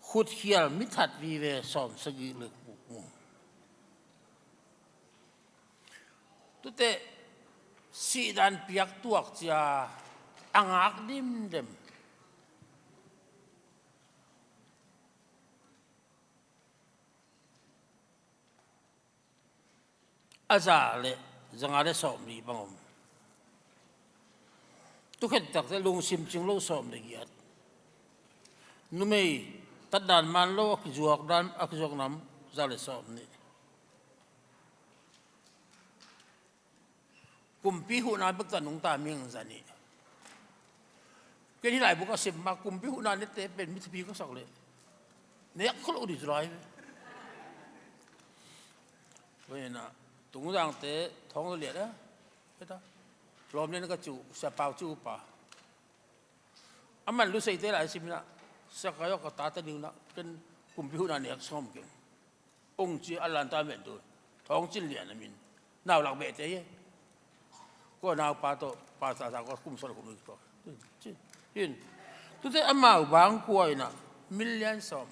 khutkhial mithat vive sawm sagih le guk mu. Tute sihdan piak tuak cia a ngak dimdem. A za le zanga le sawmli bang om. Tukhen takte lungsim cing lo sawm le giat. Numei tatdan man lo a kizuak dan, a kizuak nam za le sawmnih. Kumpi huhna bek tawh nungta mihing zanih. Ken hih laibu ka sim mah kumpi huhna nete pen mi thupi ka sak leh nek khol uh dih cu lai ve. Tua inah Tungzangte thawng liat a, heta lawm lian ka cu, siapau cu upa. A man luseite lai siminah, Sakayo ka tate dingin ah ken kumpi huhna nek sawm keng. Ong ci a lanta men tu thawng cin lian a min nau lak behte hi. Kua naupa tawh pa tata kua kum sawm kum nih tawh. Hin tute amau bang kua inah million sawm,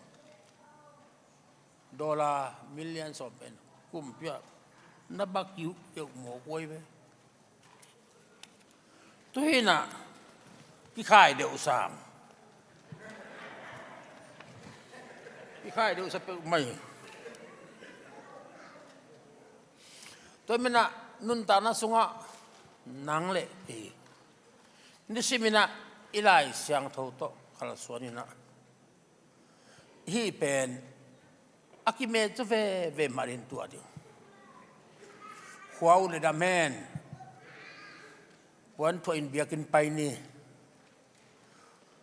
dollar million sawm pen kumpi ah na bak kiuh keuh maw kuai ve. Tuhinah kikhai deuh sang. Kikhai deuh sa peuh mai. Tua minah nuntakna sungah nang le kei nisiminah i Lai Siangtho tawh kalsuan inah hih pen a kimet cu veve mah in tuah ding. Khua uh le dam hen. Puan thuah in biakinn pai ni.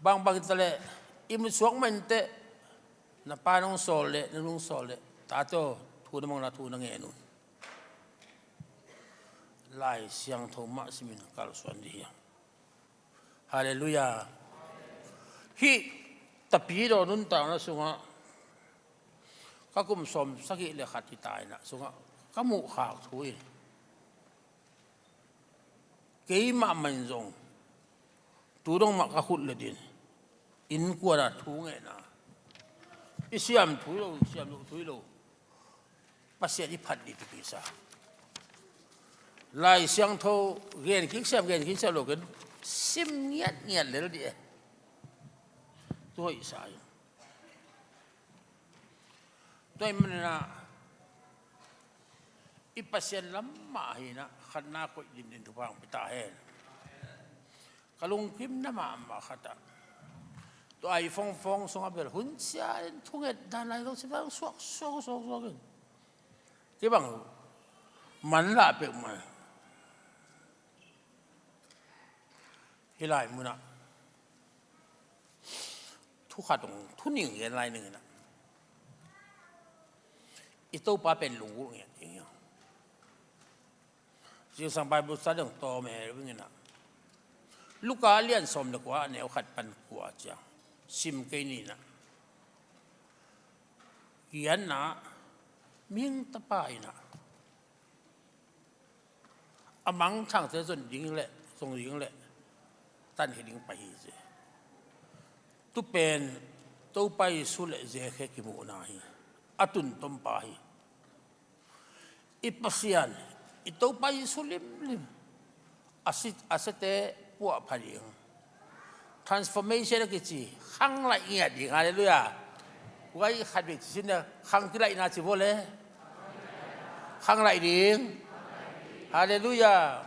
Bangbang in taleh i mutsuak mah inteh, na pa nong sawl leh na nung sawl leh tate aw, thu na mang na thu na ngen un. Lai Siangtho mah simin kalsuan dih hiam? Halleluiah. Hih Tapidaw nuntakna sungah ka kum sawm sagih le khat hi ta inah sungah ka muhkhak thu hi. Keimah mah in zong tu dong mah ka khut le din innkuan ah thu ngeina i siam thu hi lo, i siam loh thu hi lo. Pasian i phat dih thupi sa. Lai Siangtho gen kik siam, gen kik siam lo ken sim ngiatngiat lel dih e. Tu hoih sa in. Tua ih manina i Pasian lam mah hinah khatna koih dintin thupha hong pia ta hen. Ka lungkimna mahmah khatah tua iPhone phone sungah bel hun sia in thunget dan lai lo si dan suak suak suak suak in kei bang manlah peuhmah. Hih lai munah thu khat hong thuning gen lai ninginah i Topa pen lunggulh ngiat ding hi. Zingsang Bible study hong tawm e ringinah Luka lian sawm le kua a neu khat pan kua ciang sim kei ninah. Kianna mihing tapa inah a mangthangte zon ding le zong ding le tan hi ding pai hi ci. Tupen Topa Jesu le Zekhe kimuhna hi. A tuntompa hi. I Pasian i Topa Jesu limlim a si, a siate puahpha ding. Transformation a kici khanglaih ngiat ding. Halleluiah. Kuai khat vei ci sin khang kilaihna ci vua le khanglaih ding. Halleluiah.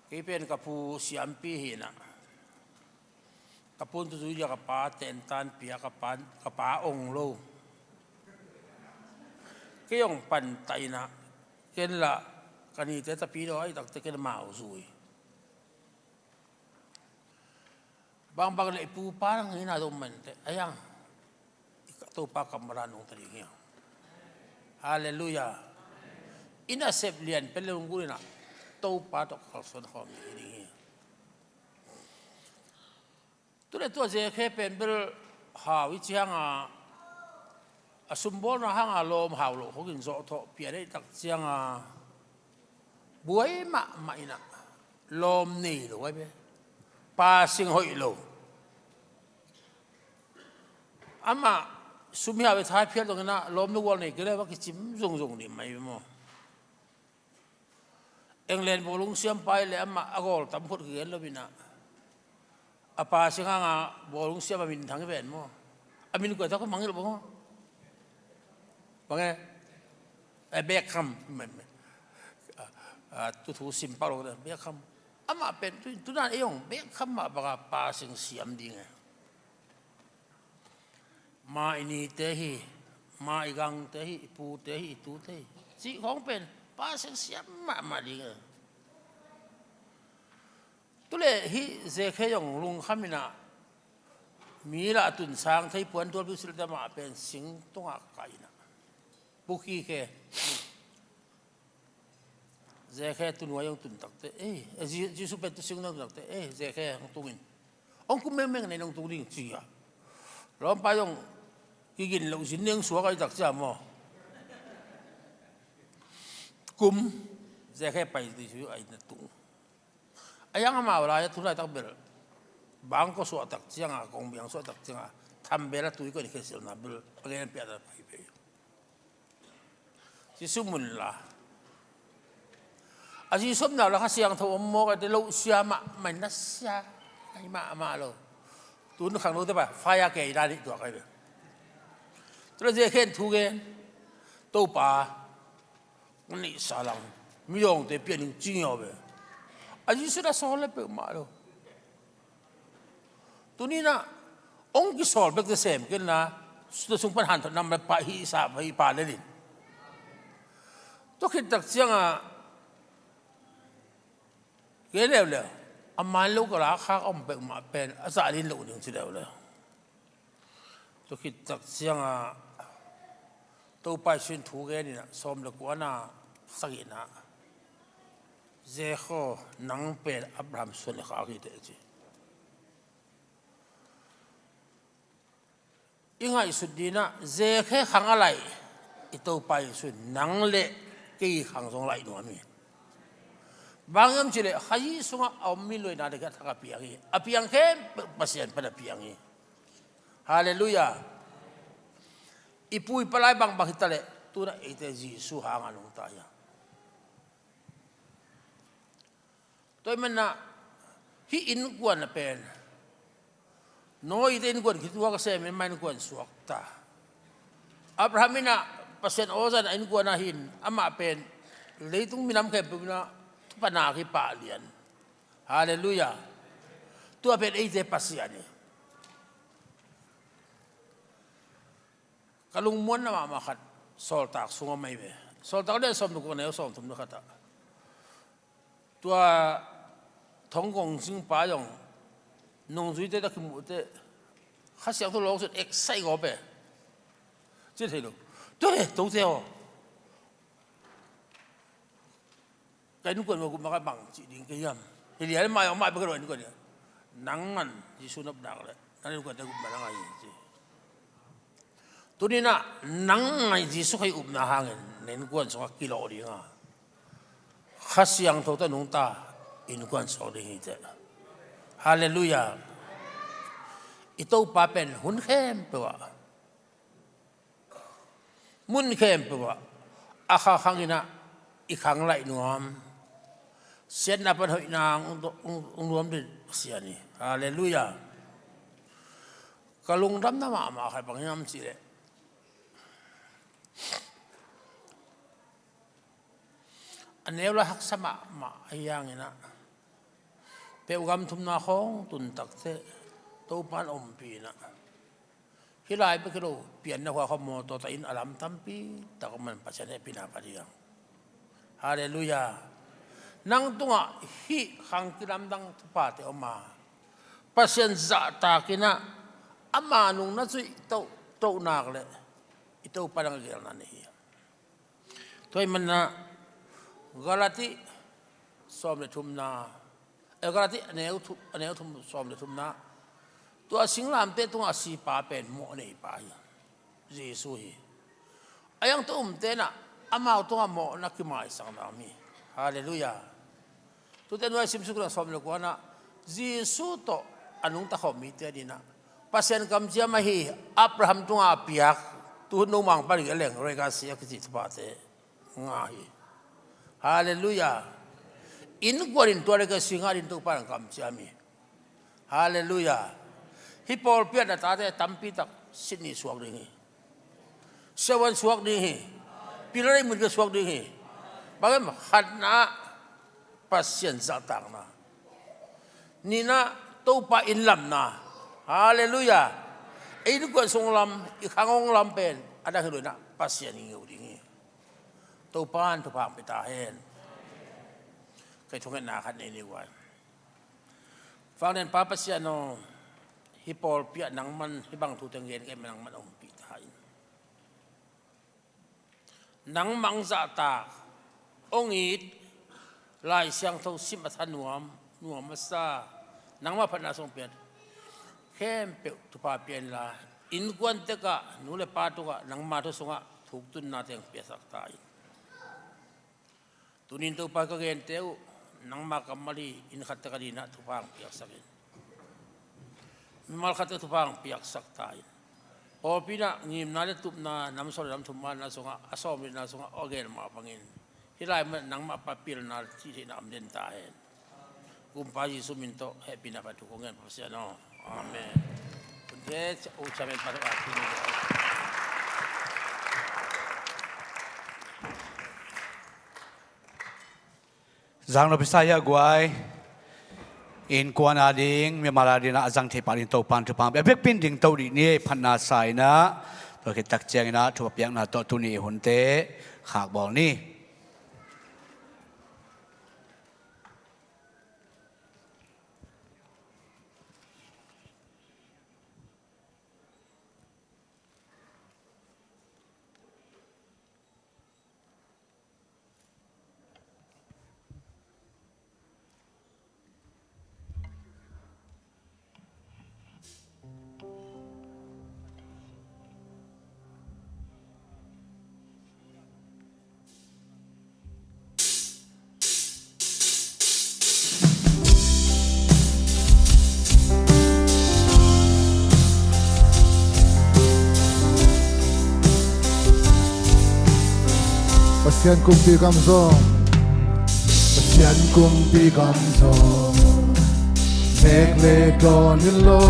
Kei pen ka pu siampi hi-in ah, ka pu in tu zui dia ka pa tentan pia, ka pa, ka pa ong lo. Kei ong pan ta in ah, ken lah ka nite tapi lo a, i takte ken mau zui. Bangbang le i pupa nang ina dong mante, a yang, i ka Topa kammal ah nungta ding hi hang. Halleluiah. I nasep lianpen le lunggulh in ah Topa tawh kalsuan khawm ding hi. Tu le tua Zekhe pen bel hau i ci hang a, a sumbawlna hang a lawm hau loh khawng in zawhthawh pia deih tak ciang a, buai mahmah in ah, lawm nei lo ai ve. Pasing hoih lo. Amah sum hi a ve, thaiphial dong in ah, lawm lo gual nei kei le va kicim zungzung ding mai ve maw. England bawlung siampa hi le amah a gawl tam phot kigen lo in ah, a pasing hang a bawlung siam a minthang hi ven maw. A min kua tak mangngilh bawk maw. Bang e? Eh, Beckham. A, a, tu thu sim pah lo, Beckham. Amah pen tu, tu dan ei ong Beckham mah bang a pasing siam ding e. Ma i nite hi, ma i gangte hi, i pute hi, i tute hi, cih khawng pen pasing siam mahmah ding e. Tu le hih Zekhe zong lungkham in ah, mi lah a tun sang thei, puan tualpi sil te, amah pen sing tungah kai in ah, pukhi khe. Zekhe tu nuai hong tun takte, eh, Jesu pen tu sing hong tun takte, eh, Zekhe hong tung in. Hong kum mengmeng na in hong tung ding ci a. Lawmpa zong kigin loh zin neng suak a, i tak ciang maw. Kum, Zekhe pai Jesu a in a tung. A yang amau lai a tu laitak bel, bangkua suahtak ciang a, kongbiang suahtak ciang a, thambel a tui kua in khesilna bel a gen piahta pai pei. Jesu mun la. A Jesu omna la Kha Siangtho om mawk a, te lo sia mahmah in, na sia ai mahmah lo. Tun khangnote pa fire kei dan hi tuak ai ve. Tu le Zekhe in thu gen, Topa, ka neihsa lang, midawngte pian ning ci ngiau ve. A Jesu na sawl le peuhmah lo. Tuni in ah hong kisawl bekte sem kei in ah, tua sung pan hanthot nam le pah hih sa, hih pa le nin. Tua khit tak ciang a, kei leuleu, a man lo ka la khak a om peuhmah pen a zah ding loh ding ci leuleu. Tua khit tak ciang a, Topa Jesu in thu gen in ah, sawm le kuana sagihna, Zekhe aw, nang pen Abraham suan le khak hi teh ci. I ngaihsut ding in ah, Zekhe khang a laih i Topa Jesu in nang le kei khang zong laih nuam hi. Bang hiam cih leh Kha Siangtho sungah a om mi luaina ding a thak a piang hi. A piang khempeuh Pasian pan a piang hi. Halleluiah. I pu i pa lai bangbang hi ta leh, tu in ah eite Jesu hang a nungta hi a. Tua ahih manin ah hih innkuan a pen, Noah ite innkuan khituak a sem in, amah innkuan suakta. Abraham in ah Pasian aw zan a innkuan ah hi in, amah pen leitung minam khempeuh in ah thupha nak hi, pahlian. Halleluiah. Tua pen eite Pasian hi. Ka lungmuanna mahmah khat Sawltak sungah om hi ve. Sawltak lian sawm le guk, a neu sawm thum le khat ah, tua thong kong singpa zong nungzuite tawh kimuh teh, Kha Siangtho lawng sung excite gawp e. Ci thei lo. Tua he, tote aw, ka innkuan mah gup mah ka bang cih ding ka hiam? Hi lian mah, mah bek ka lo innkuan hi. Nang ngan Jesu nop nak leh nang innkuante gup mah nang ngai hi ci. Tuni in ah nang ngai Jesu Khazih upna hangin na innkuan sungah kilawh ding a, Kha Siangtho tawh nungta innkuan suak ding hi teh. Halleluiah. I Topa pen hun khempeuh ah, mun khempeuh ah, a khang khang in ah i khang laih nuam, siatna pan hoihna hong, hong, hong nuam ding Pasian hi. Halleluiah. Ka lungdamna mahmah khat bang hiam cih leh, A neu la haksa mahmah ahi hanginah peuhgam thumna khawng tun takteh Topan ompih inah hih lai bek hi lo, pianna hua khawng mawtaw ta in a lam tampi tak om man Pasian hehpihna pha ding. Halleluiah. Nang tungah hih khang kilamdang thuphate om a, Pasian zahtak inah ama nung na zuih tohtoh nak leh i Topa nang a gelna nei hi. Tua ahih manah Galati sawm le thumna, eh, Galati a neu thu-, a neu thum, sawm le thumna, tua singlamteh tungah a sipa pen mawh neipa hi, Jesu hi. A hiang tawh umte inah amau tungah mawhna kimaisakna om hi. Halleluiah. Tute nuai simsuk na sawm le kuana Jesu tawh a nungta khawm mite adinah Pasian kamciam ahi Abraham tungah a piak, tuhun nungmang pali a leng regasi a kici thupate ngah hi. Halleluiah. Innkuan in tua regasi ngah ding Topa in kamciam hi. Halleluiah. Hih pawlpi ah na tate tampi tak Sydney suak ding hi. Siavuan suak ding hi. Pilai mun ka suak ding hi. Bangem khatna Pasian zahtakna. Nihna Topa innlamna. Halleluiah. Ei innkuan sunglam, i khang hong lam pen a dang hi lo inah Pasian i ngeu ding hi. Topa in thupha hong pia ta hen. Kei thungetna khat nei ni uai. Vanglianpa Pasian aw, hih pawlpi ah nangman hih bang thute gen kei nangman ompih ta in. Nangmah hong zahtak, hong it, Lai Siangtho sim a thanuam, nuam a sa, nangmah phatna sung pian khempeuh thupha pia inla, innkuan tekah, nu le pa tungah, nangma thu sungah thuktunna teng piasak ta in. Tunin Topa ka gente uh, nangma kammal hi, inn khat tekah dinah thupha hong piaksak in. Mimal khat tekah thupha hong piaksak ta in. Pawlpi inah ngimna le tupna, nam sawm le nam thum manna sungah, a sawm le na sungah a gen mah bangin hih lai mun nangmah pa pilna le cihtheihna om den ta hen. Kumpa Jesu min tawh hehpihna patu kong ngen Pasian aw. Amen. Kunte u chamen pa tawh a thu ni. Zang lo pisa hi a guai. Innkuan a ding, mimal a dingah a zang thei pah ding Topan thupha hong pia, a biakpi in ding to dih ni, phatna sa inah. Tua khit tak cianginah thupha piakna tawh tuni i hunte khakbawl ni. Pasian kumpi kamzaw. Pasian kumpi kamzaw. Nek le dawn hi lo,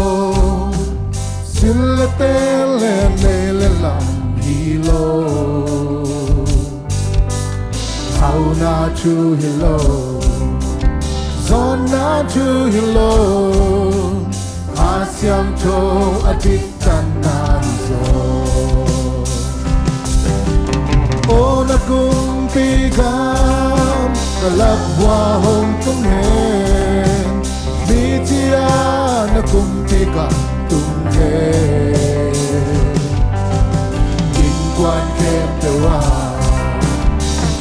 sil le tel le nei le lam hi lo. Hauhna thu hi lo, zawnna thu hi lo, Kha Siangtho a diktanna hi zaw. Aw na kumpi gam, ka lak vua hong tung hen. Midia na kumpi gam tung hen. Innkuan khempeuh ah,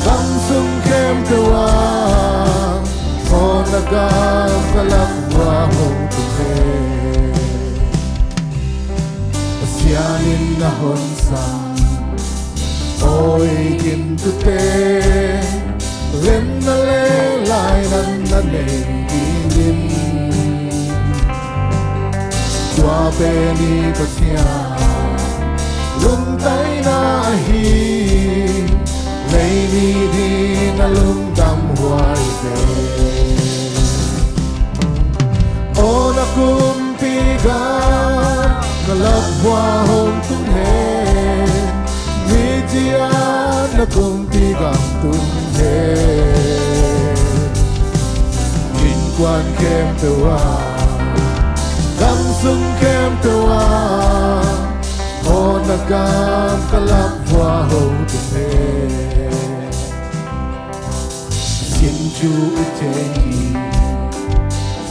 gam sung khempeuh ah, aw na gam ka lak vua hong tung hen. Pasian in na hon sang awi gimtute, lemna le lainatna nei dingin. Tua pen i Pasian lungtaina ahi, lei ni ding a lungdam huai pen. Aw na kumpi gam, na lak vua hong tung hen. Midia na kumpi gam tung hen. Van khempeuh ah, gam sung khempeuh ah, aw na gam ka lak vua hong tung hen. Sin cu i thei hi,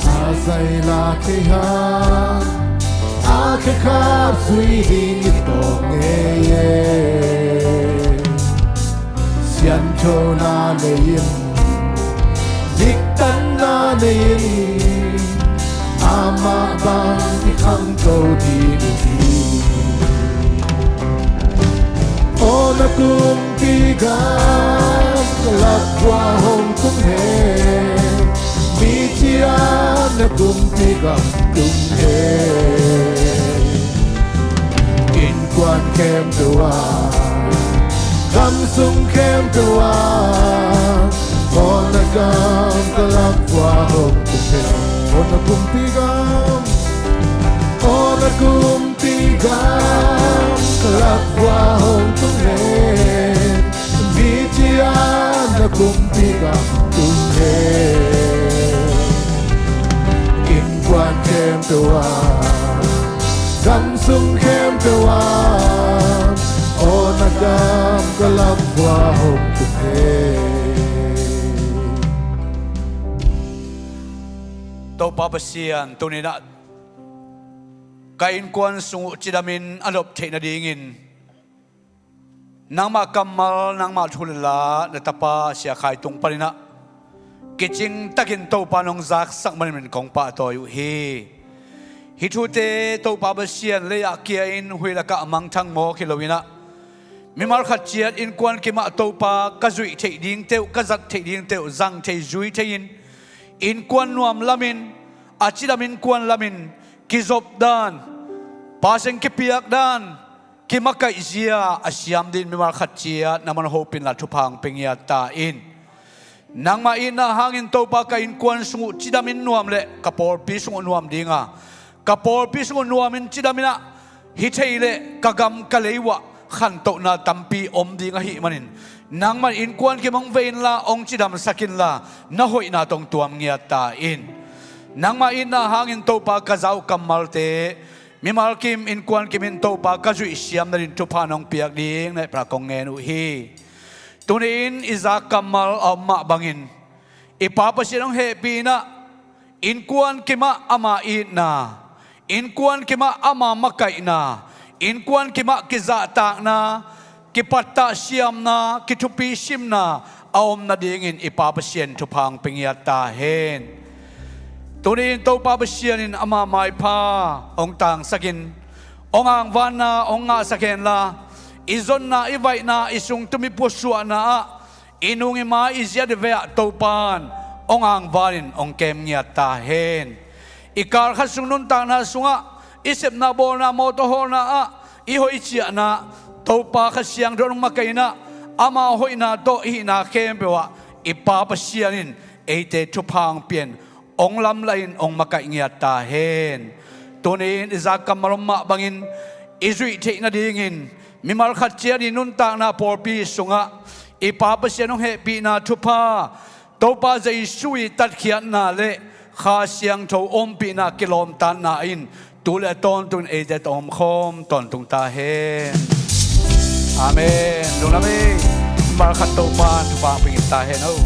a zai la thei ha, a khekhat zui ding i tawng ngei e. Sianthona nei in, diktanna nei in, amah bang i khangto ding uh hi. Aw na kumpi gam, ka lak vua hong tung hen. Mithi a na kumpi gam tung hen. Innkuan khempeuh ah, gam sung khempeuh ah, aw na gam ka lak vua hong tung hen. Aw na kumpi gam, aw na kumpi gam, ka lak vua hong tung hen. Mithi a na kumpi gam tung hen. Innkuan khempeuh ah, gam sung khempeuh ah, aw na gam ka lak vua hong tung hen. Topa Pasian, tuni-in ah ka innkuan sung uh cidamin a nop theih nadingin nangmah kammal, nangmah thu le la, na tapa Sia Khai tung panin ah kicing takin Topa nong zaksak manin kong pahtawi uh hi. Hih thute Topa Pasian, lei-ah kia-in huih lakah a mangthang mawk hi loin ah, mimal khat ciat innkuan kimah Topa ka zuih theih dingte uh, ka zat theih dingte uh zang thei, zui thei-in, innkuan nuam lamin, a cidam innkuan lamin kizop dan, Pasian kipiak dan, kimakaih zia a siam dingin mimal khat ciat nangman hopih inla thupha hong pia ngiat ta in. Nangmah itna hangin Topa, ka innkuan sung uh cidamin nuam leh ka pawlpi sung uh nuam dinga, ka pawlpi sung uh nuamin cidamin ah hi thei leh ka gam ka lei uh ah khantohna tampi om ding ahih manin, nangmah in innkuan kim hong vei inla, hong cidamsak inla, na hoihna tawh hong tuam ngiat ta in. Nangmah itna hangin Topa, ka za uh kammalte mimal kim, innkuan kimin Topa ka zuih siam nadingin thupha nong piak ding na hehpihna kong ngen uh hi. Tuni-in i zak kammal a om mah bangin, i Pa Pasian hong hehpihna, innkuan kimah ama itna, innkuan kimah ama makaihna, innkuan kimah kizahtakna, kipattah siamna, kithupi simna a om nadingin i Pa Pasian thupha hong pia ngiat ta hen. Tuni-in Topa Pasian in ama maipha hong tangsakin, hong angvanna hong ngahsak henla, i zonna, i vaihna, i sungtum, i pusuahna ah, i nung i ma, i ziat i vei ah Topa in hong angvanin hong kem ngiat ta hen. I kal khat sung nuntakna sungah, i sepna bawlna, mawtaw hawlna ah, i hoih i ciahna, Topa Kha Siangtho in hong makaih in ah, ama hoihna tawh i hihna khempeuh ah i Pa Pasian in eite thupha hong pia-in hong lamlahin hong makaih ngiat ta hen. Tuni-in i zak kammal om mah bangin i zuih theih nadingin mimal khat ciat i nuntakna, pawlpi sungah i Pa Pasian hong hehpihna thupha, Topa Jesu i tatkhiatna le Kha Siangtho ompihna kilawmtatna in tu le a tawntung eite tawh omkhawm tawntung ta hen. Amen. Lungdam ei. Mimal khat Topa in thupha hong pia ngiat ta hen aw.